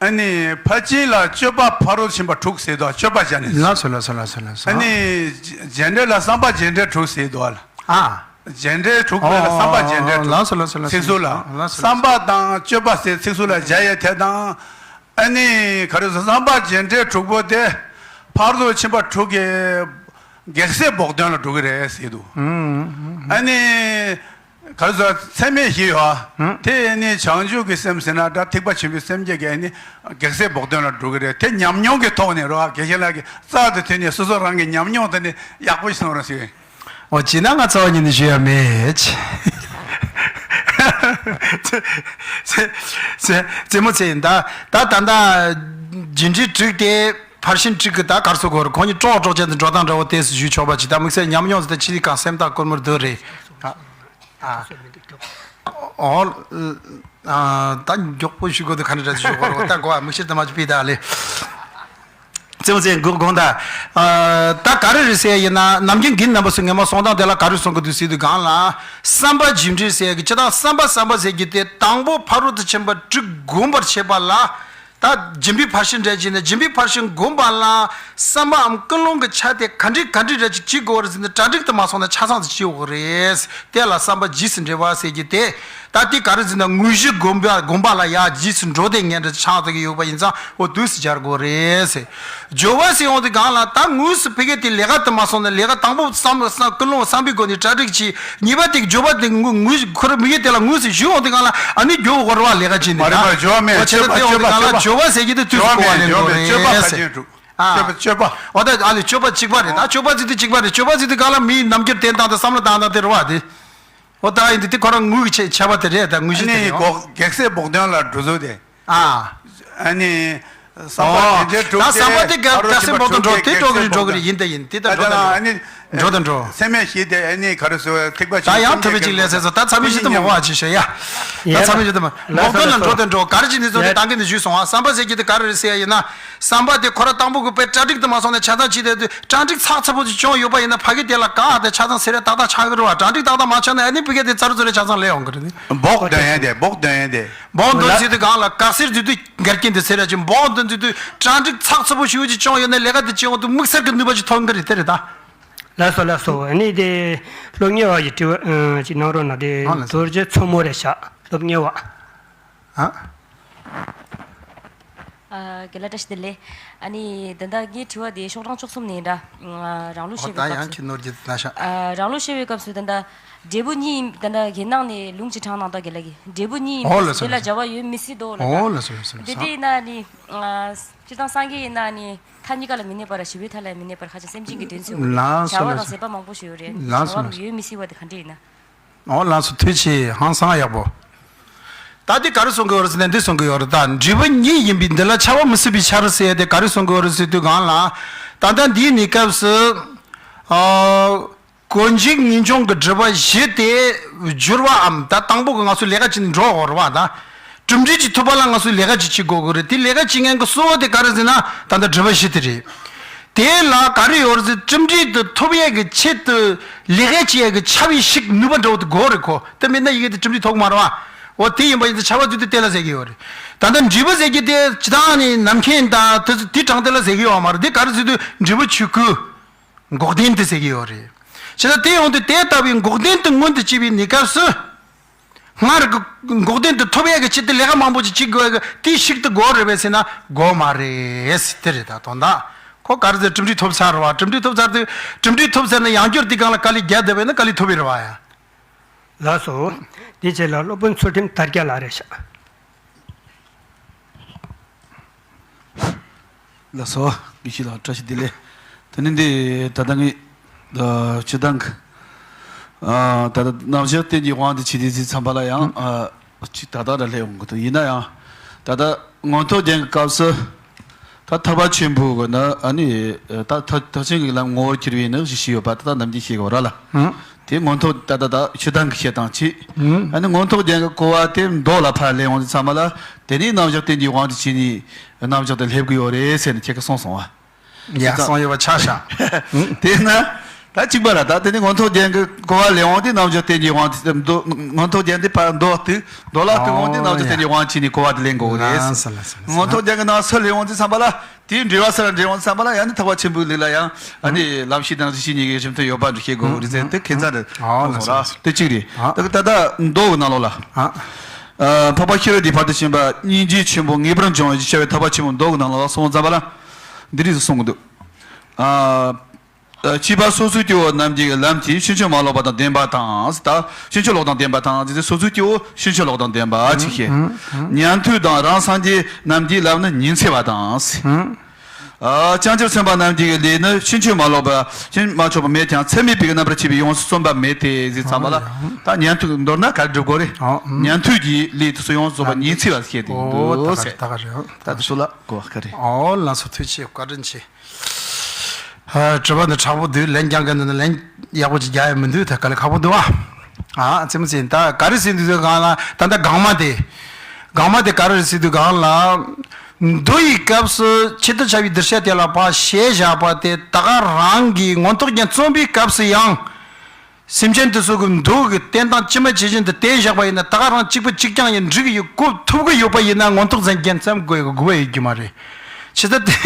ཨ་ནི་ཕར་ཕྱིན་ལ་སྤྱོད་པ་ཕ་རོལ་ཕྱིན་པ་དྲུག་ཟེར་དོ། སྤྱོད་པ་སྦྱར་ནས། ལགས་སོ་ལགས་སོ་ལགས་སོ་ལགས་སོ། ཨ་ནི་རྒྱས་འགྲེལ་ལ་བསམ་པ་རྒྱས་འགྲེལ་དྲུག་ཟེར་དོ། ཨ། རྒྱས་འགྲེལ་དྲུག་པའི་ལ་བསམ་པ་རྒྱས་འགྲེལ་དྲུག་ལགས་སོ་ལགས་སོ་ལགས་སོ། ཚིག་ཟུར་ལ། ལགས་སོ་ལགས་སོ། བསམ་པ་དང་སྤྱོད་པ་ཟེར་ཚིག་ཟུར་ལ་སྦྱར་ཡས་དེ་དང་། ཨ་ནི་ག་རེ་ཟེར། བསམ་པ་རྒྱས་འགྲེལ་དྲུག་པོ་དེ་ཕ་རོལ་ཕྱིན་པ་དྲུག་གི་གེགས་སེལ་བོགས་འདོན་ལ་འགྲོ་གི་རེད་ཟེར་འདུག་ཨ་ནི་ག་རེ་ཟེར། ཚད་མེད་བཞི་ཡོད། དེ་ཨ་ནི་བྱང་ཆུབ་ཀྱི་སེམས་ཟེར་ན་འདྲ། ཐེག་པ་ཆེན་པོའི་སེམས་བསྐྱེད་ཀྱི་ཨ་ནི་གེགས་སེལ་བོགས་འདོན་ལ་འགྲོ་གི་རེད། དེ་ཉམས་མྱོང་གི་ཐོག་ནས་རེད་བ། དགེ་བཤེས་ལགས་ཀྱིས་རྩ་དེ་ཐོན་ནས་སོ་སོ་རང་གི་ཉམས་མྱོང་དེ་ནི་ཡག་པོ་ཞིག་གསུངས་རོགས་ཞུ། འོ་བྱས་ན་ང་རྩ་བ་ཉིད་ནས་ཞུ་ཡ་མེད། རྩེད་མོ་རྩེ་ཡིན་ད། ད་ད་ལྟ་རྒྱས་འགྲེལ་དྲུག་དེ་ཕར་ཕྱིན་དྲུག་གི་ད་ག་རེ་ཟེར་དགོས་རེད། ཁོང་གཉིས་ཀྲོག་ཀྲོག་བྱས་ཏེ་འགྲོ་སྟངས་འདྲ་བོ་དེ་ཞུ་ཆོག་པ་ཅིག་ད་དམིགས་བསལ་ཉམས་མྱོང་ཟེར་ད་ཕྱི་ལི་གང་སེམས་ཐག་སྐོར་མོར་སྡོད་རེད། ཨ། ཨ། ཨོ། ཨ། ད་མགྱོགས་པོ་ཞུ་དགོས་དུས་ག་འདྲ་ཞུ་དགོས་རེད། ད་གོ་བ་མིག་ཤེལ་དུ་མ་ཅིག་ཕུད་ད་ལེ། རྩེད་མོ་རྩེ་དགོས་དགོངས་དག་ཨ། ད་ག་རེ་རེད་ཟེར་ཡིན་ན། ནམ་རྒྱུན་རྒན་རྣམ་པ་ཚོས་ངས་མ་གསུང་སྟངས་དེ་ལ་ག་རེ་གསུང་གི་འདུག་ཟེར་དུས་སྒང་ལ། བསམ་པ་རྒྱས་འགྲེལ་ཟེར་གི་ཅི་དང་། བསམ་པ་བསམ་པ་ཟེར་གི་དེ་དང་པོ་ཕ་རོལ་ཏུ་ཕྱིན་པ་དྲུག་བསྒོམ་པར་བྱེད་པ་ལ། ད་སྦྱིན་པའི་ཕར་ཕྱིན་འགྲེལ་གྱིས་ནི། སྦྱིན་པའི་ཕར་ཕྱིན་བསྒོམ་པ་ལ་བསམ་པའམ་ཀུན་སློང་གི་ཆ་དེ་ག་འདྲ་ག་འདྲ་རེ་ཅིག་བྱེད་དགོས་རེད་ཟེར་ནས་གྲ་སྒྲིག་དུ་མ་སོང་ན་ཆ་ཚང་དུ་བྱེད་དགོས་རེད། དེ་ལ་བསམ་པ་རྗེས་སུ་འགྲེལ་བ་ཟེར་གྱི་དེ། ད་དེ་ག་རེ་ཟེར་ན་དངོས་གཞི་བསྒོམ་པ་བསྒོམ་པ་ལ་ཡ་རྗེས་སུ་འགྲོ་དེ་ངན་འདྲ་ཆགས་ཐུབ་ཀྱི་ཡོད་པ་ཡིན་ཙང་འོ་དུས་སུ་སྦྱར་དགོས་རེད་ཟེར། སྦྱོར་བ་ཟེར་ཡོང་དུས་སྒང་ལ་ད་དངོས་སུ་ཕ་གི་དེ་ལས་ཀ་དུ་མ་སོང་ན་ལས་ཀ་དང་པོ་བསམ་བསམ་ཀུན་སློང་བསམ་པའི་སྒོ་ནས་གྲ་སྒྲིག་བྱས། གཉིས་པ་དེ་སྦྱོར་བ་དེ་དངོས་དངོས་ཁོ་རང་མི་ཡུལ་དེ་ལ་དངོས་སུ་ཞུགས་ཡོང་དུས་སྒང་ལ་ཨ་ནི་སྦྱོར་བ་དགོས་རེད་བ། ལས་ཀ་བྱས་ནས་མ་རེད་མ་རེད། སྦྱོར་བ་མེད། སྤྱོད་པ་སྤྱོད་པ་སྤྱོད་པ། སྦྱོར་བ་ཟེར་གྱི་དེ་དུས་སུ་གོ་བ་ལེན་དགོས་རེད། སྤྱོད་པ་ཕར་ཕྱིན་དྲུག་ཨ། སྤྱོད་པ་སྤྱོད་པ། འོ་ད་ཨ་ལས་སྤྱོད་པ་གཅིག་པ་རེད། ད་སྤྱོད་པ་ཟེར་དུས་གཅིག་པ་རེད། སྤྱོད་པ་ཟེར་དུས་སྒང་ལ་མིའི་རྣམ་འགྱུར་བསྟན་སྟངས་དང་བསམ་བློ་བཏང་སྟངས་དེ་རེད་བ་དེ། འོ་ད་ཡིན་དུས་དེ་ཁོ་རང་དངོས་ཀྱི་ཆ་ཆ་བ་དེ་རེད། ད་དངོས་གཞི་དེ་ཨ་ནི་རེད། འོ་གེགས་སེལ་བོགས་འདོན་ལ་འགྲོ་ཚུལ་དེ། ཨ། ཨ་ནི་ བསམ་པ་དེ་འདྲའི་གྲུབ་ད་བསམ་པ་དེ་ག་ཨ་རོ་ག་སེ་ཕྱིན་པ་འབོག་ཏུ་འགྲོ་དེ་འགྲོ་གི་རེད་འགྲོ་གི་རེད་ཡིན་ད་ཡིན་དེ་ད་ད་འགྲོ་ད་ད་ཨ་ནི་འགྲོ་ད་འགྲོ། སེམས་མེད་ཞི་དེ་ཨ་ནི་ག་རེ་ཟེར་ཨ་ནི་ག་རེ་ཟེར་ད་ཡང་ཐུབ་པའི་ཅིག་ལས་ཟེར་སོ་ད་ཚ་མི་ཞི་ད་མ་བ་ཅིག་ཤོད་ཡ། ད་ཚ་མི་ཞི་ད་མ་འབོག་ཏུ་ལ་འགྲོ་ད་འགྲོ་ག་རེ་ཅིག་ནི་ཚོ་དེ་ད་གི་ནི་ཞུས་སོང་ཨ་བསམ་པ་ཟེར་གྱི་དེ་ག་རེ་རེད་ཟེར་ཡ་ཡིན་ན། བསམ་པ་དེ་ཁོ་ར་དང་པོ་གི་དཔེ་གྲ་སྒྲིག་དུ་མ་སོང་ནས་ཆ་ཚང་བྱས་ཏེ་དུས་གྲ་སྒྲིག་ཚགས་ཚུད་པོ་ཅིག་བྱུང་ཡོད་པ་ཡིན་ན་ཕ་གི་དེ་ལ་ག་ཨ་དེ་ཆ་ཚང་ཟེར་རེ་ཏག་ཏག་ཆགས་གི་རེད་བ། གྲ་སྒྲིག་ཏག་ཏག་མ་ཆགས་ན་ཨ་ནི་ཕ་གི་དེ་ཙར་ཙོ་རེ་ཆ་ཚང་ལས་ཡོང་གི་རེད་ནི། འབོག་འདོན་ཡ་དེ་འབོག་འདོན་ཡ་དེ། འབོག་འདོན་ཟེར་དུས་གང་ལ་ག་སེར་དུས་དུས་འགལ་རྐྱེན་དེ་ཟེར་ར་ཅིག་འབོག་འདོན་ཟེར་དུས་གྲ་སྒྲིག་ཚགས་ཚུད་པོ་ཞིག་ཅིག་བྱུང་ཡོད་ན་ལས་ཀ་དེ་བྱེད་འོང་དུས་དམིགས་བསལ་གྱི་ནུས་པ་ཅིག་ཐོན་གི་རེད་དེ་རེད་ད། ལགས་སོ་ལགས་སོ་ཨ་ནི་དེ་སློབ་གཉེར་བ་ཡི་དྲི་བ་ཅིག་གནང་རོགས་གནང་དེ་ཨང་ལགས་སོ། རྡོ་རྗེ་མཚོ་མོ་རེད་ཤག་སློབ་གཉེར་བ། ཨ། ཨ། རྒན་ལགས་བཀྲ་ཤིས་བདེ་ལེགས། ཨ་ནི་ད་ལྟ་ངའི་དྲི་བ་དེ་ཤོག་གྲངས་བཅུ་གསུམ་ནས་འདྲ། ཨ། རང་ལུགས་བཤད་པའི་ད་སྐབས་ཡང་སུ། ཁྱི་ནོར་གྱི་ན་ཤ། ཨ། རང་ལུགས་བཤད་པའི་སྐབས་སུ་ད་ལྟ་འབྲས་བུ་གཉིས་ཡིན་ད་ལྟ་རྒན་ནང་ནས་ལུང་ཅིག་དྲངས་གནང་ད་རྒན་ལགས་ཀྱིས་འབྲས་བུ་གཉིས་ཡིན་ཨོ་ལ་སོ་དེ་ལ་ལ་སོ་བྱ་བ་ཡོད་མི་སྲིད་དོ་ལ་ད། ཨོ་ལ་སོ་ལ་སོ་ལ་དེ་སོ། དེ་ཡིན་ན་ནི། ཨ། སྤྱིར་བཏང་སངས་རྒྱས་ཡིན་ན་ནི་མཐའ་གཉིས་ཀ་ལ་མི་གནས་པར་ཞི་བའི་མཐའ་ལ་ཡང་མི་གནས་པར་ཁ་ཅིག་སེམས་ཅན་གྱི་དོན་མཛད་དགོས་ལ་བྱ་བ་སོ་ལ་དང་སོ། ཟད་པ་མང་པོ་ཞིག་ཡོད་རེད་ལ་བྱ་སོ་བ་ལ་ལ་སོ། ཡོད་མི་སྲིད་པ་དེ་ག་འདྲ་ཡིན་ན། ཨོ་ལགས་སོ་ཐུགས་རྗེ་ཆེ་ཧང་སང་ཡག་པོ། ད་འདི་ག་རེ་གསུང་གི་ཡོད་རེད་ཟེར་ན་འདི་གསུང་གི་ཡོད་རེད་ད་འབྲས་བུ་གཉིས་ཡིན་པའི་འདི་ལ་ཆ་བ་མི་སྲིད་པའི་ཆ་རེད་ཟེར་ཡ་དེ་ག་རེ་གསུང་གི་ཡོད་རེད་ཟེར་དུས་གང་ལ། ད་ལྟ་འདིའི་གནས་སྐབས་སུ། ཨ། གོ་འཇིག་ངེས་འབྱུང་གི་སྒྲིབ་པ་བཞི་དེ་བསྒྱུར་བའམ་ད་དང་པོ་གི་ང་ཚོ་ལས་ཀ་བྱེད་ནས་འགྲོ་དགོས་རེད་བ་ད། གྲུབ་འབྲས་ཅིག་ཐོབ་པ་ལ་ང་ཚོས་ལས་ཀ་ཅིག་བྱེད་དགོས་ཀྱི་རེད་དེ་ལས་ཀ་བྱེད་མཁན་གྱི་གཙོ་བོ་དེ་ག་རེ་ཟེར་ན་ད་ལྟ་སྒྲིབ་པ་བཞི་དེ་རེད། དེ་ལ་ག་རེ་ཡོད་རེད་ཟེར་གྲུབ་འབྲས་དེ་ཐོབ་ཡས་ཀྱི་ཆེད་དུ་ལས་ཀ་བྱེད་ཡས་ཀྱི་བྱ་བའི་ཤུགས་ནུས་པ་འདྲ་བོ་དེ་དགོས་རེད་ཁོ་དེ་མེད་ན་ཡི་གེ་དེ་གྲུབ་འབྲས་ཐོབ་ཀྱི་མ་རེད་བ། འོ་དེ་ཡིན་པ་ཡིན་ཙང་བྱ་བ་དེ་དུས་དེ་ལ་ཟེར་གྱི་ཡོད་རེད། ད་ལྟ་འབྲས་བུ་ཟེར་གྱི་དེ་ཇི་ལྟར་ནི་ནམ་མཁའི་མཐའ་དེ་དེ་དྲངས་དེ་ལ་ཟེར་གྱི་ཡོད་མ་རེད་དེ་ག་རེ་ཟེར་དུས་འབྲས་བུ་ཆོས་སྐུ། འགོག་བདེན་དེ་ཟེར་གྱི་ཡོད་རེད། བྱས་ཙང་དེ་ཡོང་དུས་དེ་ལྟ་བུའི་འགོག་བདེན་དེ་མངོན་དུ་བྱེད་པའི་གནས་སྐབས་སུ། སྔར་གྱི་འགོག་བདེན་དེ་ཐོབ་ཡས་ཀྱི་ཆེད་དུ་ལས་ཀ་མང་པོ་ཅིག་བྱེད་དགོས་ཀྱི་དེའི་ཤུགས་དེ་དགོས་རེད་པས་ཟེར་ན་དགོས་མ་རེད་ཟེར་དེ་རེད་ད་དོན་དག་ཁོ་ག་རེ་ཟེར་གྲུབ་འབྲས་ཐོབ་ཚར་བ་གྲུབ་འབྲས་ཐོབ་ཚར་དུས་གྲུབ་འབྲས་ཐོབ་ཚར་ན་ཡང་བསྐྱར་དེ་སྒང་ལ་དཀའ་ལས་རྒྱག་བསྡད་པས་ན་དཀའ་ལས་ཐོབ་པའི་རེད་བ་ཡ། ལགས་སོ། དེ་རྗེས་ལ་སློབ་དཔོན་ཚུལ་ཁྲིམས་དར་རྒྱས་ལགས་རེད་ཤག་ལགས་སོ། དགེ་བཤེས་ལགས་བཀྲ་ཤིས་བདེ་ལེགས། དེ་ནི་འདི་ད་ལྟ་ངས་ད་སྤྱིར་བཏང་གི་ཨ་ད་ལྟ་རྣམ་གཞག་རྟེན་གྱི་དབང་དུ་བྱས་ཏེ་ཟིན་ཙམ་པ་ལ་ཡང་ཨ་ཅིག་ད་ལྟ་ར་སླེབས་འོང་གི་འདུག་ཡིན་ན་ཡང་ད་ལྟ་མངོན་མཐོ་རྒྱན་གྱི་སྐབས་སུ་ད་ཐར་པ་ཆེན་པོ་གི་ནི་ཨ་ནི་ད་ཐར་ཐར་ཆེན་གྱི་ལམ་ངོ་བོར་གྱུར་པའི་ནི་ཞེས་ཡོད་པ་ད་ལྟ་ནམ་རྒྱུན་བཤད་གི་ཡོད་ར་ལ། དེ་མངོན་མཐོ་ད་ལྟ་ད་ཕྱི་དང་གི་བཤད་སྟངས་གཅིག་ཨ་ནི་མངོན་མཐོ་རྒྱན་གྱི་གོ་བ་དེ་མདོ་ལ་ཕར་ལེན་འོང་དུས་ཙམ་པ་ལ་དེ་ནས་རྣམ་གཞག་རྟེན་གྱི་དབང་དུ་བྱས་ནས་རྣམ་གཞག་དེ་སླེབས་ཀྱི་ཡོད་རེད་ཟེར་ནས་ཁྱེད་ཀྱིས་གསུངས་སོང་བ། ཡ་གསུངས་ཡོད་པ་ཆ་བཞག་དེས་ན་ད་གཅིག་པ་ལ་ད་དེ་ནས་མངོན་མཐོ་རྒྱན་གྱི་གོ་བ་ལེན་འོང་དུས་རྣམ་གཞག་རྟེན་གྱི་དབང་དུ་མདོ་མངོན་མཐོ་རྒྱན་དེ་ཕར་མདོ་དུ་མདོ་ལ་ཐུག་འོང་དུས་རྣམ་གཞག་རྟེན་གྱི་དབང་བྱས་ནས་གོ་བ་དེ་ལེན་དགོས་རེད། མངོན་མཐོ་རྒྱན་གྱི་ནང་ཚུར་ལེན་འོང་དུས་ཙམ་པ་ལ། དེའི་འགྲེལ་བ་སར་འགྲེལ་འོང་བསམ་པ་ལ་ཡང་ནི་ཐར་པ་ཆེན་པོའི་ལུགས་ལ་ཡང་ཨ་ནི་ལམ་ཤེས་དང་རིགས་ཤེས་གཉིས་ཀའི་རིམ་མཐུན་ཡོད་པ་འདུ་ཤེས་དགོས་རེད་ཟེར་དེ་ཁྱད་མཚར་རེད། ཨོ་ལགས་སོ། དེ་གཅིག་རེད། ཨ། ད་ད་ལྟ་མདོ་གི་ནང་ལོགས་ལ། ཨ། འཕགས་པ་ཤེས་རབ་ཀྱི་ཕ་རོལ་ཏུ་ཕྱིན་པ་སྙིང་རྗེ་ཆེན་པོ་ངེས་པར་འབྱུང་བའི་ཞེས་བྱ་བའི་ཐར་པ་ཆེན་པོའི་མདོ་གི་ནང་ལོགས་ལ་སོང་ཙམ་པ་ལ། འདི་རིགས་སུ་གསུང་གི་འདུག་ཨ། སྐྱེས་པ་སོ་སོའི་སྐྱེ་བོ་རྣམས་ཀྱི་ལམ་དེ་ཕྱིན་ཅི་མ་ལོག་པ་དང་ལྡན་པ་དང་ད་ཕྱིན་ཅི་ལོག་དང་ལྡན་པ་དང་དེ་སོ་སོའི་སྐྱེ་བོ་ཕྱིན་ཅི་ལོག་དང་ལྡན་པ་ཅིག་བཤད། ཉན་ཐོས་དང་རང་སངས་རྒྱས་རྣམས་ཀྱི་ལམ་ནི་ཉི་ཚེ་བ་དང་། ཨ། བྱང་ཆུབ་སེམས་དཔའ་རྣམས་ཀྱི་ལས་ནི་ཕྱིན་ཅི་མ་ལོག་པ་ཕྱིན་མ་ཆོག་པ་མེད་ཀྱང་ཚད་མེད་པའི་རྣམ་པར་ཕྱེ་བའི་ཡོངས་སུ་གསུངས་པ་མེད་དེ་ཟེར་ཙམ་པ་ལ་ད་ཉན་ཐོས་མདོར་ན་ག་རེ་སྒྲུབ་དགོས་རེད། ཉན་ཐོས་ཀྱི་ལས་དེ་ཚོ་ཡོངས་སུ་རྫོགས་པ་ཉི་ཚེ་བ་ཟེར་དེ་འདུག་ཟེར། ད་ག་རེད། ད་དེ་ཚོ་ལ་གོ་བ་ག་རེ། ཨོ་ལགས་སོ་ཐུགས་རྗེ་བཀའ་དྲིན་ཆེ། ཨ། དྲི་བ་འདི་དྲག་པོ་འདུག་ལན་རྒྱག་མཁན་འདི་ནི་ལན་ཡག་པོ་ཅིག་རྒྱག་ཡ་མི་འདུག་ད་དཀའ་ལས་ཁག་པོ་འདུག་ཨ། ཨ་ཙི་མོ་ཙི་ད་ག་རེ་ཟེར་འདུག་ཟེར་གང་ལ་ད་ལྟ་གང་མ་དེ། གང་མ་དེ་ག་རེ་ཟེར་འདུག་གང་ལ། མདོ་ཡི་སྐབས་སུ་ཇི་ལྟར་བྱ་བའི་གདུལ་བྱ་དེ་ལ་ཕར་བཤད་བཞག་པ་དེ་ད་ག་རང་གི་མངོན་རྟོགས་རྒྱན་རྩོམ་པའི་སྐབས་སུ་ཡང་། སེམས་ཅན་དེ་ཚོ་གི་མདོ་གི་བསྟན་སྟངས་ཇི་མ་ཇི་བཞིན་དུ་བསྟན་བཞག་པ་ཡིན་ན་ད་ག་རང་གཅིག་པ་གཅིག་རྐྱང་ཡིན་འགྲིག་གི་ཡོད་གོ་ཐུབ་གི་ཡོད་པ་ཡིན་ན་མངོན་རྟོགས་རྒྱན་རྩོམ་དགོས་ཡོད་དགོས་པ་ཡོད་རྒྱུ་མ་རེད། ཇི་ལྟར་དེ་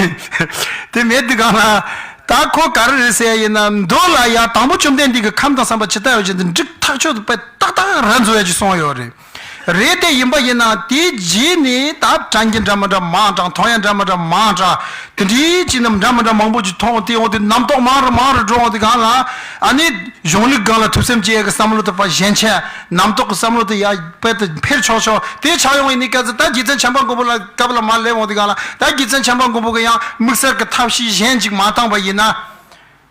དེ་མེད་དུས་གང་ལ་ད་ཁོ་ག་རེ་རེད་ཟེར་ཡ་ཡིན་ན་མདོ་ལ་ཡ་དང་པོ་བཅོམ་ལྡན་འདས་ཀྱིས་ཁམས་དང་བསམ་པ་ཇི་ལྟ་བ་བཞིན་དུ་འགྲིག་ཐག་ཆོད་དུ་དཔེ་ཏག་ཏག་ར་འཛོལ་ཡ་ཅིག་གསུངས་ཡོད་རེད། རེད་དེ་ཡིན་པ་ཡིན་ན་དེའི་རྗེས་ནས་ད་དྲན་རྒྱུ་འདྲ་མི་འདྲ་མང་དྲགས་མཐོང་ཡ་འདྲ་མི་འདྲ་མང་དྲགས་དེ་འདྲའི་ཅིག་ནམ་འདྲ་མི་འདྲ་མང་པོ་ཅིག་མཐོང་དེ་འོང་དུས་རྣམ་རྟོག་མང་རུ་མང་རུ་འགྲོ་འོང་དུས་གང་ལ་ཨ་ནི་གཞུང་ལུགས་སྒང་ལ་ཐོས་བསམ་བྱེད་ཡ་གི་བསམ་བློ་དེ་ཕར་ཞན་ཆ་རྣམ་རྟོག་གི་བསམ་བློ་དེ་ཡ་དཔེ་དེ་འཕེལ་ཆོག་ཆོག་དེ་ཆགས་ཡོང་བའི་གནས་སྐབས་སུ་ད་རྗེ་བཙུན་བྱམས་པ་མགོན་པོ་ལ་སྐབས་ལ་མར་སླེབས་འོང་དུས་གང་ལ་ད་རྗེ་བཙུན་བྱམས་པ་མགོན་པོ་གི་ཡང་དམིགས་བསལ་གྱི་ཐབས་ཤེས་གཞན་ཅིག་མ་བཏང་བ་ཡིན་ན།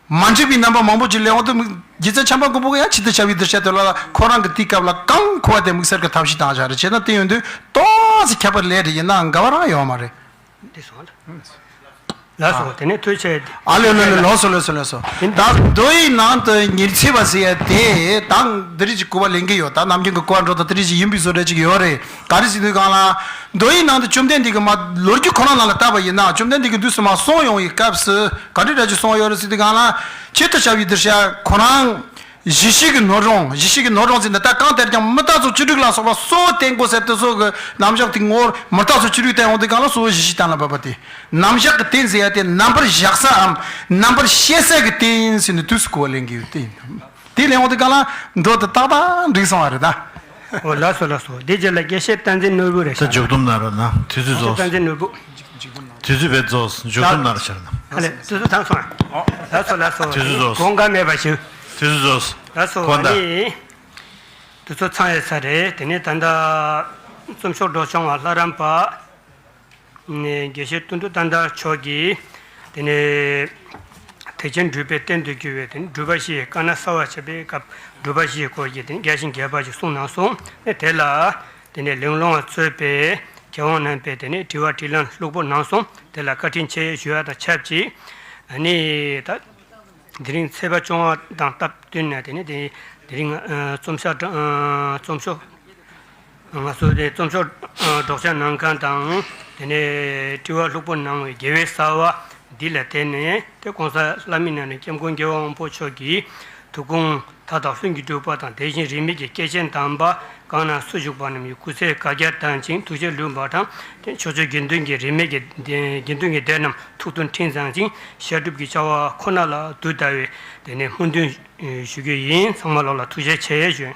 མ་འགྲིག་པའི་རྣམ་པ་མང་པོ་ཅིག་སླེབས་འོང་དུས་རྗེ་བཙུན་བྱམས་པ་མགོན་པོ་གིས་ཡང་ཇི་ལྟར་བྱ་བའི་གདུལ་བྱ་དེ་ལ་ཁོ་རང་གི་དུས་སྐབས་ལ་གང་མཁོ་བ་དེ་དམིགས་བསལ་གྱི་ཐབས་ཤེས་བཏང་བཞག་རེད། བྱས་ན་དེ་ཡོང་དུས་ཏོག་ཙམ་ཁྱད་པར་སླེབས་རེད་ཡིན་ནའང་འགལ་བ་རང་ཡོད་མ་རེད། འདི་སོང་ལ། ལགས་སོ། དེ་ནས་ཐུགས་རྗེ་ཆེ། ཨ་ལེ་ལེ་ལེ། ལགས་སོ་ལགས་སོ་ལགས་སོ། ཡིན། ད་མདོ་ཡི་ནང་དུ་ཉེར་འཚེ་བ་ཟེར་ཡ་དེ་ད་འདི་རིགས་ཀྱི་གོ་བ་ལེན་གྱི་ཡོད། ད་ནམ་རྒྱུན་གྱི་གོ་བ་འགྲོ་ད་དེ་རིགས་ཅིག་ཡིན་པའི་བཟོ་འདྲ་ཅིག་ཡོད་རེད། ག་རེ་ཟེར་དུས་སྒང་ལ། མདོ་ཡི་ནང་དུ་བཅོམ་ལྡན་འདས་ཀྱིས་མ་ལོ་རྒྱུས་ཁོ་རང་ནང་ལ་བལྟས་པ་ཡིན་ན། བཅོམ་ལྡན་འདས་ཀྱིས་དུས་སུ་མ་གསུངས་ཡོང་བའི་སྐབས་སུ་ག་འདྲ་འདྲ་ཅིག་གསུངས་ཡོད་རེད་ཟེར་དུས་སྒང་ལ། ཆེད་དུ་བྱ་བའི་གདུལ་བྱ་ཁོ་རང་གཞི་ཤེས་ཀྱི་ནོར་སྦྱོང་། གཞི་ཤེས་ཀྱི་ནོར་སྦྱོང་ཟེར་ན་ད་གང་ལྟར་ཀྱང་མི་རྟག་སོགས་བཅུ་དྲུག་ལ་སོགས་པ་གཙོ་བོ་བསྟན་དགོས་ཟེར་དེ་ཚོ་གི་རྣམ་གཞག་དེ་ངོར་མི་རྟག་སོགས་བཅུ་དྲུག་བསྟན་འོང་དུས་སྒང་ལ་གཙོ་བོ་གཞི་ཤེས་དང་ལ་བབ་པ་དེ། རྣམ་གཞག་གི་རྟེན་ཟེར་ཡ་དེ་རྣམ་པར་བཞག་སའམ་རྣམ་པར་ཤེས་ས་གི་རྟེན་ཟེར་ནས་དུས་སུ་གོ་བ་ལེན་གྱི་ཡོད་དེ་ཡིན། དེ་ལེན་འོང་དུས་སྒང་ལ་མདོ་དེ་ཏག་ཏག་འགྲིག་སོང་བ་རེད་ད། འོ་ལགས་སོ་ལགས་སོ། དེ་རྗེས་ལ་དགེ་བཤེས་བསྟན་འཛིན་ནོར་བུ་རེད་ཤག། མཇུག་སྡོམ་གནང་རོགས་གནང་། དུས་ཚོད་རྫོགས། བསྟན་འཛིན་ནོར་བུ། དུས་ཚོད་བས་རྫོགས། མཇུག་སྡོམ་གནང་རོགས་ཤག། ཨ་ལེ། དུས་ཚོད་ཚང་སོང་། ལགས་སོ་ལགས་སོ། དུས་ཚོད་རྫོགས། དགོངས་འགལ་མེད་པ་ཞུ། དུས་ཚོད་རྫོགས། ལགས་སོ། གོ་ད། ཨ་ནི། དུས་ཚོད་ཚང་ཡོད་ས་རེད། དེ་ནས་ད་ལྟ་རྩོམ་ཤོག་སྒྲོག་སྦྱང་བ་ལྷ་རམས་པ་ནས་དགེ་བཤེས་དོན་གྲུབ་བསྟན་དར་མཆོག་གིས། དེ་ནས་ཐེག་ཆེན་སྒྲུབ་པའི་རྟེན་དུ་གྱུར་བའི་དེ་ནས་སྒྲུབ་པ་བཞི་ཡི་དཀའ་རྙོག་གསལ་བར་བྱེད་པའི་སྐབས་སྒྲུབ་པ་བཞི་ཡི་སྐོར་གྱི་དེ་ནས་རྒྱས་ཤིང་རྒྱས་པ་ཞིག་གསུངས་གནང་སོང་། དེ་ལ་དེ་ནས་ལུང་སློང་བ་གཙོས་པའི་མཁས་དབང་རྣམ་པས་དེ་ནས་དྲི་བ་དྲིས་ལན་ལྷུག་པོ་གནང་སོང་། དེ་ལ་བཀའ་དྲིན་ཆེ་ཞུ་བ་དང་ཆབས་ཅིག། ཨ་ནི་ད། དེ་རིང་ཚེས་པ་བཅོ་ལྔ་དང་སྟབས་བསྟུན་ནས་དེ་ནས་དེ་དེ་རིང་ཨ་རྩོམ་ཤོག་ཨ་རྩོམ་ཤོག་ང་ཚོ་དེ་རྩོམ་ཤོག་ཨ་སྒྲོག་སྦྱང་གནང་མཁན་དང་། དེ་ནས་དྲི་བ་ལྷུག་པོ་གནང་བའི་དགེ་བའི་རྩ་བ་འདི་ལ་བརྟེན་ནས། དེ་གོང་ས་ལྷ་མི་རྣམས་ནས་སྐྱབས་མགོན་རྒྱལ་བ་དབང་པོ་མཆོག་གི་ཐུགས་དགོངས་མཐའ་དག་ལྷུན་གྱིས་གྲུབ་པ་དང་། དེ་བཞིན་རིས་མེད་ཀྱི་སྐྱེས་ཆེན་དམ་པ་གང་ན་སུ་བཞུགས་པ་རྣམས་ཀྱི་སྐུ་ཚེ་བསྐལ་བརྒྱར་བརྟན་ཅིང་ཐུགས་བསྐྱེད་ལུས་འབར་དང་། དེ་ཕྱོགས་བཅུའི་དགེ་འདུན་གྱི་རིས་མེད་ཀྱི་དགེ་འདུན་གྱི་སྡེ་རྣམས་ཐུགས་མཐུན་མཁྲེགས་བཟང་ཅིང་བཤད་སྒྲུབ་ཀྱི་བྱ་བ་ཁོ་ན་ལ་དུས་འདའ་བའི་དེ་ནས་སྨོན་འདུན་ཞུ་རྒྱུ་ཡིན། ཚང་མ་ལོག་ལ་ཐུགས་རྗེ་ཆེ་ཞུ།